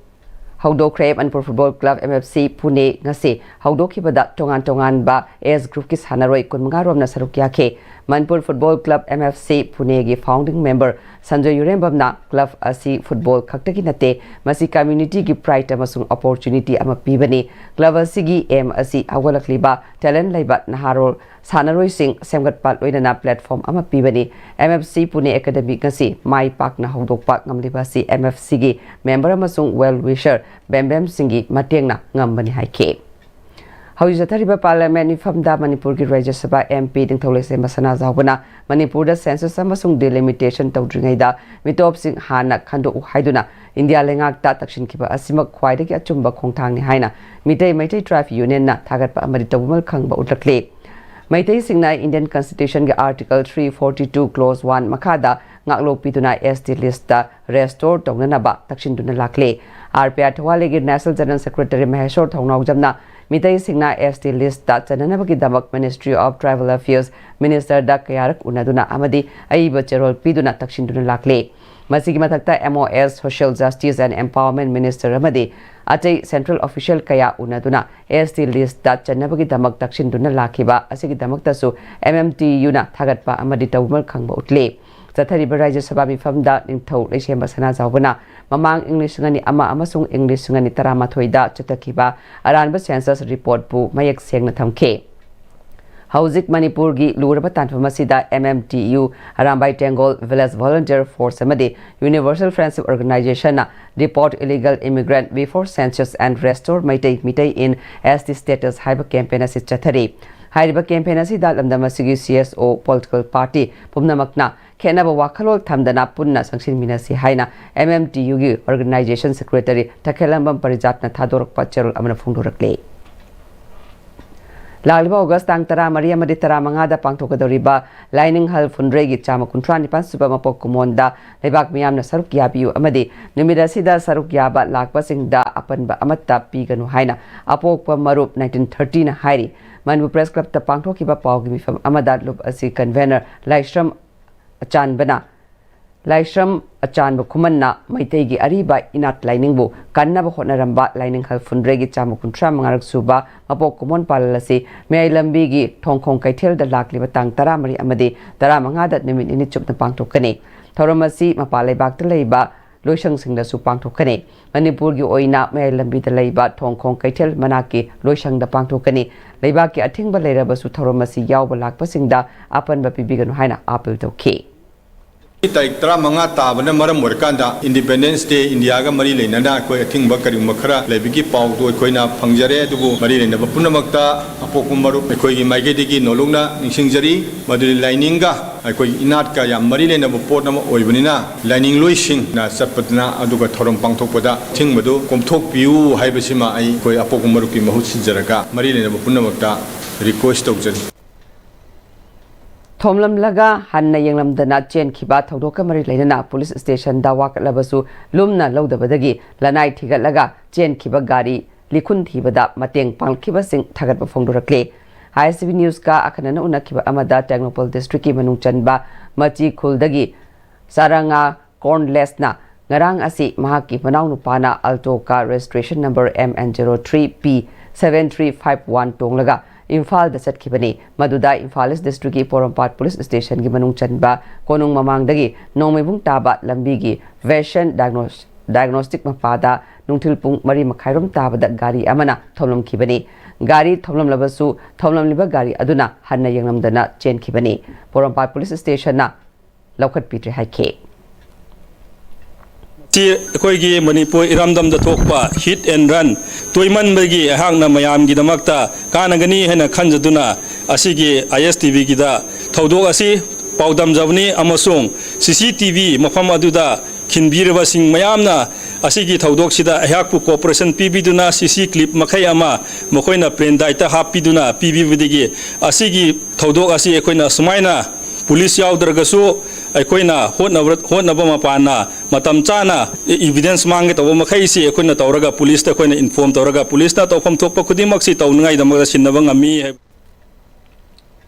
ꯍꯧꯗꯣꯛꯈ꯭ꯔꯦ꯫ Manipur football club, M F C, ꯄꯨꯅꯦ ꯉꯁꯤ ꯍꯧꯗꯣꯛꯈꯤꯕꯗ ꯇꯣꯉꯥꯟ ꯇꯣꯉꯥꯟꯕ ꯑꯦꯖ ꯒ꯭ꯔꯨꯞꯀꯤ ꯁꯥꯟꯅꯔꯣꯏ ꯀꯨꯟꯃꯉꯥ ꯔꯣꯝꯅ ꯁꯔꯨꯛ ꯌꯥꯈꯤ꯫ Manipur football club, M F C, ꯄꯨꯅꯦꯒꯤ ꯐꯥꯎꯟꯗꯤꯡ ꯃꯦꯝꯕꯔ ꯁꯟꯖꯣꯏ ꯌꯨꯔꯦꯝꯕꯝꯅ ꯀ꯭ꯂꯕ ꯑꯁꯤ ꯐꯨꯠꯕꯣꯜ ꯈꯛꯇꯒꯤ ꯅꯠꯇꯦ, ꯃꯁꯤ ꯀꯝꯃ꯭ꯌꯨꯅꯤꯇꯤꯒꯤ ꯄ꯭ꯔꯥꯏꯗ ꯑꯃꯁꯨꯡ ꯑꯣꯄꯣꯔꯆꯨꯅꯤꯇꯤ ꯑꯃ ꯄꯤꯕꯅꯤ꯫ ꯀ꯭ꯂꯕ ꯑꯁꯤꯒꯤ ꯑꯦꯝ ꯑꯁꯤ ꯍꯧꯒꯠꯂꯛꯂꯤꯕ ꯇꯦꯂꯦꯟꯠ ꯂꯩꯕ ꯅꯍꯥꯔꯣꯜ ꯁꯥꯟꯅꯔꯣꯏꯁꯤꯡ ꯁꯦꯝꯒꯠꯄ ꯂꯣꯏꯅꯅ ꯄ꯭ꯂꯦꯠꯐꯣꯔꯝ ꯑꯃ ꯄꯤꯕꯅꯤ꯫ M F C Pune academy ꯉꯁꯤ ꯃꯥꯏ ꯄꯥꯛꯅ ꯍꯧꯗꯣꯛꯄ ꯉꯝꯂꯤꯕ ꯑꯁꯤ ꯑꯦꯝ ꯑꯦꯐ ꯁꯤꯒꯤ ꯃꯦꯝꯕꯔ ꯑꯃꯁꯨꯡ ꯋꯦꯜ ꯋꯤꯁꯔ ꯕꯦꯝꯕꯦꯝꯁꯤꯡꯒꯤ ꯃꯇꯦꯡꯅ ꯉꯝꯕꯅꯤ ꯍꯥꯏꯈꯤ꯫ ꯍꯧꯖꯤꯛ ꯆꯠꯊꯔꯤꯕ ꯄꯥꯔꯂꯤꯌꯥꯃꯦꯟꯠ ꯃꯤꯐꯝꯗ ꯃꯅꯤꯄꯨꯔꯒꯤ ꯔꯥꯖ꯭ꯌ ꯁꯚꯥ ꯑꯦꯝ ꯄꯤ ꯅꯤꯡꯊꯧ ꯂꯩꯁꯦꯝꯕ ꯁꯅꯥꯖꯥꯎꯕꯅ ꯃꯅꯤꯄꯨꯔꯗ ꯁꯦꯟꯁꯁ ꯑꯃꯁꯨꯡ ꯗꯤꯂꯤꯃꯤꯇꯦꯁꯟ ꯇꯧꯗ꯭ꯔꯤꯉꯩꯗ ꯃꯤꯇꯣꯞꯁꯤꯡ ꯍꯥꯟꯅ ꯈꯟꯗꯣꯛꯎ ꯍꯥꯏꯗꯨꯅ ꯏꯟꯗꯤꯌꯥ ꯂꯩꯉꯥꯛꯇ ꯇꯛꯁꯤꯟꯈꯤꯕ ꯑꯁꯤꯃꯛ ꯈ꯭ꯋꯥꯏꯗꯒꯤ ꯑꯆꯨꯝꯕ ꯈꯣꯡꯊꯥꯡꯅꯤ ꯍꯥꯏꯅ ꯃꯤꯇꯩ ꯃꯩꯇꯩ ꯇ꯭ꯔꯥꯏꯕ ꯌꯨꯅꯤꯌꯟꯅ ꯊꯥꯒꯠꯄ ꯑꯃꯗꯤ ꯇꯧꯕꯃꯜ ꯈꯪꯕ ꯎꯠꯂꯛꯂꯤ꯫ ꯃꯩꯇꯩꯁꯤꯡꯅ ꯏꯟꯗꯤꯌꯟ ꯀꯟꯁꯇꯤꯇ꯭ꯌꯨꯁꯟꯒꯤ article three forty two clause one ꯃꯈꯥꯗ ꯉꯥꯛꯂꯣꯛ ꯄꯤꯗꯨꯅ ꯑꯦꯁ ꯇꯤ ꯂꯤꯁ꯭ꯠꯇ ꯔꯦꯁ꯭ꯇꯣꯔ ꯇꯧꯅꯅꯕ ꯇꯛꯁꯤꯟꯗꯨꯅ ꯂꯥꯛꯂꯤ꯫ ꯑꯥꯔ ꯄꯤ ꯑꯥꯔ ꯊꯧꯋꯥꯂꯦꯒꯤ ꯅꯦꯁꯅꯦꯜ ꯖꯦꯅꯔꯦꯜ ꯁꯦꯀ꯭ꯔꯦꯇꯔꯤ ꯃꯍꯦꯁꯣꯔ ꯊꯧꯅꯥꯎꯖꯝꯅ ꯃꯤꯇꯩꯁꯤꯡꯅ ꯑꯦꯁ ꯇꯤ ꯂꯤꯁ꯭ꯠꯇ ꯆꯟꯅꯅꯕꯒꯤꯗꯃꯛ Ministry of Tribal Affairs Minister-ꯗ ꯀꯌꯥꯔꯛ ꯎꯅꯗꯨꯅ ꯑꯃꯗꯤ ꯑꯏꯕ ꯆꯦꯔꯣꯜ ꯄꯤꯗꯨꯅ ꯇꯛꯁꯤꯟꯗꯨꯅ ꯂꯥꯛꯂꯤ꯫ ꯃꯁꯤꯒꯤ ꯃꯊꯛꯇ M O S, Social Justice and Empowerment Minister ꯑꯃꯗꯤ ꯑꯇꯩ ꯁꯦꯟꯇ꯭ꯔꯦꯜ ꯑꯣꯐꯤꯁꯤꯌꯦꯜ ꯀꯌꯥ ꯎꯅꯗꯨꯅ ꯑꯦꯁ ꯇꯤ ꯂꯤꯁ꯭ꯠꯇ ꯆꯟꯅꯕꯒꯤꯗꯃꯛ ꯇꯛꯁꯤꯟꯗꯨꯅ ꯂꯥꯛꯈꯤꯕ ꯑꯁꯤꯒꯤꯗꯃꯛꯇꯁꯨ ꯑꯦꯝ ꯑꯦꯝ ꯇꯤ ꯌꯨꯅ ꯊꯥꯒꯠꯄ ꯑꯃꯗꯤ ꯇꯧꯕꯃꯜ ꯈꯪꯕ ꯎꯠꯂꯤ꯫ ꯆꯠꯊꯔꯤꯕ ꯔꯥꯖ꯭ꯌ ꯁꯚꯥ ꯃꯤꯐꯝꯗ ꯅꯤꯡꯊꯧ ꯂꯩꯁꯦꯝꯕ ꯁꯅꯥꯖꯥꯎꯕꯅ ꯃꯃꯥꯡ ꯏꯪ ꯂꯤꯁꯤꯡ ꯑꯅꯤ ꯑꯃ ꯑꯃꯁꯨꯡ ꯏꯪ ꯂꯤꯁꯤꯡ ꯑꯅꯤ ꯇꯔꯥꯃꯥꯊꯣꯏꯗ ꯆꯠꯊꯈꯤꯕ ꯑꯔꯥꯟꯕ ꯁꯦꯟꯁꯁ ꯔꯤꯄꯣꯔꯠꯄꯨ ꯃꯌꯦꯛ ꯁꯦꯡꯅ ꯊꯝꯈꯤ꯫ ꯍꯧꯖꯤꯛ ꯃꯅꯤꯄꯨꯔꯒꯤ ꯂꯨꯔꯕ ꯇꯥꯟꯐꯝ ꯑꯁꯤꯗ M M T U, Arambai Tenggol, Village Volunteer Force ꯑꯃꯗꯤ Universal Friendship Organization-ꯅ Deport Illegal Immigrant, Before Census and Restore Meitei, Meitei in S T Status ꯍꯥꯏꯕ ꯀꯦꯝꯄꯦꯟ ꯑꯁꯤ ꯆꯠꯊꯔꯤ꯫ ꯍꯥꯏꯔꯤꯕ ꯀꯦꯝꯄꯦꯟ ꯑꯁꯤꯗ ꯂꯝꯗꯝ ꯑꯁꯤꯒꯤ C S O, political party ꯄꯨꯝꯅꯃꯛꯅ ꯈꯦꯠꯅꯕ ꯋꯥꯈꯜꯂꯣꯟ ꯊꯝꯗꯅ ꯄꯨꯟꯅ ꯆꯪꯁꯤꯟꯃꯤꯟꯅꯁꯤ ꯍꯥꯏꯅ ꯑꯦꯝ ꯑꯦꯝ ꯇꯤ ꯌꯨꯒꯤ ꯑꯣꯔꯒꯅꯥꯏꯖꯦꯁꯟ ꯁꯦꯀ꯭ꯔꯦꯇꯔꯤ ꯇꯈꯦꯜꯂꯝꯕꯝ ꯄꯔꯤꯖꯥꯠꯅ ꯊꯥꯗꯣꯔꯛꯄ ꯆꯦꯔꯣꯜ ꯑꯃꯅ ꯐꯣꯡꯗꯣꯔꯛꯂꯤ꯫ ꯂꯥꯛꯂꯤꯕ ꯑꯣꯒꯁ ꯇꯥꯡ ꯇꯔꯥꯃꯔꯤ ꯑꯃꯗꯤ ꯇꯔꯥꯃꯉꯥꯗ ꯄꯥꯡꯊꯣꯛꯀꯗꯧꯔꯤꯕ ꯂꯥꯏꯅꯤꯡꯍꯜ ꯐꯨꯟꯗ꯭ꯔꯩꯒꯤ ꯆꯥꯝꯃ ꯀꯨꯟꯊ꯭ꯔꯥ ꯅꯤꯄꯥꯟ ꯁꯨꯕ ꯃꯄꯣꯛ ꯀꯨꯝꯑꯣꯟꯗ ꯂꯩꯕꯥꯛ ꯃꯤꯌꯥꯝꯅ ꯁꯔꯨꯛ ꯌꯥꯕꯤꯌꯨ ꯑꯃꯗꯤ ꯅꯨꯃꯤꯠ ꯑꯁꯤꯗ ꯁꯔꯨꯛ ꯌꯥꯕ ꯂꯥꯛꯄꯁꯤꯡꯗ ꯑꯄꯟꯕ ꯑꯃꯠꯇ ꯄꯤꯒꯅꯨ ꯍꯥꯏꯅ ꯑꯄꯣꯛꯄ ꯃꯔꯨꯞ ꯅꯥꯏꯟꯇꯤꯟ ꯊꯥꯔꯇꯤꯅ ꯍꯥꯏꯔꯤ꯫ ꯃꯅꯤꯄꯨꯔ ꯄ꯭ꯔꯦꯁ ꯀ꯭ꯂꯕꯇ ꯄꯥꯡꯊꯣꯛꯈꯤꯕ ꯄꯥꯎꯒꯤ ꯃꯤꯐꯝ ꯑꯃꯗ ꯂꯨꯞ ꯑꯁꯤ ꯀꯟꯚꯦꯅꯔ ꯂꯥꯏꯁ꯭ꯔꯝ ꯑꯆꯥꯟꯕꯅ ꯂꯥꯏꯁ꯭ꯔꯝ ꯑꯆꯥꯟꯕ ꯈꯨꯃꯟꯅ ꯃꯩꯇꯩꯒꯤ ꯑꯔꯤꯕ ꯏꯅꯥꯠ ꯂꯥꯏꯅꯤꯡꯕꯨ ꯀꯟꯅꯕ ꯍꯣꯠꯅꯔꯝꯕ ꯂꯥꯏꯅꯤꯡꯍꯜ ꯐꯨꯟꯗ꯭ꯔꯩꯒꯤ ꯆꯥꯝꯃ ꯀꯨꯟꯊ꯭ꯔꯥ ꯃꯉꯥꯔꯛ ꯁꯨꯕ ꯃꯄꯣꯛ ꯀꯨꯝꯑꯣꯟ ꯄꯥꯂꯟ ꯑꯁꯤ ꯃꯌꯥꯏ ꯂꯝꯕꯤꯒꯤ ꯊꯣꯡꯈꯣꯡ ꯀꯩꯊꯦꯜꯗ ꯂꯥꯛꯂꯤꯕ ꯇꯥꯡ ꯇꯔꯥꯃꯔꯤ ꯑꯃꯗꯤ ꯇꯔꯥꯃꯉꯥꯗ ꯅꯨꯃꯤꯠ ꯅꯤꯅꯤ ꯆꯨꯞꯅ ꯄꯥꯡꯊꯣꯛꯀꯅꯤ꯫ ꯊꯧꯔꯝ ꯑꯁꯤ ꯃꯄꯥꯟ ꯂꯩꯕꯥꯛꯇ ꯂꯩꯕ ꯂꯣꯏꯁꯪꯁꯤꯡꯗꯁꯨ ꯄꯥꯡꯊꯣꯛꯀꯅꯤ꯫ ꯃꯅꯤꯄꯨꯔꯒꯤ ꯑꯣꯏꯅ ꯃꯌꯥꯏ ꯂꯝꯕꯤꯗ ꯂꯩꯕ ꯊꯣꯡꯈꯣꯡ ꯀꯩꯊꯦꯜ ꯃꯅꯥꯛꯀꯤ ꯂꯣꯏꯁꯪꯗ ꯄꯥꯡꯊꯣꯛꯀꯅꯤ꯫ ꯂꯩꯕꯥꯛꯀꯤ ꯑꯊꯤꯡꯕ ꯂꯩꯔꯕꯁꯨ ꯊꯧꯔꯝ ꯑꯁꯤ ꯌꯥꯎꯕ ꯂꯥꯛꯄꯁꯤꯡꯗ ꯑꯄꯟꯕ ꯄꯤꯕꯤꯒꯅꯨ ꯍꯥꯏꯅ ꯑꯥꯄꯤꯜ ꯇꯧꯈꯤ꯫ ꯇꯥꯔꯤꯛ ꯇꯔꯥꯃꯉꯥ ꯇꯥꯕꯅ ꯃꯔꯝ ꯑꯣꯏꯔꯀꯥꯟꯗ Independence Day, ꯏꯟꯗꯤꯌꯥꯒ ꯃꯔꯤ ꯂꯩꯅꯅ ꯑꯩꯈꯣꯏ ꯑꯊꯤꯡꯕ ꯀꯔꯤꯒꯨꯝꯕ ꯈꯔ ꯂꯩꯕꯒꯤ ꯄꯥꯎꯗꯨ ꯑꯩꯈꯣꯏꯅ ꯐꯪꯖꯔꯦ꯫ ꯑꯗꯨꯕꯨ ꯃꯔꯤ ꯂꯩꯅꯕ ꯄꯨꯝꯅꯃꯛꯇ ꯑꯄꯣꯛꯄ ꯃꯔꯨꯞ ꯑꯩꯈꯣꯏꯒꯤ ꯃꯥꯏꯀꯩꯗꯒꯤ ꯅꯣꯂꯨꯛꯅ ꯅꯤꯡꯁꯤꯡꯖꯔꯤ꯫ ꯃꯗꯨꯗꯤ ꯂꯥꯏꯅꯤꯡꯒ ꯑꯩꯈꯣꯏꯒꯤ ꯏꯅꯥꯠꯀ ꯌꯥꯝ ꯃꯔꯤ ꯂꯩꯅꯕ ꯄꯣꯠ ꯑꯃ ꯑꯣꯏꯕꯅꯤꯅ, ꯂꯥꯏꯅꯤꯡ ꯂꯣꯏꯁꯤꯡꯅ ꯆꯠꯄꯗꯅ ꯑꯗꯨꯒ ꯊꯧꯔꯝ ꯄꯥꯡꯊꯣꯛꯄꯗ ꯑꯊꯤꯡꯕꯗꯨ ꯀꯣꯝꯊꯣꯛꯄꯤꯌꯨ ꯍꯥꯏꯕꯁꯤꯃ ꯑꯩ ꯑꯩꯈꯣꯏ ꯑꯄꯣꯛꯄ ꯃꯔꯨꯞꯀꯤ ꯃꯍꯨꯠ ꯁꯤꯟꯖꯔꯒ ꯃꯔꯤ ꯂꯩꯅꯕ ꯄꯨꯝꯅꯃꯛꯇ request ꯇꯧꯖꯔꯤ꯫ ꯊꯣꯝꯂꯝꯂꯒ ꯍꯟꯅ ꯌꯦꯡꯂꯝꯗꯅ ꯆꯦꯟꯈꯤꯕ ꯊꯧꯗꯣꯛꯀ ꯃꯔꯤ ꯂꯩꯅꯅ ꯄꯨꯂꯤꯁ ꯁ꯭ꯇꯦꯁꯟꯗ ꯋꯥꯀꯠꯂꯕꯁꯨ ꯂꯨꯝꯅ ꯂꯧꯗꯕꯗꯒꯤ ꯂꯅꯥꯏ ꯊꯤꯒꯠꯂꯒ ꯆꯦꯟꯈꯤꯕ ꯒꯥꯔꯤ ꯂꯤꯈꯨꯟ ꯊꯤꯕꯗ ꯃꯇꯦꯡ ꯄꯥꯡꯂꯛꯈꯤꯕꯁꯤꯡ ꯊꯥꯒꯠꯄ ꯐꯣꯡꯗꯣꯔꯛꯂꯦ꯫ ISTV Newsꯀ ꯑꯈꯟꯅꯅ ꯎꯅꯈꯤꯕ ꯑꯃꯗ ꯇꯦꯡꯅꯧꯄꯜ ꯗꯤꯁꯇ꯭ꯔꯤꯛꯀꯤ ꯃꯅꯨꯡ ꯆꯟꯕ ꯃꯆꯤ ꯈꯨꯜꯗꯒꯤ ꯆꯥꯔꯥꯉꯥ ꯀꯣꯔꯟꯂꯦꯁꯅ ꯉꯔꯥꯡ ꯑꯁꯤ ꯃꯍꯥꯛꯀꯤ ꯃꯅꯥꯎꯅꯨꯄꯥꯅ Alto car registration number MN zero three P seven three five one ꯇꯣꯡꯂꯒ ꯏꯝꯐꯥꯜꯗ ꯆꯠꯈꯤꯕꯅꯤ꯫ ꯃꯗꯨꯗ ꯏꯝꯐꯥꯜ ꯏꯁ ꯗꯤꯁꯇ꯭ꯔꯤꯛꯀꯤ ꯄꯣꯔꯣꯝꯄꯥꯠ ꯄꯨꯂꯤꯁ ꯁ꯭ꯇꯦꯁꯟꯒꯤ ꯃꯅꯨꯡ ꯆꯟꯕ ꯀꯣꯅꯨꯡ ꯃꯃꯥꯡꯗꯒꯤ ꯅꯣꯡꯃꯩꯕꯨꯡ ꯇꯥꯕ ꯂꯝꯕꯤꯒꯤ ꯚꯦꯁꯟ ꯗꯥꯏꯒꯅꯣꯁ-, ꯗꯥꯏꯒꯅꯣꯁꯇꯤꯛ ꯃꯄꯥꯗ ꯅꯨꯡꯊꯤꯜ ꯄꯨꯡ ꯃꯔꯤ ꯃꯈꯥꯏꯔꯣꯝ ꯇꯥꯕꯗ ꯒꯥꯔꯤ ꯑꯃꯅ ꯊꯣꯝꯂꯝꯈꯤꯕꯅꯤ꯫ ꯒꯥꯔꯤ ꯊꯣꯝꯂꯝꯂꯕꯁꯨ ꯊꯣꯝꯂꯝꯂꯤꯕ ꯒꯥꯔꯤ ꯑꯗꯨꯅ ꯍꯟꯅ ꯌꯦꯡꯂꯝꯗꯅ ꯆꯦꯟꯈꯤꯕꯅꯤ꯫ ꯄꯣꯔꯣꯝꯄꯥꯠ ꯄꯨꯂꯤꯁ ꯁ꯭ꯇꯦꯁꯟꯅ ꯂꯧꯈꯠꯄꯤꯗ꯭ꯔꯦ ꯍꯥꯏꯈꯤ꯫ ꯁꯤ ꯑꯩꯈꯣꯏꯒꯤ ꯃꯅꯤꯄꯨꯔ ꯏꯔꯝꯗꯝꯗ ꯊꯣꯛꯄ hit and run ꯇꯣꯏꯃꯟꯕꯒꯤ ꯑꯩꯍꯥꯛꯅ ꯃꯌꯥꯝꯒꯤꯗꯃꯛꯇ ꯀꯥꯟꯅꯒꯅꯤ ꯍꯥꯏꯅ ꯈꯟꯖꯗꯨꯅ ꯑꯁꯤꯒꯤ ISTVꯒꯤꯗ ꯊꯧꯗꯣꯛ ꯑꯁꯤ ꯄꯥꯎꯗꯝꯖꯕꯅꯤ ꯑꯃꯁꯨꯡ CCTV ꯃꯐꯝ ꯑꯗꯨꯗ ꯈꯤꯟꯕꯤꯔꯕꯁꯤꯡ ꯃꯌꯥꯝꯅ ꯑꯁꯤꯒꯤ ꯊꯧꯗꯣꯛꯁꯤꯗ ꯑꯩꯍꯥꯛꯄꯨ cooperation ꯄꯤꯕꯤꯗꯨꯅ C C clip ꯃꯈꯩ ꯑꯃ ꯃꯈꯣꯏꯅ pendriveꯇ ꯍꯥꯞꯄꯤꯗꯨꯅ ꯄꯤꯕꯤꯕꯗꯒꯤ ꯑꯁꯤꯒꯤ ꯊꯧꯗꯣꯛ ꯑꯁꯤ ꯑꯩꯈꯣꯏꯅ ꯁꯨꯃꯥꯏꯅ police ꯌꯥꯎꯗ꯭ꯔꯒꯁꯨ ꯑꯩꯈꯣꯏꯅ ꯍꯣꯠꯅꯕ ꯍꯣꯠꯅꯕ ꯃꯄꯥꯟꯅ ꯃꯇꯝ ꯆꯥꯅ evidence ꯃꯥꯡꯒꯦ ꯇꯧꯕ ꯃꯈꯩꯁꯤ ꯑꯩꯈꯣꯏꯅ ꯇꯧꯔꯒ policeꯇ ꯑꯩꯈꯣꯏꯅ inform ꯇꯧꯔꯒ policeꯅ ꯇꯧꯐꯝ ꯊꯣꯛꯄ ꯈꯨꯗꯤꯡꯃꯛꯁꯤ ꯇꯧꯅꯉꯥꯏꯗꯃꯛꯇ ꯁꯤꯟꯅꯕ ꯉꯝꯃꯤ ꯍꯥꯏꯕ꯫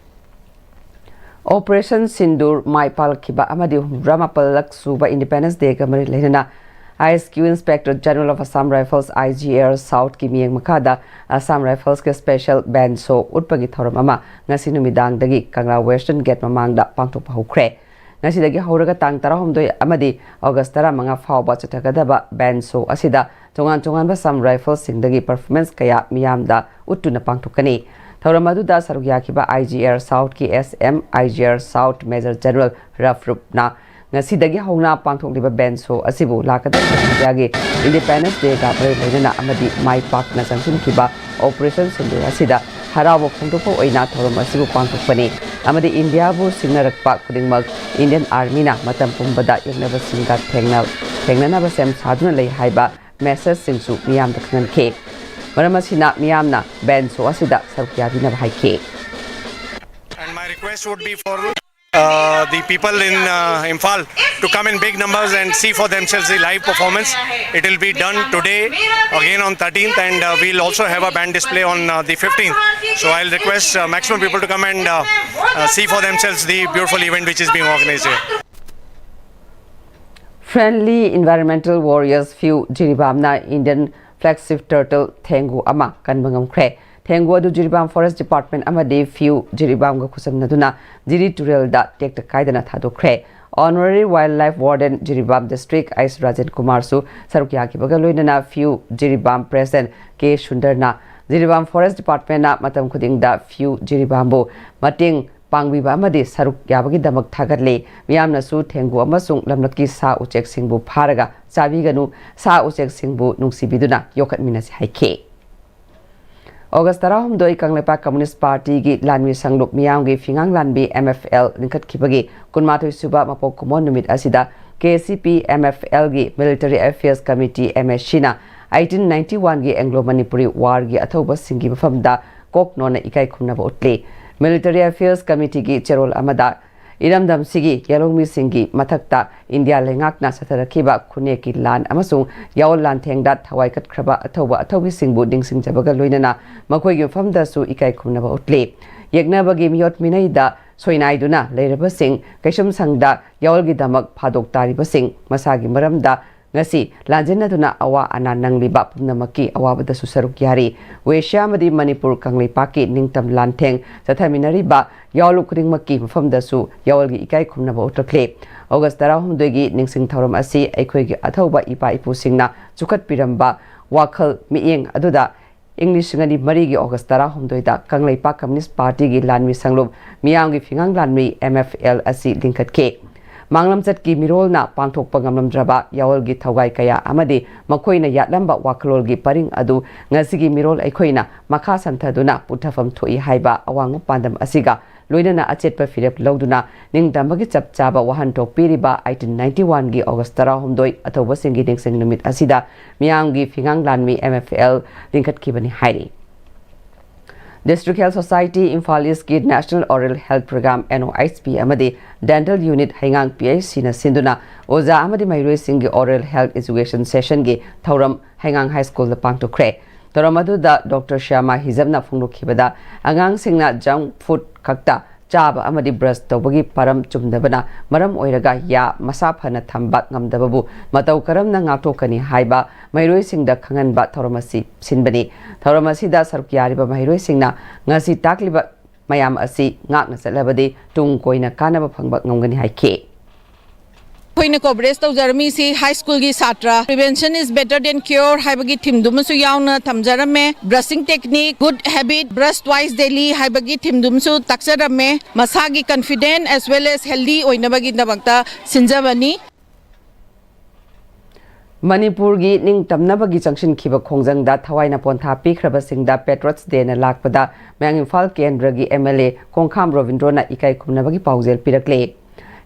Operation Sindoor ꯃꯥꯏ ꯄꯥꯛꯂꯛꯈꯤꯕ ꯑꯃꯗꯤ ꯍꯨꯝꯐꯨꯇꯔꯥ ꯃꯥꯄꯜꯂꯛ ꯁꯨꯕ Independence Dayꯒ ꯃꯔꯤ ꯂꯩꯅꯅ I S Q Inspector General of Assam Rifles, I G R Southꯀꯤ ꯃꯤꯠꯌꯦꯡ ꯃꯈꯥꯗ Assam Riflesꯀꯤ special band show ꯎꯠꯄꯒꯤ ꯊꯧꯔꯝ ꯑꯃ ꯉꯁꯤ ꯅꯨꯃꯤꯗꯥꯡꯗꯒꯤ ꯀꯪꯂꯥ Western Gate ꯃꯃꯥꯡꯗ ꯄꯥꯡꯊꯣꯛꯄ ꯍꯧꯈ꯭ꯔꯦ꯫ ꯉꯁꯤꯗꯒꯤ ꯍꯧꯔꯒ ꯇꯥꯡ ꯇꯔꯥꯍꯨꯝꯗꯣꯏ ꯑꯃꯗꯤ August ꯇꯔꯥꯃꯉꯥ ꯐꯥꯎꯕ ꯆꯠꯊꯒꯗꯕ band show ꯑꯁꯤꯗ ꯇꯣꯉꯥꯟ ꯇꯣꯉꯥꯟꯕ Assam Riflesꯁꯤꯡꯗꯒꯤ performance ꯀꯌꯥ ꯃꯤꯌꯥꯝꯗ ꯎꯠꯇꯨꯅ ꯄꯥꯡꯊꯣꯛꯀꯅꯤ꯫ ꯊꯧꯔꯝ ꯑꯗꯨꯗ ꯁꯔꯨꯛ ꯌꯥꯈꯤꯕ I G R Southꯀꯤ S M, I G R South Major General Raf Rupꯅ ꯉꯁꯤꯗꯒꯤ ꯍꯧꯅ ꯄꯥꯡꯊꯣꯛꯂꯤꯕ band show ꯑꯁꯤꯕꯨ ꯂꯥꯛꯀꯗꯧꯔꯤꯕ ꯏꯟꯗꯤꯌꯥꯒꯤ Independence Dayꯒ ꯃꯔꯤ ꯂꯩꯅꯅ ꯑꯃꯗꯤ ꯃꯥꯏ ꯄꯥꯛꯅ ꯆꯪꯁꯤꯟꯈꯤꯕ Operation Sindoor ꯑꯁꯤꯗ ꯍꯔꯥꯎꯕ ꯐꯣꯡꯗꯣꯛꯄ ꯑꯣꯏꯅ ꯊꯧꯔꯝ ꯑꯁꯤꯕꯨ ꯄꯥꯡꯊꯣꯛꯄꯅꯤ ꯑꯃꯗꯤ ꯏꯟꯗꯤꯌꯥꯕꯨ ꯁꯤꯡꯅꯔꯛꯄ ꯈꯨꯗꯤꯡꯃꯛ Indian Armyꯅ ꯃꯇꯝ ꯄꯨꯝꯕꯗ ꯌꯦꯛꯅꯕꯁꯤꯡꯒ ꯊꯦꯡꯅ-, ꯊꯦꯡꯅꯅꯕ ꯁꯦꯝ ꯁꯥꯗꯨꯅ ꯂꯩ ꯍꯥꯏꯕ messageꯁꯤꯡꯁꯨ ꯃꯤꯌꯥꯝꯗ ꯈꯪꯍꯟꯈꯤ꯫ ꯃꯔꯝ ꯑꯁꯤꯅ ꯃꯤꯌꯥꯝꯅ band show ꯑꯁꯤꯗ ꯁꯔꯨꯛ ꯌꯥꯕꯤꯅꯕ ꯍꯥꯏꯈꯤ꯫ And my request would be for uh, the people in uh, Imphal to come in big numbers and see for themselves the live performance. It will be done today, again on thirteenth, and uh, we'll also have a band display on uh, the fifteenth. So I'll request uh, maximum people to come and uh, uh, see for themselves the beautiful event which is being organized here. Friendly Environmental Warriors Fiu Jiribamꯅ Indian flagship turtle ꯊꯦꯡꯒꯨ ꯑꯃ ꯀꯟꯕ ꯉꯝꯈ꯭ꯔꯦ꯫ ꯊꯦꯡꯒꯨ ꯑꯗꯨ Jiribam Forest Department ꯑꯃꯗꯤ ꯐꯤꯎ ꯖꯤꯔꯤꯕꯥꯝꯒ ꯈꯨꯠꯁꯝꯅꯗꯨꯅ ꯖꯤꯔꯤ ꯇꯨꯔꯦꯜꯗ ꯇꯦꯛꯇ ꯀꯥꯏꯗꯅ ꯊꯥꯗꯣꯛꯈ꯭ꯔꯦ꯫ Honorary Wildlife Warden Jiribam District ꯑꯩꯁ ꯔꯥꯖꯦꯟ ꯀꯨꯃꯥꯔꯁꯨ ꯁꯔꯨꯛ ꯌꯥꯈꯤꯕꯒ ꯂꯣꯏꯅꯅ ꯐꯤꯎ ꯖꯤꯔꯤꯕꯥꯝ President ꯀꯦ ꯁꯨꯟꯗꯔꯅ ꯖꯤꯔꯤꯕꯥꯝ Forest Departmentꯅ ꯃꯇꯝ ꯈꯨꯗꯤꯡꯗ ꯐꯤꯎ ꯖꯤꯔꯤꯕꯥꯝꯕꯨ ꯃꯇꯦꯡ ꯄꯥꯡꯕꯤꯕ ꯑꯃꯗꯤ ꯁꯔꯨꯛ ꯌꯥꯕꯒꯤꯗꯃꯛ ꯊꯥꯒꯠꯂꯤ꯫ ꯃꯤꯌꯥꯝꯅꯁꯨ ꯊꯦꯡꯒꯨ ꯑꯃꯁꯨꯡ ꯂꯝꯂꯛꯀꯤ ꯁꯥ ꯎꯆꯦꯛꯁꯤꯡꯕꯨ ꯐꯥꯔꯒ ꯆꯥꯕꯤꯒꯅꯨ, ꯁꯥ ꯎꯆꯦꯛꯁꯤꯡꯕꯨ ꯅꯨꯡꯁꯤꯕꯤꯗꯨꯅ ꯌꯣꯛꯈꯠꯃꯤꯟꯅꯁꯤ ꯍꯥꯏꯈꯤ꯫ August ꯇꯔꯥꯍꯨꯝꯗꯣꯏ ꯀꯪꯂꯩꯄꯥꯛ Communist Partyꯒꯤ ꯂꯥꯟꯃꯤ ꯁꯪꯂꯨꯞ ꯃꯤꯌꯥꯝꯒꯤ ꯐꯤꯉꯥꯡ ꯂꯥꯟꯕꯤ M F L ꯂꯤꯡꯈꯠꯈꯤꯕꯒꯤ ꯀꯨꯟꯃꯥꯊꯣꯏ ꯁꯨꯕ ꯃꯄꯣꯛ ꯀꯨꯝꯑꯣꯟ ꯅꯨꯃꯤꯠ ꯑꯁꯤꯗ K C P M F ꯑꯦꯜꯒꯤ Military Affairs Committee, M A C, ꯅ eighteen ninety one ꯒꯤ Anglo Manipuri War ꯒꯤ ꯑꯊꯧꯕꯁꯤꯡꯒꯤ ꯃꯐꯝꯗ ꯀꯣꯛ ꯅꯣꯟꯅ ꯏꯀꯥꯏ ꯈꯨꯝꯅꯕ ꯎꯠꯂꯤ꯫ Military Affairs Committee ꯒꯤ ꯆꯦꯔꯣꯜ ꯑꯃꯗ, ꯏꯔꯝꯗꯝꯁꯤꯒꯤ ꯌꯥꯂꯣꯡꯃꯤꯁꯤꯡꯒꯤ ꯃꯊꯛꯇ ꯏꯟꯗꯤꯌꯥ ꯂꯩꯉꯥꯛꯅ ꯆꯠꯊꯔꯛꯈꯤꯕ ꯈꯨꯟꯅꯦꯛꯀꯤ ꯂꯥꯟ ꯑꯃꯁꯨꯡ ꯌꯥꯑꯣꯜ ꯂꯥꯟꯊꯦꯡꯗ ꯊꯋꯥꯏ ꯀꯠꯈ꯭ꯔꯕ ꯑꯊꯧꯕ ꯑꯊꯧꯕꯤꯁꯤꯡꯕꯨ ꯅꯤꯡꯁꯤꯡꯖꯕꯒ ꯂꯣꯏꯅꯅ ꯃꯈꯣꯏꯒꯤ ꯃꯐꯝꯗꯁꯨ ꯏꯀꯥꯏ ꯈꯨꯝꯅꯕ ꯎꯠꯂꯤ꯫ ꯌꯦꯛꯅꯕꯒꯤ ꯃꯤꯑꯣꯠ ꯃꯤꯅꯩꯗ ꯁꯣꯏꯅꯥꯏꯗꯨꯅ ꯂꯩꯔꯕꯁꯤꯡ ꯀꯩꯁꯨꯝꯁꯪꯗ ꯌꯥꯑꯣꯜꯒꯤꯗꯃꯛ ꯐꯥꯗꯣꯛ ꯇꯥꯔꯤꯕꯁꯤꯡ, ꯃꯁꯥꯒꯤ ꯃꯔꯝꯗ ꯉꯁꯤ ꯂꯥꯟꯖꯦꯟꯅꯗꯨꯅ ꯑꯋꯥ ꯑꯅꯥ ꯅꯪꯂꯤꯕ ꯄꯨꯝꯅꯃꯛꯀꯤ ꯑꯋꯥꯕꯗꯁꯨ ꯁꯔꯨꯛ ꯌꯥꯔꯤ꯫ ꯋꯦꯁꯤꯌꯥ ꯑꯃꯗꯤ ꯃꯅꯤꯄꯨꯔ ꯀꯪꯂꯩꯄꯥꯛꯀꯤ ꯅꯤꯡꯇꯝ ꯂꯥꯟꯊꯦꯡ ꯆꯠꯊꯃꯤꯟꯅꯔꯤꯕ ꯌꯥꯑꯣꯜ ꯈꯨꯗꯤꯡꯃꯛꯀꯤ ꯃꯐꯝꯗꯁꯨ ꯌꯥꯑꯣꯜꯒꯤ ꯏꯀꯥꯏ ꯈꯨꯝꯅꯕ ꯎꯠꯂꯛꯂꯦ꯫ ꯑꯣꯒꯁ ꯇꯔꯥꯍꯨꯝꯗꯣꯏꯒꯤ ꯅꯤꯡꯁꯤꯡ ꯊꯧꯔꯝ ꯑꯁꯤ ꯑꯩꯈꯣꯏꯒꯤ ꯑꯊꯧꯕ ꯏꯄꯥ ꯏꯄꯨꯁꯤꯡꯅ ꯆꯨꯈꯠꯄꯤꯔꯝꯕ ꯋꯥꯈꯜ ꯃꯤꯠꯌꯦꯡ ꯑꯗꯨꯗ ꯏꯪ ꯂꯤꯁꯤꯡ ꯑꯅꯤ ꯃꯔꯤꯒꯤ ꯑꯣꯒꯁ ꯇꯔꯥꯍꯨꯝꯗꯣꯏꯗ ꯀꯪꯂꯩꯄꯥꯛ ꯀꯝꯌꯨꯅꯤꯁ꯭ꯠ ꯄꯥꯔꯇꯤꯒꯤ ꯂꯥꯟꯃꯤ ꯁꯪꯂꯨꯞ ꯃꯤꯌꯥꯝꯒꯤ ꯐꯤꯉꯥꯡ ꯂꯥꯟꯃꯤ, M F L, ꯑꯁꯤ ꯂꯤꯡꯈꯠꯈꯤ꯫ ꯃꯥꯡꯂꯝꯆꯠꯀꯤ ꯃꯤꯔꯣꯜꯅ ꯄꯥꯡꯊꯣꯛꯄ ꯉꯝꯂꯝꯗ꯭ꯔꯕ ꯌꯥꯑꯣꯜꯒꯤ ꯊꯧꯒꯥꯏ ꯀꯌꯥ ꯑꯃꯗꯤ ꯃꯈꯣꯏꯅ ꯌꯥꯠꯂꯝꯕ ꯋꯥꯈꯜꯂꯣꯟꯒꯤ ꯄꯔꯤꯡ ꯑꯗꯨ ꯉꯁꯤꯒꯤ ꯃꯤꯔꯣꯜ ꯑꯩꯈꯣꯏꯅ ꯃꯈꯥ ꯁꯝꯊꯗꯨꯅ ꯄꯨꯊꯐꯝ ꯊꯣꯛꯏ ꯍꯥꯏꯕ ꯑꯋꯥꯡꯕ ꯄꯥꯟꯗꯝ ꯑꯁꯤꯒ ꯂꯣꯏꯅꯅ ꯑꯆꯦꯠꯄ ꯐꯤꯔꯦꯞ ꯂꯧꯗꯨꯅ ꯅꯤꯡꯇꯝꯕꯒꯤ ꯆꯞ ꯆꯥꯕ ꯋꯥꯍꯟꯊꯣꯛ ꯄꯤꯔꯤꯕ eighteen ninety one ꯒꯤ ꯑꯣꯒꯁ ꯇꯔꯥꯍꯨꯝꯗꯣꯏ ꯑꯊꯧꯕꯁꯤꯡꯒꯤ ꯅꯤꯡꯁꯤꯡ ꯅꯨꯃꯤꯠ ꯑꯁꯤꯗ ꯃꯤꯌꯥꯝꯒꯤ ꯐꯤꯉꯥꯡ ꯂꯥꯟꯃꯤ, M F L, ꯂꯤꯡꯈꯠꯈꯤꯕꯅꯤ ꯍꯥꯏꯔꯤ꯫ District Health Society Imphal East ꯀꯤ National Oral Health Program, N O H P, ꯑꯃꯗꯤ Dental Unit ꯍꯩꯉꯥꯡ P H C ꯅ ꯁꯤꯟꯗꯨꯅ ꯑꯣꯖꯥ ꯑꯃꯗꯤ ꯃꯍꯩꯔꯣꯏꯁꯤꯡꯒꯤ Oral Health Education Session ꯒꯤ ꯊꯧꯔꯝ ꯍꯩꯉꯥꯡ High School ꯗ ꯄꯥꯡꯊꯣꯛꯈ꯭ꯔꯦ꯫ ꯊꯧꯔꯝ ꯑꯗꯨꯗ Doctor ꯁ꯭ꯌꯥꯃꯥ ꯍꯤꯖꯝꯅ ꯐꯣꯡꯗꯣꯛꯈꯤꯕꯗ, ꯑꯉꯥꯡꯁꯤꯡꯅ junk food ꯈꯛꯇ ꯆꯥꯕ ꯑꯃꯗꯤ brush ꯇꯧꯕꯒꯤ ꯄꯥꯔꯝ ꯆꯨꯝꯗꯕꯅ ꯃꯔꯝ ꯑꯣꯏꯔꯒ ꯌꯥ ꯃꯁꯥ ꯐꯅ ꯊꯝꯕ ꯉꯝꯗꯕꯕꯨ ꯃꯇꯧ ꯀꯔꯝꯅ ꯉꯥꯛꯊꯣꯛꯀꯅꯤ ꯍꯥꯏꯕ ꯃꯍꯩꯔꯣꯏꯁꯤꯡꯗ ꯈꯪꯍꯟꯕ ꯊꯧꯔꯝ ꯑꯁꯤ ꯁꯤꯟꯕꯅꯤ꯫ ꯊꯧꯔꯝ ꯑꯁꯤꯗ ꯁꯔꯨꯛ ꯌꯥꯔꯤꯕ ꯃꯍꯩꯔꯣꯏꯁꯤꯡꯅ ꯉꯁꯤ ꯇꯥꯛꯂꯤꯕ ꯃꯌꯥꯝ ꯑꯁꯤ ꯉꯥꯛꯅ ꯆꯠꯂꯕꯗꯤ ꯇꯨꯡ ꯀꯣꯏꯅ ꯀꯥꯟꯅꯕ ꯐꯪꯕ ꯉꯝꯒꯅꯤ ꯍꯥꯏꯈꯤ꯫ ꯑꯩꯈꯣꯏꯅ coverage ꯇꯧꯖꯔꯝꯃꯤꯁꯤ high school ꯒꯤ ꯁꯥꯇ꯭ꯔ, "Prevention is better than cure" ꯍꯥꯏꯕꯒꯤ theme ꯗꯨꯃꯁꯨ ꯌꯥꯎꯅ ꯊꯝꯖꯔꯝꯃꯦ꯫ Brushing technique, good habit, brush twice daily ꯍꯥꯏꯕꯒꯤ theme ꯗꯨꯃꯁꯨ ꯇꯥꯛꯆꯔꯝꯃꯦ꯫ ꯃꯁꯥꯒꯤ confident as well as healthy ꯑꯣꯏꯅꯕꯒꯤꯗꯃꯛꯇ ꯁꯤꯟꯖꯕꯅꯤ꯫ ꯃꯅꯤꯄꯨꯔꯒꯤ ꯅꯤꯡꯇꯝꯅꯕꯒꯤ ꯆꯪꯁꯤꯟꯈꯤꯕ ꯈꯣꯡꯖꯪꯗ ꯊꯋꯥꯏꯅ ꯄꯣꯟꯊꯥ ꯄꯤꯈ꯭ꯔꯕꯁꯤꯡꯗ Patriots Day ꯅ ꯂꯥꯛꯄꯗ ꯃꯌꯥꯡ ꯏꯝꯐꯥꯜ ꯀꯦꯟꯗ꯭ꯔꯒꯤ M L A ꯀꯣꯡꯈꯥꯝ ꯔꯣꯕꯤꯟꯗ꯭ꯔꯣꯅ ꯏꯀꯥꯏ ꯈꯨꯝꯅꯕꯒꯤ ꯄꯥꯎꯖꯦꯜ ꯄꯤꯔꯛꯂꯦ꯫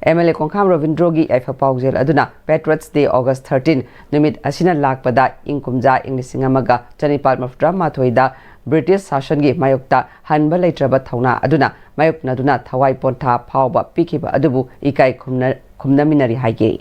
ꯑꯦꯝ ꯑꯦꯜ ꯑꯦ ꯀꯣꯡꯈꯥꯝ ꯔꯕꯤꯟꯗ꯭ꯔꯣꯒꯤ ꯌꯥꯏꯐ ꯄꯥꯎꯖꯦꯜ ꯑꯗꯨꯅ Patriots Day August thirteen ꯅꯨꯃꯤꯠ ꯑꯁꯤꯅ ꯂꯥꯛꯄꯗ ꯏꯪ ꯀꯨꯝꯖꯥ ꯏꯪ ꯂꯤꯁꯤꯡ ꯑꯃꯒ ꯆꯅꯤꯄꯥꯜ ꯃꯧꯗ꯭ꯔꯥ ꯃꯥꯊꯣꯏꯗ ꯕ꯭ꯔꯤꯇꯤꯁ ꯁꯥꯁꯟꯒꯤ ꯃꯥꯌꯣꯛꯇ ꯍꯟꯕ ꯂꯩꯇ꯭ꯔꯕ ꯊꯧꯅꯥ ꯑꯗꯨꯅ ꯃꯥꯌꯣꯛꯅꯗꯨꯅ ꯊꯋꯥꯏ ꯄꯣꯟꯊꯥ ꯐꯥꯎꯕ ꯄꯤꯈꯤꯕ ꯑꯗꯨꯕꯨ ꯏꯀꯥꯏ ꯈꯨꯝꯅ-, ꯈꯨꯝꯅꯃꯤꯟꯅꯔꯤ ꯍꯥꯏꯈꯤ꯫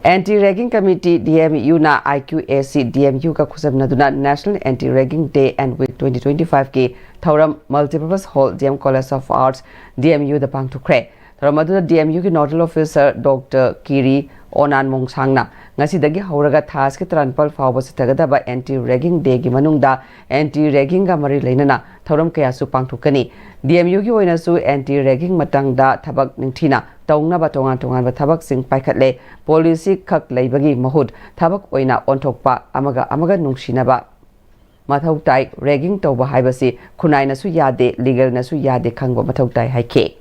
Anti Ragging Committee, D M U ꯅ I Q A C D M U ꯒ ꯈꯨꯠꯁꯝꯅꯗꯨꯅ National Anti Ragging Day and Week twenty twenty-five ꯀꯤ ꯊꯧꯔꯝ Multipurpose Hall, D M College of Arts, D M U ꯗ ꯄꯥꯡꯊꯣꯛꯈ꯭ꯔꯦ꯫ ꯊꯧꯔꯝ ꯑꯗꯨꯗ D M U ꯒꯤ Nodal Officer Doctor ꯀꯤꯔꯤ ꯑꯣꯅꯥꯟ ꯃꯣꯡꯁꯥꯡꯅ ꯉꯁꯤꯗꯒꯤ ꯍꯧꯔꯒ ꯊꯥ ꯑꯁꯤꯒꯤ ꯇꯔꯥꯅꯤꯄꯥꯜ ꯐꯥꯎꯕ ꯆꯠꯊꯒꯗꯕ Anti Ragging Day ꯒꯤ ꯃꯅꯨꯡꯗ anti ragging ꯒ ꯃꯔꯤ ꯂꯩꯅꯅ ꯊꯧꯔꯝ ꯀꯌꯥꯁꯨ ꯄꯥꯡꯊꯣꯛꯀꯅꯤ꯫ D M U ꯒꯤ ꯑꯣꯏꯅꯁꯨ anti ragging ꯃꯇꯥꯡꯗ ꯊꯕꯛ ꯅꯤꯡꯊꯤꯅ ꯇꯧꯅꯕ ꯇꯣꯉꯥꯟ ꯇꯣꯉꯥꯟꯕ ꯊꯕꯛꯁꯤꯡ ꯄꯥꯏꯈꯠꯂꯦ꯫ Policy ꯈꯛ ꯂꯩꯕꯒꯤ ꯃꯍꯨꯠ ꯊꯕꯛ ꯑꯣꯏꯅ ꯑꯣꯟꯊꯣꯛꯄ, ꯑꯃꯒ ꯑꯃꯒ ꯅꯨꯡꯁꯤꯅꯕ ꯃꯊꯧ ꯇꯥꯏ꯫ Ragging ꯇꯧꯕ ꯍꯥꯏꯕꯁꯤ ꯈꯨꯟꯅꯥꯏꯅꯁꯨ ꯌꯥꯗꯦ, legal ꯅꯁꯨ ꯌꯥꯗꯦ ꯈꯪꯕ ꯃꯊꯧ ꯇꯥꯏ ꯍꯥꯏꯈꯤ꯫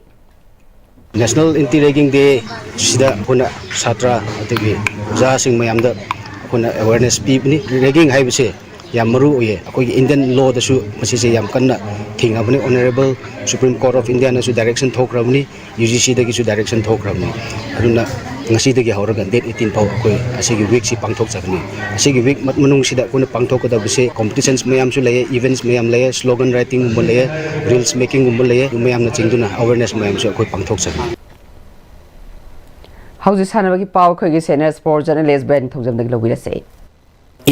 National Anti Ragging Day ꯁꯤꯗ ꯑꯩꯈꯣꯏꯅ ꯁꯥꯇ꯭ꯔ ꯑꯗꯒꯤ ꯑꯣꯖꯥꯁꯤꯡ ꯃꯌꯥꯝꯗ ꯑꯩꯈꯣꯏꯅ awareness ꯄꯤꯕꯅꯤ꯫ Ragging ꯍꯥꯏꯕꯁꯦ ꯌꯥꯝ ꯃꯔꯨ ꯑꯣꯏꯌꯦ꯫ ꯑꯩꯈꯣꯏꯒꯤ Indian law ꯗꯁꯨ ꯃꯁꯤꯁꯦ ꯌꯥꯝ ꯀꯟꯅ ꯊꯤꯡꯉꯕꯅꯤ꯫ Honourable Supreme Court of India ꯅꯁꯨ direction ꯊꯣꯛꯈ꯭ꯔꯕꯅꯤ, U G C ꯗꯒꯤꯁꯨ direction ꯊꯣꯛꯈ꯭ꯔꯕꯅꯤ꯫ ꯑꯗꯨꯅ ꯉꯁꯤꯗꯒꯤ ꯍꯧꯔꯒ date eighteen ꯐꯥꯎ ꯑꯩꯈꯣꯏ ꯑꯁꯤꯒꯤ week ꯁꯤ ꯄꯥꯡꯊꯣꯛꯆꯒꯅꯤ꯫ ꯑꯁꯤꯒꯤ week ꯃ-, ꯃꯅꯨꯡꯁꯤꯗ ꯑꯩꯈꯣꯏꯅ ꯄꯥꯡꯊꯣꯛꯀꯗꯕꯁꯦ competitions ꯃꯌꯥꯝꯁꯨ ꯂꯩꯌꯦ, events ꯃꯌꯥꯝ ꯂꯩꯌꯦ, slogan writing ꯒꯨꯝꯕ ꯂꯩꯌꯦ, reels making ꯒꯨꯝꯕ ꯂꯩꯌꯦ, ꯑꯗꯨ ꯃꯌꯥꯝꯅ ꯆꯤꯡꯗꯨꯅ awareness ꯃꯌꯥꯝꯁꯨ ꯑꯩꯈꯣꯏ ꯄꯥꯡꯊꯣꯛꯆꯒꯅꯤ꯫ ꯍꯧꯖꯤꯛ ꯁꯥꯟꯅꯕꯒꯤ ꯄꯥꯎ ꯑꯩꯈꯣꯏꯒꯤ senior sports journalist ꯕꯦꯟ ꯊꯧꯖꯝꯗꯒꯤ ꯂꯧꯕꯤꯔꯁꯦ꯫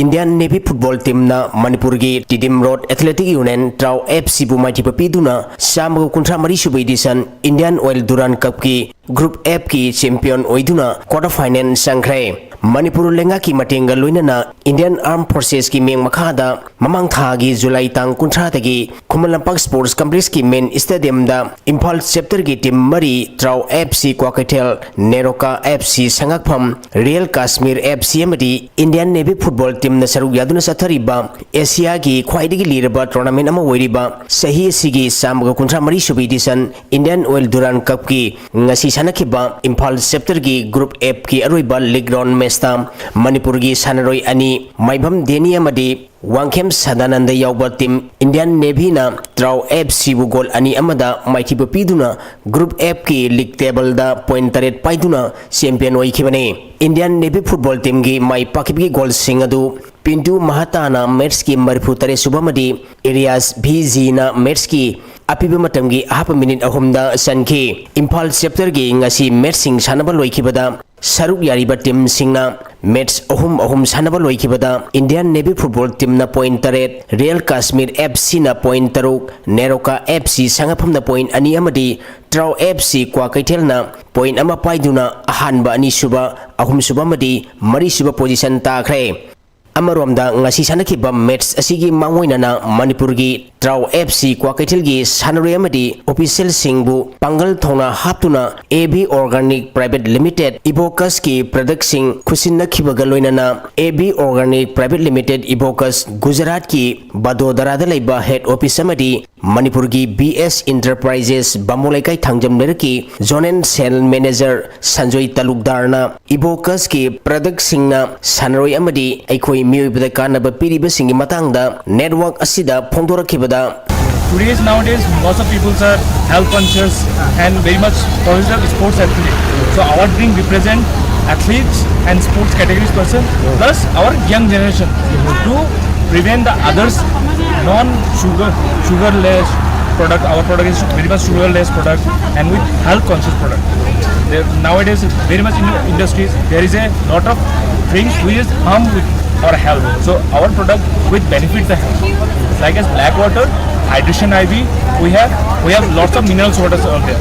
Indian Navy football team ꯅ ꯃꯅꯤꯄꯨꯔꯒꯤ Tiddim Road Athletic Union, TRAU F C ꯕꯨ ꯃꯥꯏꯊꯤꯕ ꯄꯤꯗꯨꯅ ꯆꯥꯝꯃꯒ ꯀꯨꯟꯊ꯭ꯔꯥ ꯃꯔꯤ ꯁꯨꯕ edition Indian Oil Durand Cup ꯀꯤ Group F ꯀꯤ champion ꯑꯣꯏꯗꯨꯅ quarter final ꯆꯪꯈ꯭ꯔꯦ꯫ ꯃꯅꯤꯄꯨꯔ ꯂꯩꯉꯥꯛꯀꯤ ꯃꯇꯦꯡꯒ ꯂꯣꯏꯅꯅ Indian Armed Forces ꯀꯤ ꯃꯤꯠꯌꯦꯡ ꯃꯈꯥꯗ ꯃꯃꯥꯡ ꯊꯥꯒꯤ July ꯇꯥꯡ ꯀꯨꯟꯊ꯭ꯔꯥꯗꯒꯤ ꯈꯨꯃꯟ ꯂꯝꯄꯥꯛ Sports Complex ꯀꯤ main stadium ꯗ ꯏꯝꯐꯥꯜ chapter ꯒꯤ team ꯃꯔꯤ, TRAU F C Kwakeithel, NEROCA F C ꯁꯉꯥꯛꯐꯝ, Real Kashmir F C ꯑꯃꯗꯤ Indian Navy football team ꯅ ꯁꯔꯨꯛ ꯌꯥꯗꯨꯅ ꯆꯠꯊꯔꯤꯕ Asia ꯒꯤ ꯈ꯭ꯋꯥꯏꯗꯒꯤ ꯂꯤꯔꯕ tournament ꯑꯃ ꯑꯣꯏꯔꯤꯕ ꯆꯍꯤ ꯑꯁꯤꯒꯤ ꯆꯥꯝꯃꯒ ꯀꯨꯟꯊ꯭ꯔꯥ ꯃꯔꯤ ꯁꯨꯕ edition Indian Oil Durand Cup ꯀꯤ ꯉꯁꯤ ꯁꯥꯟꯅꯈꯤꯕ ꯏꯝꯐꯥꯜ chapter ꯒꯤ Group F ꯀꯤ ꯑꯔꯣꯏꯕ league round match ꯇ ꯃꯅꯤꯄꯨꯔꯒꯤ ꯁꯥꯟꯅꯔꯣꯏ ꯑꯅꯤ, ꯃꯥꯏꯕꯝ ꯗꯦꯅꯤ ꯑꯃꯗꯤ ꯋꯥꯡꯈꯦꯝ ꯁꯗꯥꯅꯟꯗ ꯌꯥꯎꯕ ꯇꯤꯝ ꯏꯟꯗꯤꯌꯥꯟ ꯅꯦꯚꯤꯅ ꯇ꯭ꯔꯥꯎ ꯑꯦꯐ ꯁꯤꯕꯨ ꯒꯣꯜ ꯑꯅꯤ ꯑꯃꯗ ꯃꯥꯏꯊꯤꯕ ꯄꯤꯗꯨꯅ ꯒ꯭ꯔꯨꯞ ꯑꯦꯐꯀꯤ ꯂꯤꯒ ꯇꯦꯕꯜꯗ ꯄꯣꯏꯟ ꯇꯔꯦꯠ ꯄꯥꯏꯗꯨꯅ ꯆꯦꯝꯄꯤꯌꯟ ꯑꯣꯏꯈꯤꯕꯅꯤ꯫ ꯏꯟꯗꯤꯌꯥꯟ ꯅꯦꯚꯤ ꯐꯨꯠꯕꯣꯜ ꯇꯤꯝꯒꯤ ꯃꯥꯏ ꯄꯥꯛꯈꯤꯕꯒꯤ ꯒꯣꯜꯁꯤꯡ ꯑꯗꯨ ꯄꯤꯟꯇꯨ ꯃꯍꯥꯇꯥꯅ ꯃꯦꯠꯁꯀꯤ ꯃꯔꯤꯐꯨ ꯇꯔꯦꯠ ꯁꯨꯕ ꯑꯃꯗꯤ ꯏꯔꯤꯌꯥꯁ ꯚꯤ ꯖꯤꯅ ꯃꯦꯠꯁꯀꯤ ꯑꯄꯤꯕ ꯃꯇꯝꯒꯤ ꯑꯍꯥꯞꯄ ꯃꯤꯅꯤꯠ ꯑꯍꯨꯝꯗ ꯆꯟꯈꯤ꯫ ꯏꯝꯐꯥꯜ ꯆꯦꯞꯇꯔꯒꯤ ꯉꯁꯤ ꯃꯦꯠꯁꯁꯤꯡ ꯁꯥꯟꯅꯕ ꯂꯣꯏꯈꯤꯕꯗ ꯁꯔꯨꯛ ꯌꯥꯔꯤꯕ ꯇꯤꯝꯁꯤꯡꯅ ꯃꯦꯠꯁ ꯑꯍꯨꯝ ꯑꯍꯨꯝ ꯁꯥꯟꯅꯕ ꯂꯣꯏꯈꯤꯕꯗ ꯏꯟꯗꯤꯌꯥꯟ ꯅꯦꯚꯤ ꯐꯨꯠꯕꯣꯜ ꯇꯤꯝꯅ ꯄꯣꯏꯟ ꯇꯔꯦꯠ, ꯔꯤꯌꯦꯜ ꯀꯥꯁꯃꯤꯔ ꯑꯦꯐ ꯁꯤꯅ ꯄꯣꯏꯟ ꯇꯔꯨꯛ, ꯅꯦꯔꯣꯀꯥ ꯑꯦꯐ ꯁꯤ ꯁꯉꯥꯏꯐꯝꯅ ꯄꯣꯏꯟ ꯑꯅꯤ ꯑꯃꯗꯤ ꯇ꯭ꯔꯥꯎ ꯑꯦꯐ ꯁꯤ ꯀ꯭ꯋꯥꯀꯩꯊꯦꯜꯅ ꯄꯣꯏꯟ ꯑꯃ ꯄꯥꯏꯗꯨꯅ ꯑꯍꯥꯟꯕ, ꯑꯅꯤꯁꯨꯕ, ꯑꯍꯨꯝꯁꯨꯕ ꯑꯃꯗꯤ ꯃꯔꯤꯁꯨꯕ ꯄꯣꯖꯤꯁꯟ ꯇꯥꯈ꯭ꯔꯦ꯫ ꯑꯃꯔꯣꯝꯗ ꯉꯁꯤ ꯁꯥꯟꯅꯈꯤꯕ ꯃꯦꯠꯁ ꯑꯁꯤꯒꯤ ꯃꯥꯡꯑꯣꯏꯅꯅ ꯃꯅꯤꯄꯨꯔꯒꯤ ꯇ꯭ꯔꯥꯎ ꯑꯦꯐ ꯁꯤ ꯀ꯭ꯋꯥꯀꯩꯊꯦꯜꯒꯤ ꯁꯥꯟꯅꯔꯣꯏ ꯑꯃꯗꯤ ꯑꯣꯐꯤꯁꯤꯌꯦꯜꯁꯤꯡꯕꯨ ꯄꯥꯡꯒꯜ ꯊꯧꯅꯥ ꯍꯥꯞꯇꯨꯅ A B organic private limited ꯏꯕꯣꯀꯁꯀꯤ ꯄ꯭ꯔꯗꯛꯁꯤꯡ ꯈꯨꯠꯁꯤꯟꯅꯈꯤꯕꯒ ꯂꯣꯏꯅꯅ A B organic private limited Ibokas ꯒꯨꯖꯔꯥꯠꯀꯤ ꯕꯗꯣꯗꯔꯥꯗ ꯂꯩꯕ ꯍꯦꯗ ꯑꯣꯐꯤꯁ ꯑꯃꯗꯤ ꯃꯅꯤꯄꯨꯔꯒꯤ ꯕꯤ ꯑꯦꯁ ꯏꯟꯇꯔꯄ꯭ꯔꯥꯏꯖꯦꯁ ꯕꯥꯃꯣꯟ ꯂꯩꯀꯥꯏ ꯊꯥꯡꯖꯝ ꯂꯩꯔꯛꯀꯤ ꯖꯣꯅꯦꯜ ꯁꯦꯜ ꯃꯦꯅꯦꯖꯔ ꯁꯟꯖꯣꯏ ꯇꯂꯨꯛꯗꯥꯔꯅ ꯏꯕꯣꯀꯁꯀꯤ ꯄ꯭ꯔꯗꯛꯁꯤꯡꯅ ꯁꯥꯟꯅꯔꯣꯏ ꯑꯃꯗꯤ ꯑꯩꯈꯣꯏ ꯃꯤꯑꯣꯏꯕꯗ ꯀꯥꯟꯅꯕ ꯄꯤꯔꯤꯕꯁꯤꯡꯒꯤ ꯃꯇꯥꯡꯗ ꯅꯦꯠꯋꯥꯔꯛ ꯑꯁꯤꯗ ꯐꯣꯡꯗꯣꯔꯛꯈꯤꯕꯗ, Today's nowadays, lots of people are health conscious and very much positive sports athlete. So our team represent athletes and sports categories person plus our young generation to prevent the others non-sugar, sugar-less product. Our product is very much sugar-less product and with health conscious product. There, nowadays, very much in industries, there is a lot of things which is harm with our health. So our product which benefit the health, like as black water, hydration I V, we have we have lots of minerals waters out there.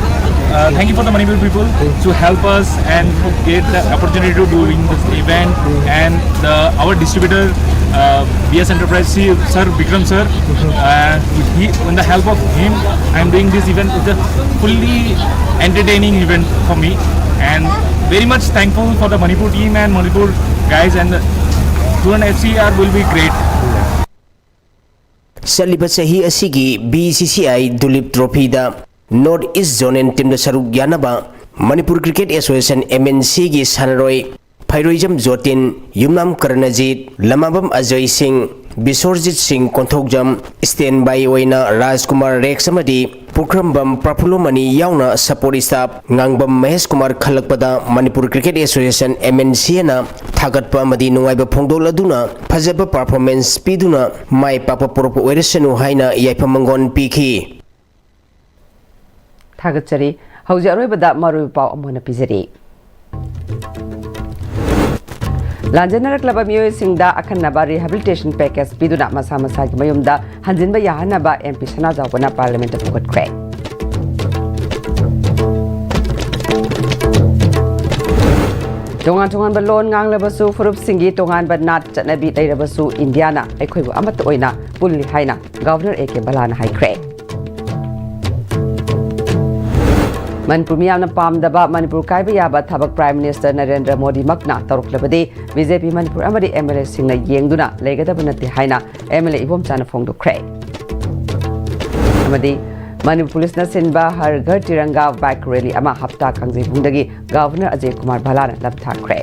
Uh, thank you for the Manipur people to help us and to get the opportunity to doing this event and the, our distributor uh, B S Enterprise, sir Bikram sir, uh, he, with the help of him, I'm doing this event. It's a fully entertaining event for me, and very much thankful for the Manipur team and Manipur guys and the Turan F C are will be great. ꯆꯠꯂꯤꯕ ꯆꯍꯤ ꯑꯁꯤꯒꯤ B C C I Duleep ꯇ꯭ꯔꯣꯐꯤꯗ north east zonal ꯇꯤꯝꯗ ꯁꯔꯨꯛ ꯌꯥꯅꯕ Manipur cricket association, M N ꯁꯤꯒꯤ ꯁꯥꯟꯅꯔꯣꯏ ꯐꯩꯔꯣꯏꯖꯝ ꯖꯣꯇꯤꯟ, ꯌꯨꯝꯅꯥꯝ ꯀꯔꯅꯖꯤꯠ, ꯂꯃꯥꯕꯝ ꯑꯖꯌ ꯁꯤꯡ, ꯕꯤꯁꯣꯔꯖꯤꯠ ꯁꯤꯡ ꯀꯣꯟꯊꯧꯖꯝ, ꯁ꯭ꯇꯦꯟ ꯕꯥꯏ ꯑꯣꯏꯅ ꯔꯥꯖꯀꯨꯃꯥꯔ ꯔꯦꯛꯁ ꯑꯃꯗꯤ ꯄꯨꯈ꯭ꯔꯝꯕꯝ ꯄ꯭ꯔꯐꯨꯜꯂꯣꯃꯅꯤ ꯌꯥꯎꯅ ꯁꯄꯣꯔꯠ ꯁ꯭ꯇꯥꯐ ꯉꯥꯡꯕꯝ ꯃꯍꯦꯁ ꯀꯨꯃꯥꯔ ꯈꯜꯂꯛꯄꯗ ꯃꯅꯤꯄꯨꯔ ꯀ꯭ꯔꯤꯀꯦꯠ ꯑꯦꯁꯣꯁꯤꯌꯦꯁꯟ, MNCꯅ ꯊꯥꯒꯠꯄ ꯑꯃꯗꯤ ꯅꯨꯡꯉꯥꯏꯕ ꯐꯣꯡꯗꯣꯛꯂꯗꯨꯅ ꯐꯖꯕ ꯄꯔꯐꯣꯔꯃꯦꯟꯁ ꯄꯤꯗꯨꯅ ꯃꯥꯏ ꯄꯥꯛꯄ ꯄꯨꯔꯛꯄ ꯑꯣꯏꯔꯁꯅꯨ ꯍꯥꯏꯅ ꯌꯥꯏꯐ ꯃꯪꯒꯣꯜ ꯄꯤꯈꯤ꯫ ꯊꯥꯒꯠꯆꯔꯤ꯫ ꯍꯧꯖꯤꯛ ꯑꯔꯣꯏꯕꯗ ꯃꯔꯨꯑꯣꯏꯕ ꯄꯥꯎ ꯑꯃꯨꯛ ꯍꯟꯅ ꯄꯤꯖꯔꯤ꯫ ꯂꯥꯟꯖꯦꯟꯅꯔꯛꯂꯕ ꯃꯤꯑꯣꯏꯁꯤꯡꯗ ꯑꯈꯟꯅꯕ rehabilitation package ꯄꯤꯗꯨꯅ ꯃꯁꯥ ꯃꯁꯥꯒꯤ ꯃꯌꯨꯝꯗ ꯍꯟꯖꯤꯟꯕ ꯌꯥꯍꯟꯅꯕ MP ꯁꯅꯥꯖꯥꯎꯕꯅ ꯄꯥꯔꯂꯤꯌꯥꯃꯦꯟꯠꯇ ꯄꯨꯈꯠꯈ꯭ꯔꯦ꯫ ꯇꯣꯉꯥꯟ ꯇꯣꯉꯥꯟꯕ ꯂꯣꯟ ꯉꯥꯡꯂꯕꯁꯨ, ꯐꯨꯔꯨꯞꯁꯤꯡꯒꯤ ꯇꯣꯉꯥꯟꯕ ꯅꯥꯠ ꯆꯠꯅꯕꯤ ꯂꯩꯔꯕꯁꯨ, ꯏꯟꯗꯤꯌꯥꯅ ꯑꯩꯈꯣꯏꯕꯨ ꯑꯃꯠꯇ ꯑꯣꯏꯅ ꯄꯨꯜꯂꯤ ꯍꯥꯏꯅ Governor A K ꯕꯂꯥꯅ ꯍꯥꯏꯈ꯭ꯔꯦ꯫ ꯃꯅꯤꯄꯨꯔ ꯃꯤꯌꯥꯝꯅ ꯄꯥꯝꯗꯕ ꯃꯅꯤꯄꯨꯔ ꯀꯥꯏꯕ ꯌꯥꯕ ꯊꯕꯛ Prime Minister ꯅꯔꯦꯟꯗ꯭ꯔ ꯃꯣꯗꯤꯃꯛꯅ ꯇꯧꯔꯛꯂꯕꯗꯤ BJP ꯃꯅꯤꯄꯨꯔ ꯑꯃꯗꯤ MLAꯁꯤꯡꯅ ꯌꯦꯡꯗꯨꯅ ꯂꯩꯒꯗꯕ ꯅꯠꯇꯦ ꯍꯥꯏꯅ MLA ꯏꯕꯣꯝꯆꯥꯅ ꯐꯣꯡꯗꯣꯛꯈ꯭ꯔꯦ꯫ ꯑꯃꯗꯤ ꯃꯅꯤꯄꯨꯔ ꯄꯨꯂꯤꯁꯅ ꯁꯤꯟꯕ ꯍꯔ ꯘꯔ ꯇꯤꯔꯪꯒꯥ bike rally ꯑꯃ ꯍꯞꯇꯥ ꯀꯥꯡꯖꯩꯕꯨꯡꯗꯒꯤ Governor ꯑꯖꯌ ꯀꯨꯃꯥꯔ ꯚꯜꯂꯥꯅ ꯂꯝꯊꯥꯈ꯭ꯔꯦ꯫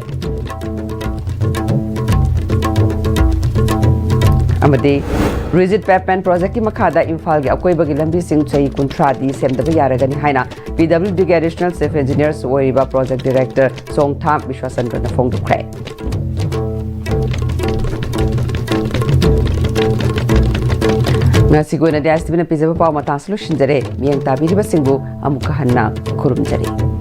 ꯑꯃꯗꯤ Rigid Pavement Projectꯀꯤ ꯃꯈꯥꯗ ꯏꯝꯐꯥꯜꯒꯤ ꯑꯀꯣꯏꯕꯒꯤ ꯂꯝꯕꯤꯁꯤꯡ ꯆꯍꯤ ꯀꯨꯟꯊ꯭ꯔꯥꯗꯤ ꯁꯦꯝꯗꯕ ꯌꯥꯔꯒꯅꯤ ꯍꯥꯏꯅ PWDꯒꯤ Additional Chief Engineers ꯑꯣꯏꯔꯤꯕ Project Director ꯆꯣꯡꯊꯥꯝ ꯕꯤꯁ꯭ꯋꯥꯆꯟꯗ꯭ꯔꯅ ꯐꯣꯡꯗꯣꯛꯈ꯭ꯔꯦ꯫ ꯉꯁꯤꯒꯤ ꯑꯣꯏꯅꯗꯤ ISTVꯅ ꯄꯤꯖꯕ ꯄꯥꯎ ꯃꯇꯥꯡꯁꯤ ꯂꯣꯏꯁꯤꯟꯖꯔꯦ꯫ ꯃꯤꯠꯌꯦꯡ ꯇꯥꯕꯤꯔꯤꯕꯁꯤꯡꯕꯨ ꯑꯃꯨꯛꯀ ꯍꯟꯅ ꯈꯨꯔꯨꯝꯖꯔꯤ꯫